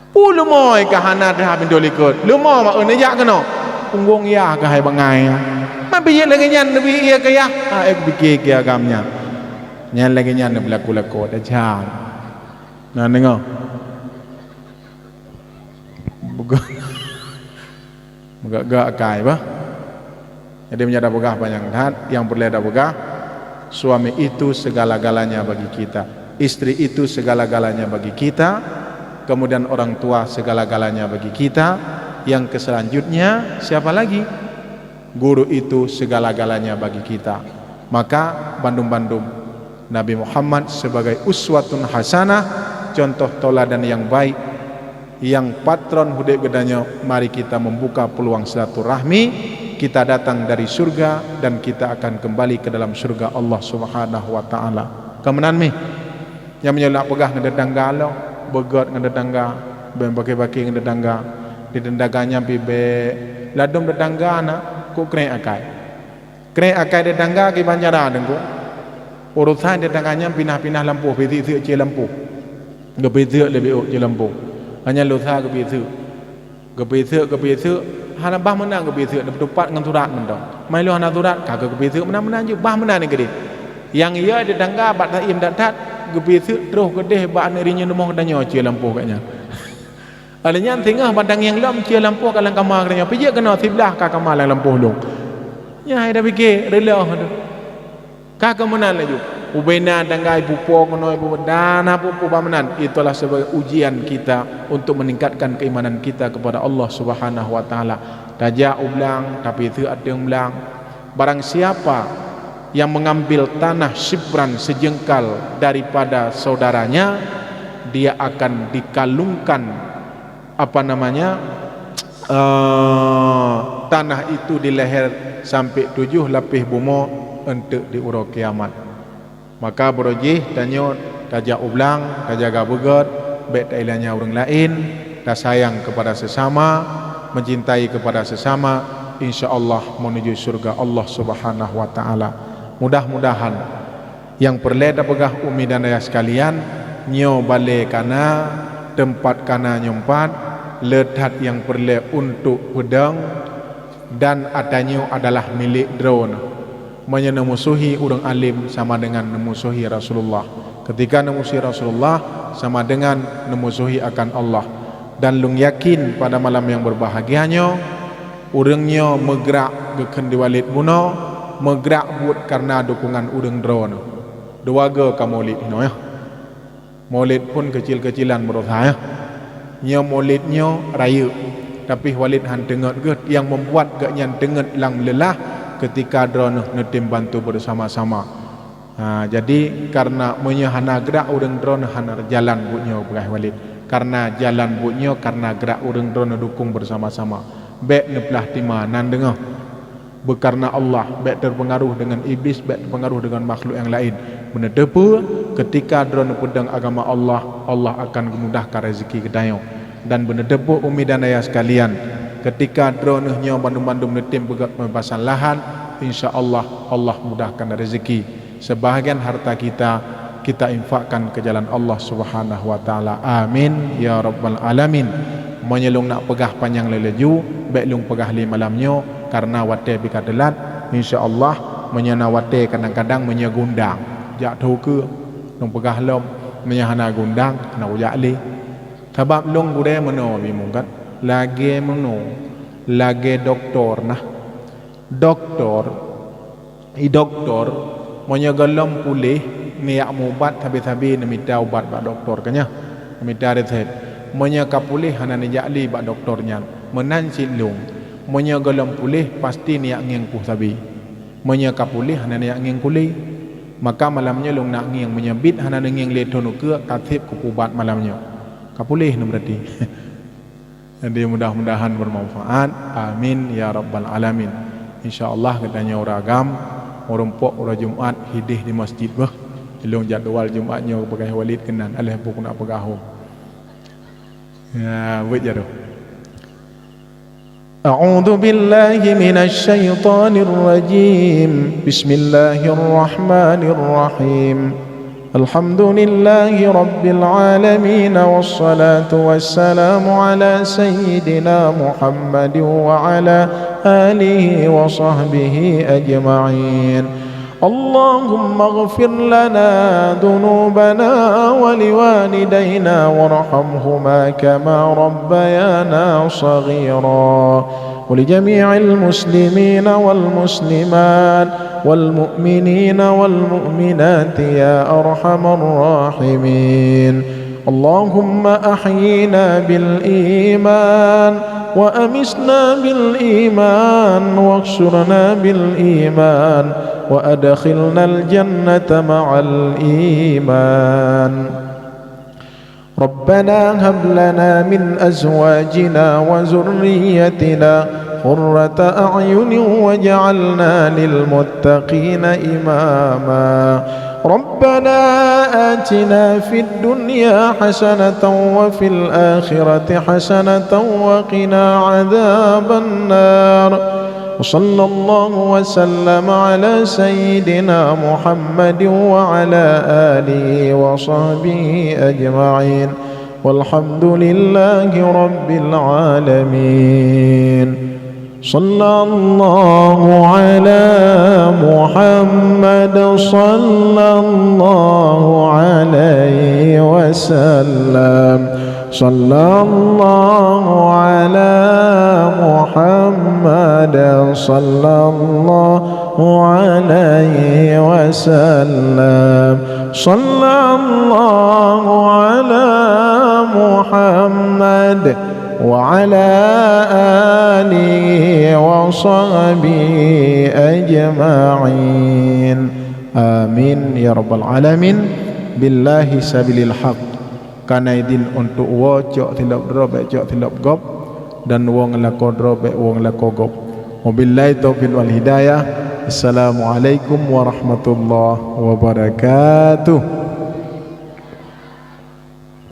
Peue leumo ka hana teuhah pintoe likot. Leumo mak, oh, neujak keunoe." Punggong yah keuhai bangai. Ma bijéh lagèe nyan neubi ié keu yah. Ah, eh, pike keu agam nyan. Nyan lagèe nyan neubeulaku-laku, tajam. Na deungoe. Beugah. Meugah-gah akai bah. Jadi, meunyoe tapeugah panyang that, nyang peureulèe tapeugah, suami itu segala-galanya bagi kita, istri itu segala-galanya bagi kita, kemudian orang tua segala-galanya bagi kita, yang keselanjutnya siapa lagi? Guru itu segala-galanya bagi kita. Maka bandum-bandum Nabi Muhammad sebagai uswatun hasanah, contoh tauladan yang baik, yang patron udép geutanyoe, mari kita membuka peluang silaturahmi, kita datang dari surga dan kita akan kembali ke dalam surga Allah Subhanahu wa Ta'ala. Ka meunan mih, nyang meunyoe lak peugah ngon tetangga lom, beugöt ngon tetangga, bèk bakée-bakée ngon tetangga, di tetangga nyan pih bèk, ladôm tetangga na, kok krek akai. Krek akai tetangga kiban cara Teungku. Urosan tetangga nyan pinah-pinah lampôh, pih seuk-seuk cie lampôh. Geupih seuk lé biôk cie lampôh. Hanya lusa geupih seuk. Geupih seuk, geupih seuk, hana bah meunan geupih seuk, neupeutupat ngon surat mantong. Meunyoe hana surat, ka geupih seuk meunan-meunan jih, bah meunan keudeh. Nyang iya tetangga bak taim that-that, geupih seuk troh keudeh bak aneuk rinyeun rumoh geutanyoe cie lampôh geuh nyan. Lheueh nyan singoh bak tangieng lom cie lampôh ka lam kama geutanyoe, pih jeuet keunoe siblah ka kama lam lampôh lôn. Nyan hai tapike, reuloh tu. Ka keu meunan laju. Ubena tanggai pupo keunoe, pupo dan apa-apa bak meunan. Itulah sebagai ujian kita untuk meningkatkan keimanan kita kepada Allah Subhanahu wa Ta'ala. Tajak u blang, tapi teu ateueng blang. Barang siapa yang mengambil tanah sibran sejengkal daripada saudaranya, dia akan dikalungkan, apa namanya, eh, tanah itu di leher sampai tujuh lapéh bumoe eunteuk di uroe kiamat. Maka beurujih tanyoe tajak u blang, tajaga beugét, bék tailanya ureuëng laén, tasayang kepada sesama, mencintai kepada sesama, insya Allah menuju syurga Allah Subhanahu wa Taala. Mudah-mudahan nyang peureulée tapeugah umi dan ayah sekalian, nyoe balée kana, teumpat kana nyoe pat, le that nyang peureulée untuk peudong, dan ata nyoe adalah milék droeneuh. Meunyoe neumusuhi ureuëng além sama dengan neumusuhi Rasulullah. Ketika neumusuhi Rasulullah sama dengan neumusuhi akan Allah. Dan lôn yakin pada malam nyang berbahagia nyoe, ureuëng nyoe meugrak geukheun di Walid bunoe, meugrak buet kareuna dukungan ureuëng droeneuh. Dua go ka Maulid inoe, ya. Maulid pun keucil-keucilan beurosa, ya. Nyoe Maulid nyoe rayeuk, tapi Walid han teungeut geuh, nyang membuat geuhnyan teungeut lam leulah ketika droeneuh neutem bantu bersama-sama. Ha, jadi, kareuna meunyoe hana grak ureuëng droeneuh, hana jalan buet nyoe, peugah Walid. Kareuna jalan buet nyoe kareuna grak ureuëng droeneuh dukung bersama-sama. Bék neuplah tima nan deungoe. Beukareuna Allah, bék teupeungaruh deungon iblis, bék teupeungaruh deungon makhluk nyang laén. Beuneuteupeu, keutika droeneuh peudong agama Allah, Allah akan geumudahkan rezeki geutanyoe. Dan beuneuteupeu umi dan ayah sekalian, keutika droeneuh nyoe bandum-bandum neutem peugét peubebasan lahan, insya Allah, Allah mudahkan rezeki. Sebahagian harta kita, kita infakkan ke jalan Allah Subhanahu wa Taala. Amin ya rabbal alamin. Meunyoe lôn nak peugah panyang lé laju, bék lôn peugah lé malam nyoe, kareuna watée pih ka teulat. Insya Allah, meunyoe na watée, kadang-kadang meunyoe geuundang, jak tho keue, lôn peugah lom. Meunyoe hana geuundang, hana kujak lé. Sabab lôn gurée meunoe, Abi Mungkat, lagée meunoe, lagée dokto nah. Dokto, i dokto, meunyoe gohlom puléh, neujak meuubat, sabe-sabe neumita ubat bak dokto, ka nyan, neumita resep. Meunyoe ka puléh, hana neujak lé bak dokto nyan. Meunan cit lôn, meunyoe gohlom puléh, pasti neujak ngieng puih sabe. Meunyoe ka puléh, hana neujak ngieng kulé. Maka malam nyoe lôn nak ngieng, meunyoe biet hana neungieng lé thon ukeue, ka seb kupeuubat malam nyoe. Ka puléh nyoe beurati. Jadi, mudah-mudahan bermanfaat. Amin ya rabbal alamin. Insya Allah, geutanyoe ureuëng agam, meurumpok uroe Jumat hideh di masjid beuh. Ilong jadwal Jumat nyoe bagaih Walid keunan, aléh buku nak peugah hom. Ya, buet jaroe. أعوذ بالله من الشيطان الرجيم. بسم الله الرحمن الرحيم. الحمد لله رب العالمين، والصلاة والسلام على سيدنا محمد وعلى آله وصحبه أجمعين. اللهم اغفر لنا ذنوبنا ولوالدينا وارحمهما كما ربيانا صغيرا، ولجميع المسلمين والمسلمات والمؤمنين والمؤمنات يا أرحم الراحمين. اللهم أحينا بالإيمان وأمتنا بالإيمان واحشرنا بالإيمان وأدخلنا الجنة مع الإيمان. ربنا هب لنا من أزواجنا وذريتنا قرة أعين واجعلنا للمتقين إماما. ربنا آتنا في الدنيا حسنة وفي الآخرة حسنة وقنا عذاب النار. وصلى الله وسلم على سيدنا محمد وعلى آله وصحبه أجمعين. والحمد لله رب العالمين. صلى الله على محمد، صلى الله عليه وسلم. صلى الله على محمد، صلى الله عليه وسلم. صلى الله على محمد وعلى آله وصحبه أجمعين. آمين يا رب العالمين. بالله سبيل الحق. Kana idin untuk woe cok tilop droe bék cok tilop gob, dan woe ngeulakée droe bék woe ngeulakée gob. Wabillahi taufiq wal hidayah. Assalamualaikum warahmatullahi wabarakatuh.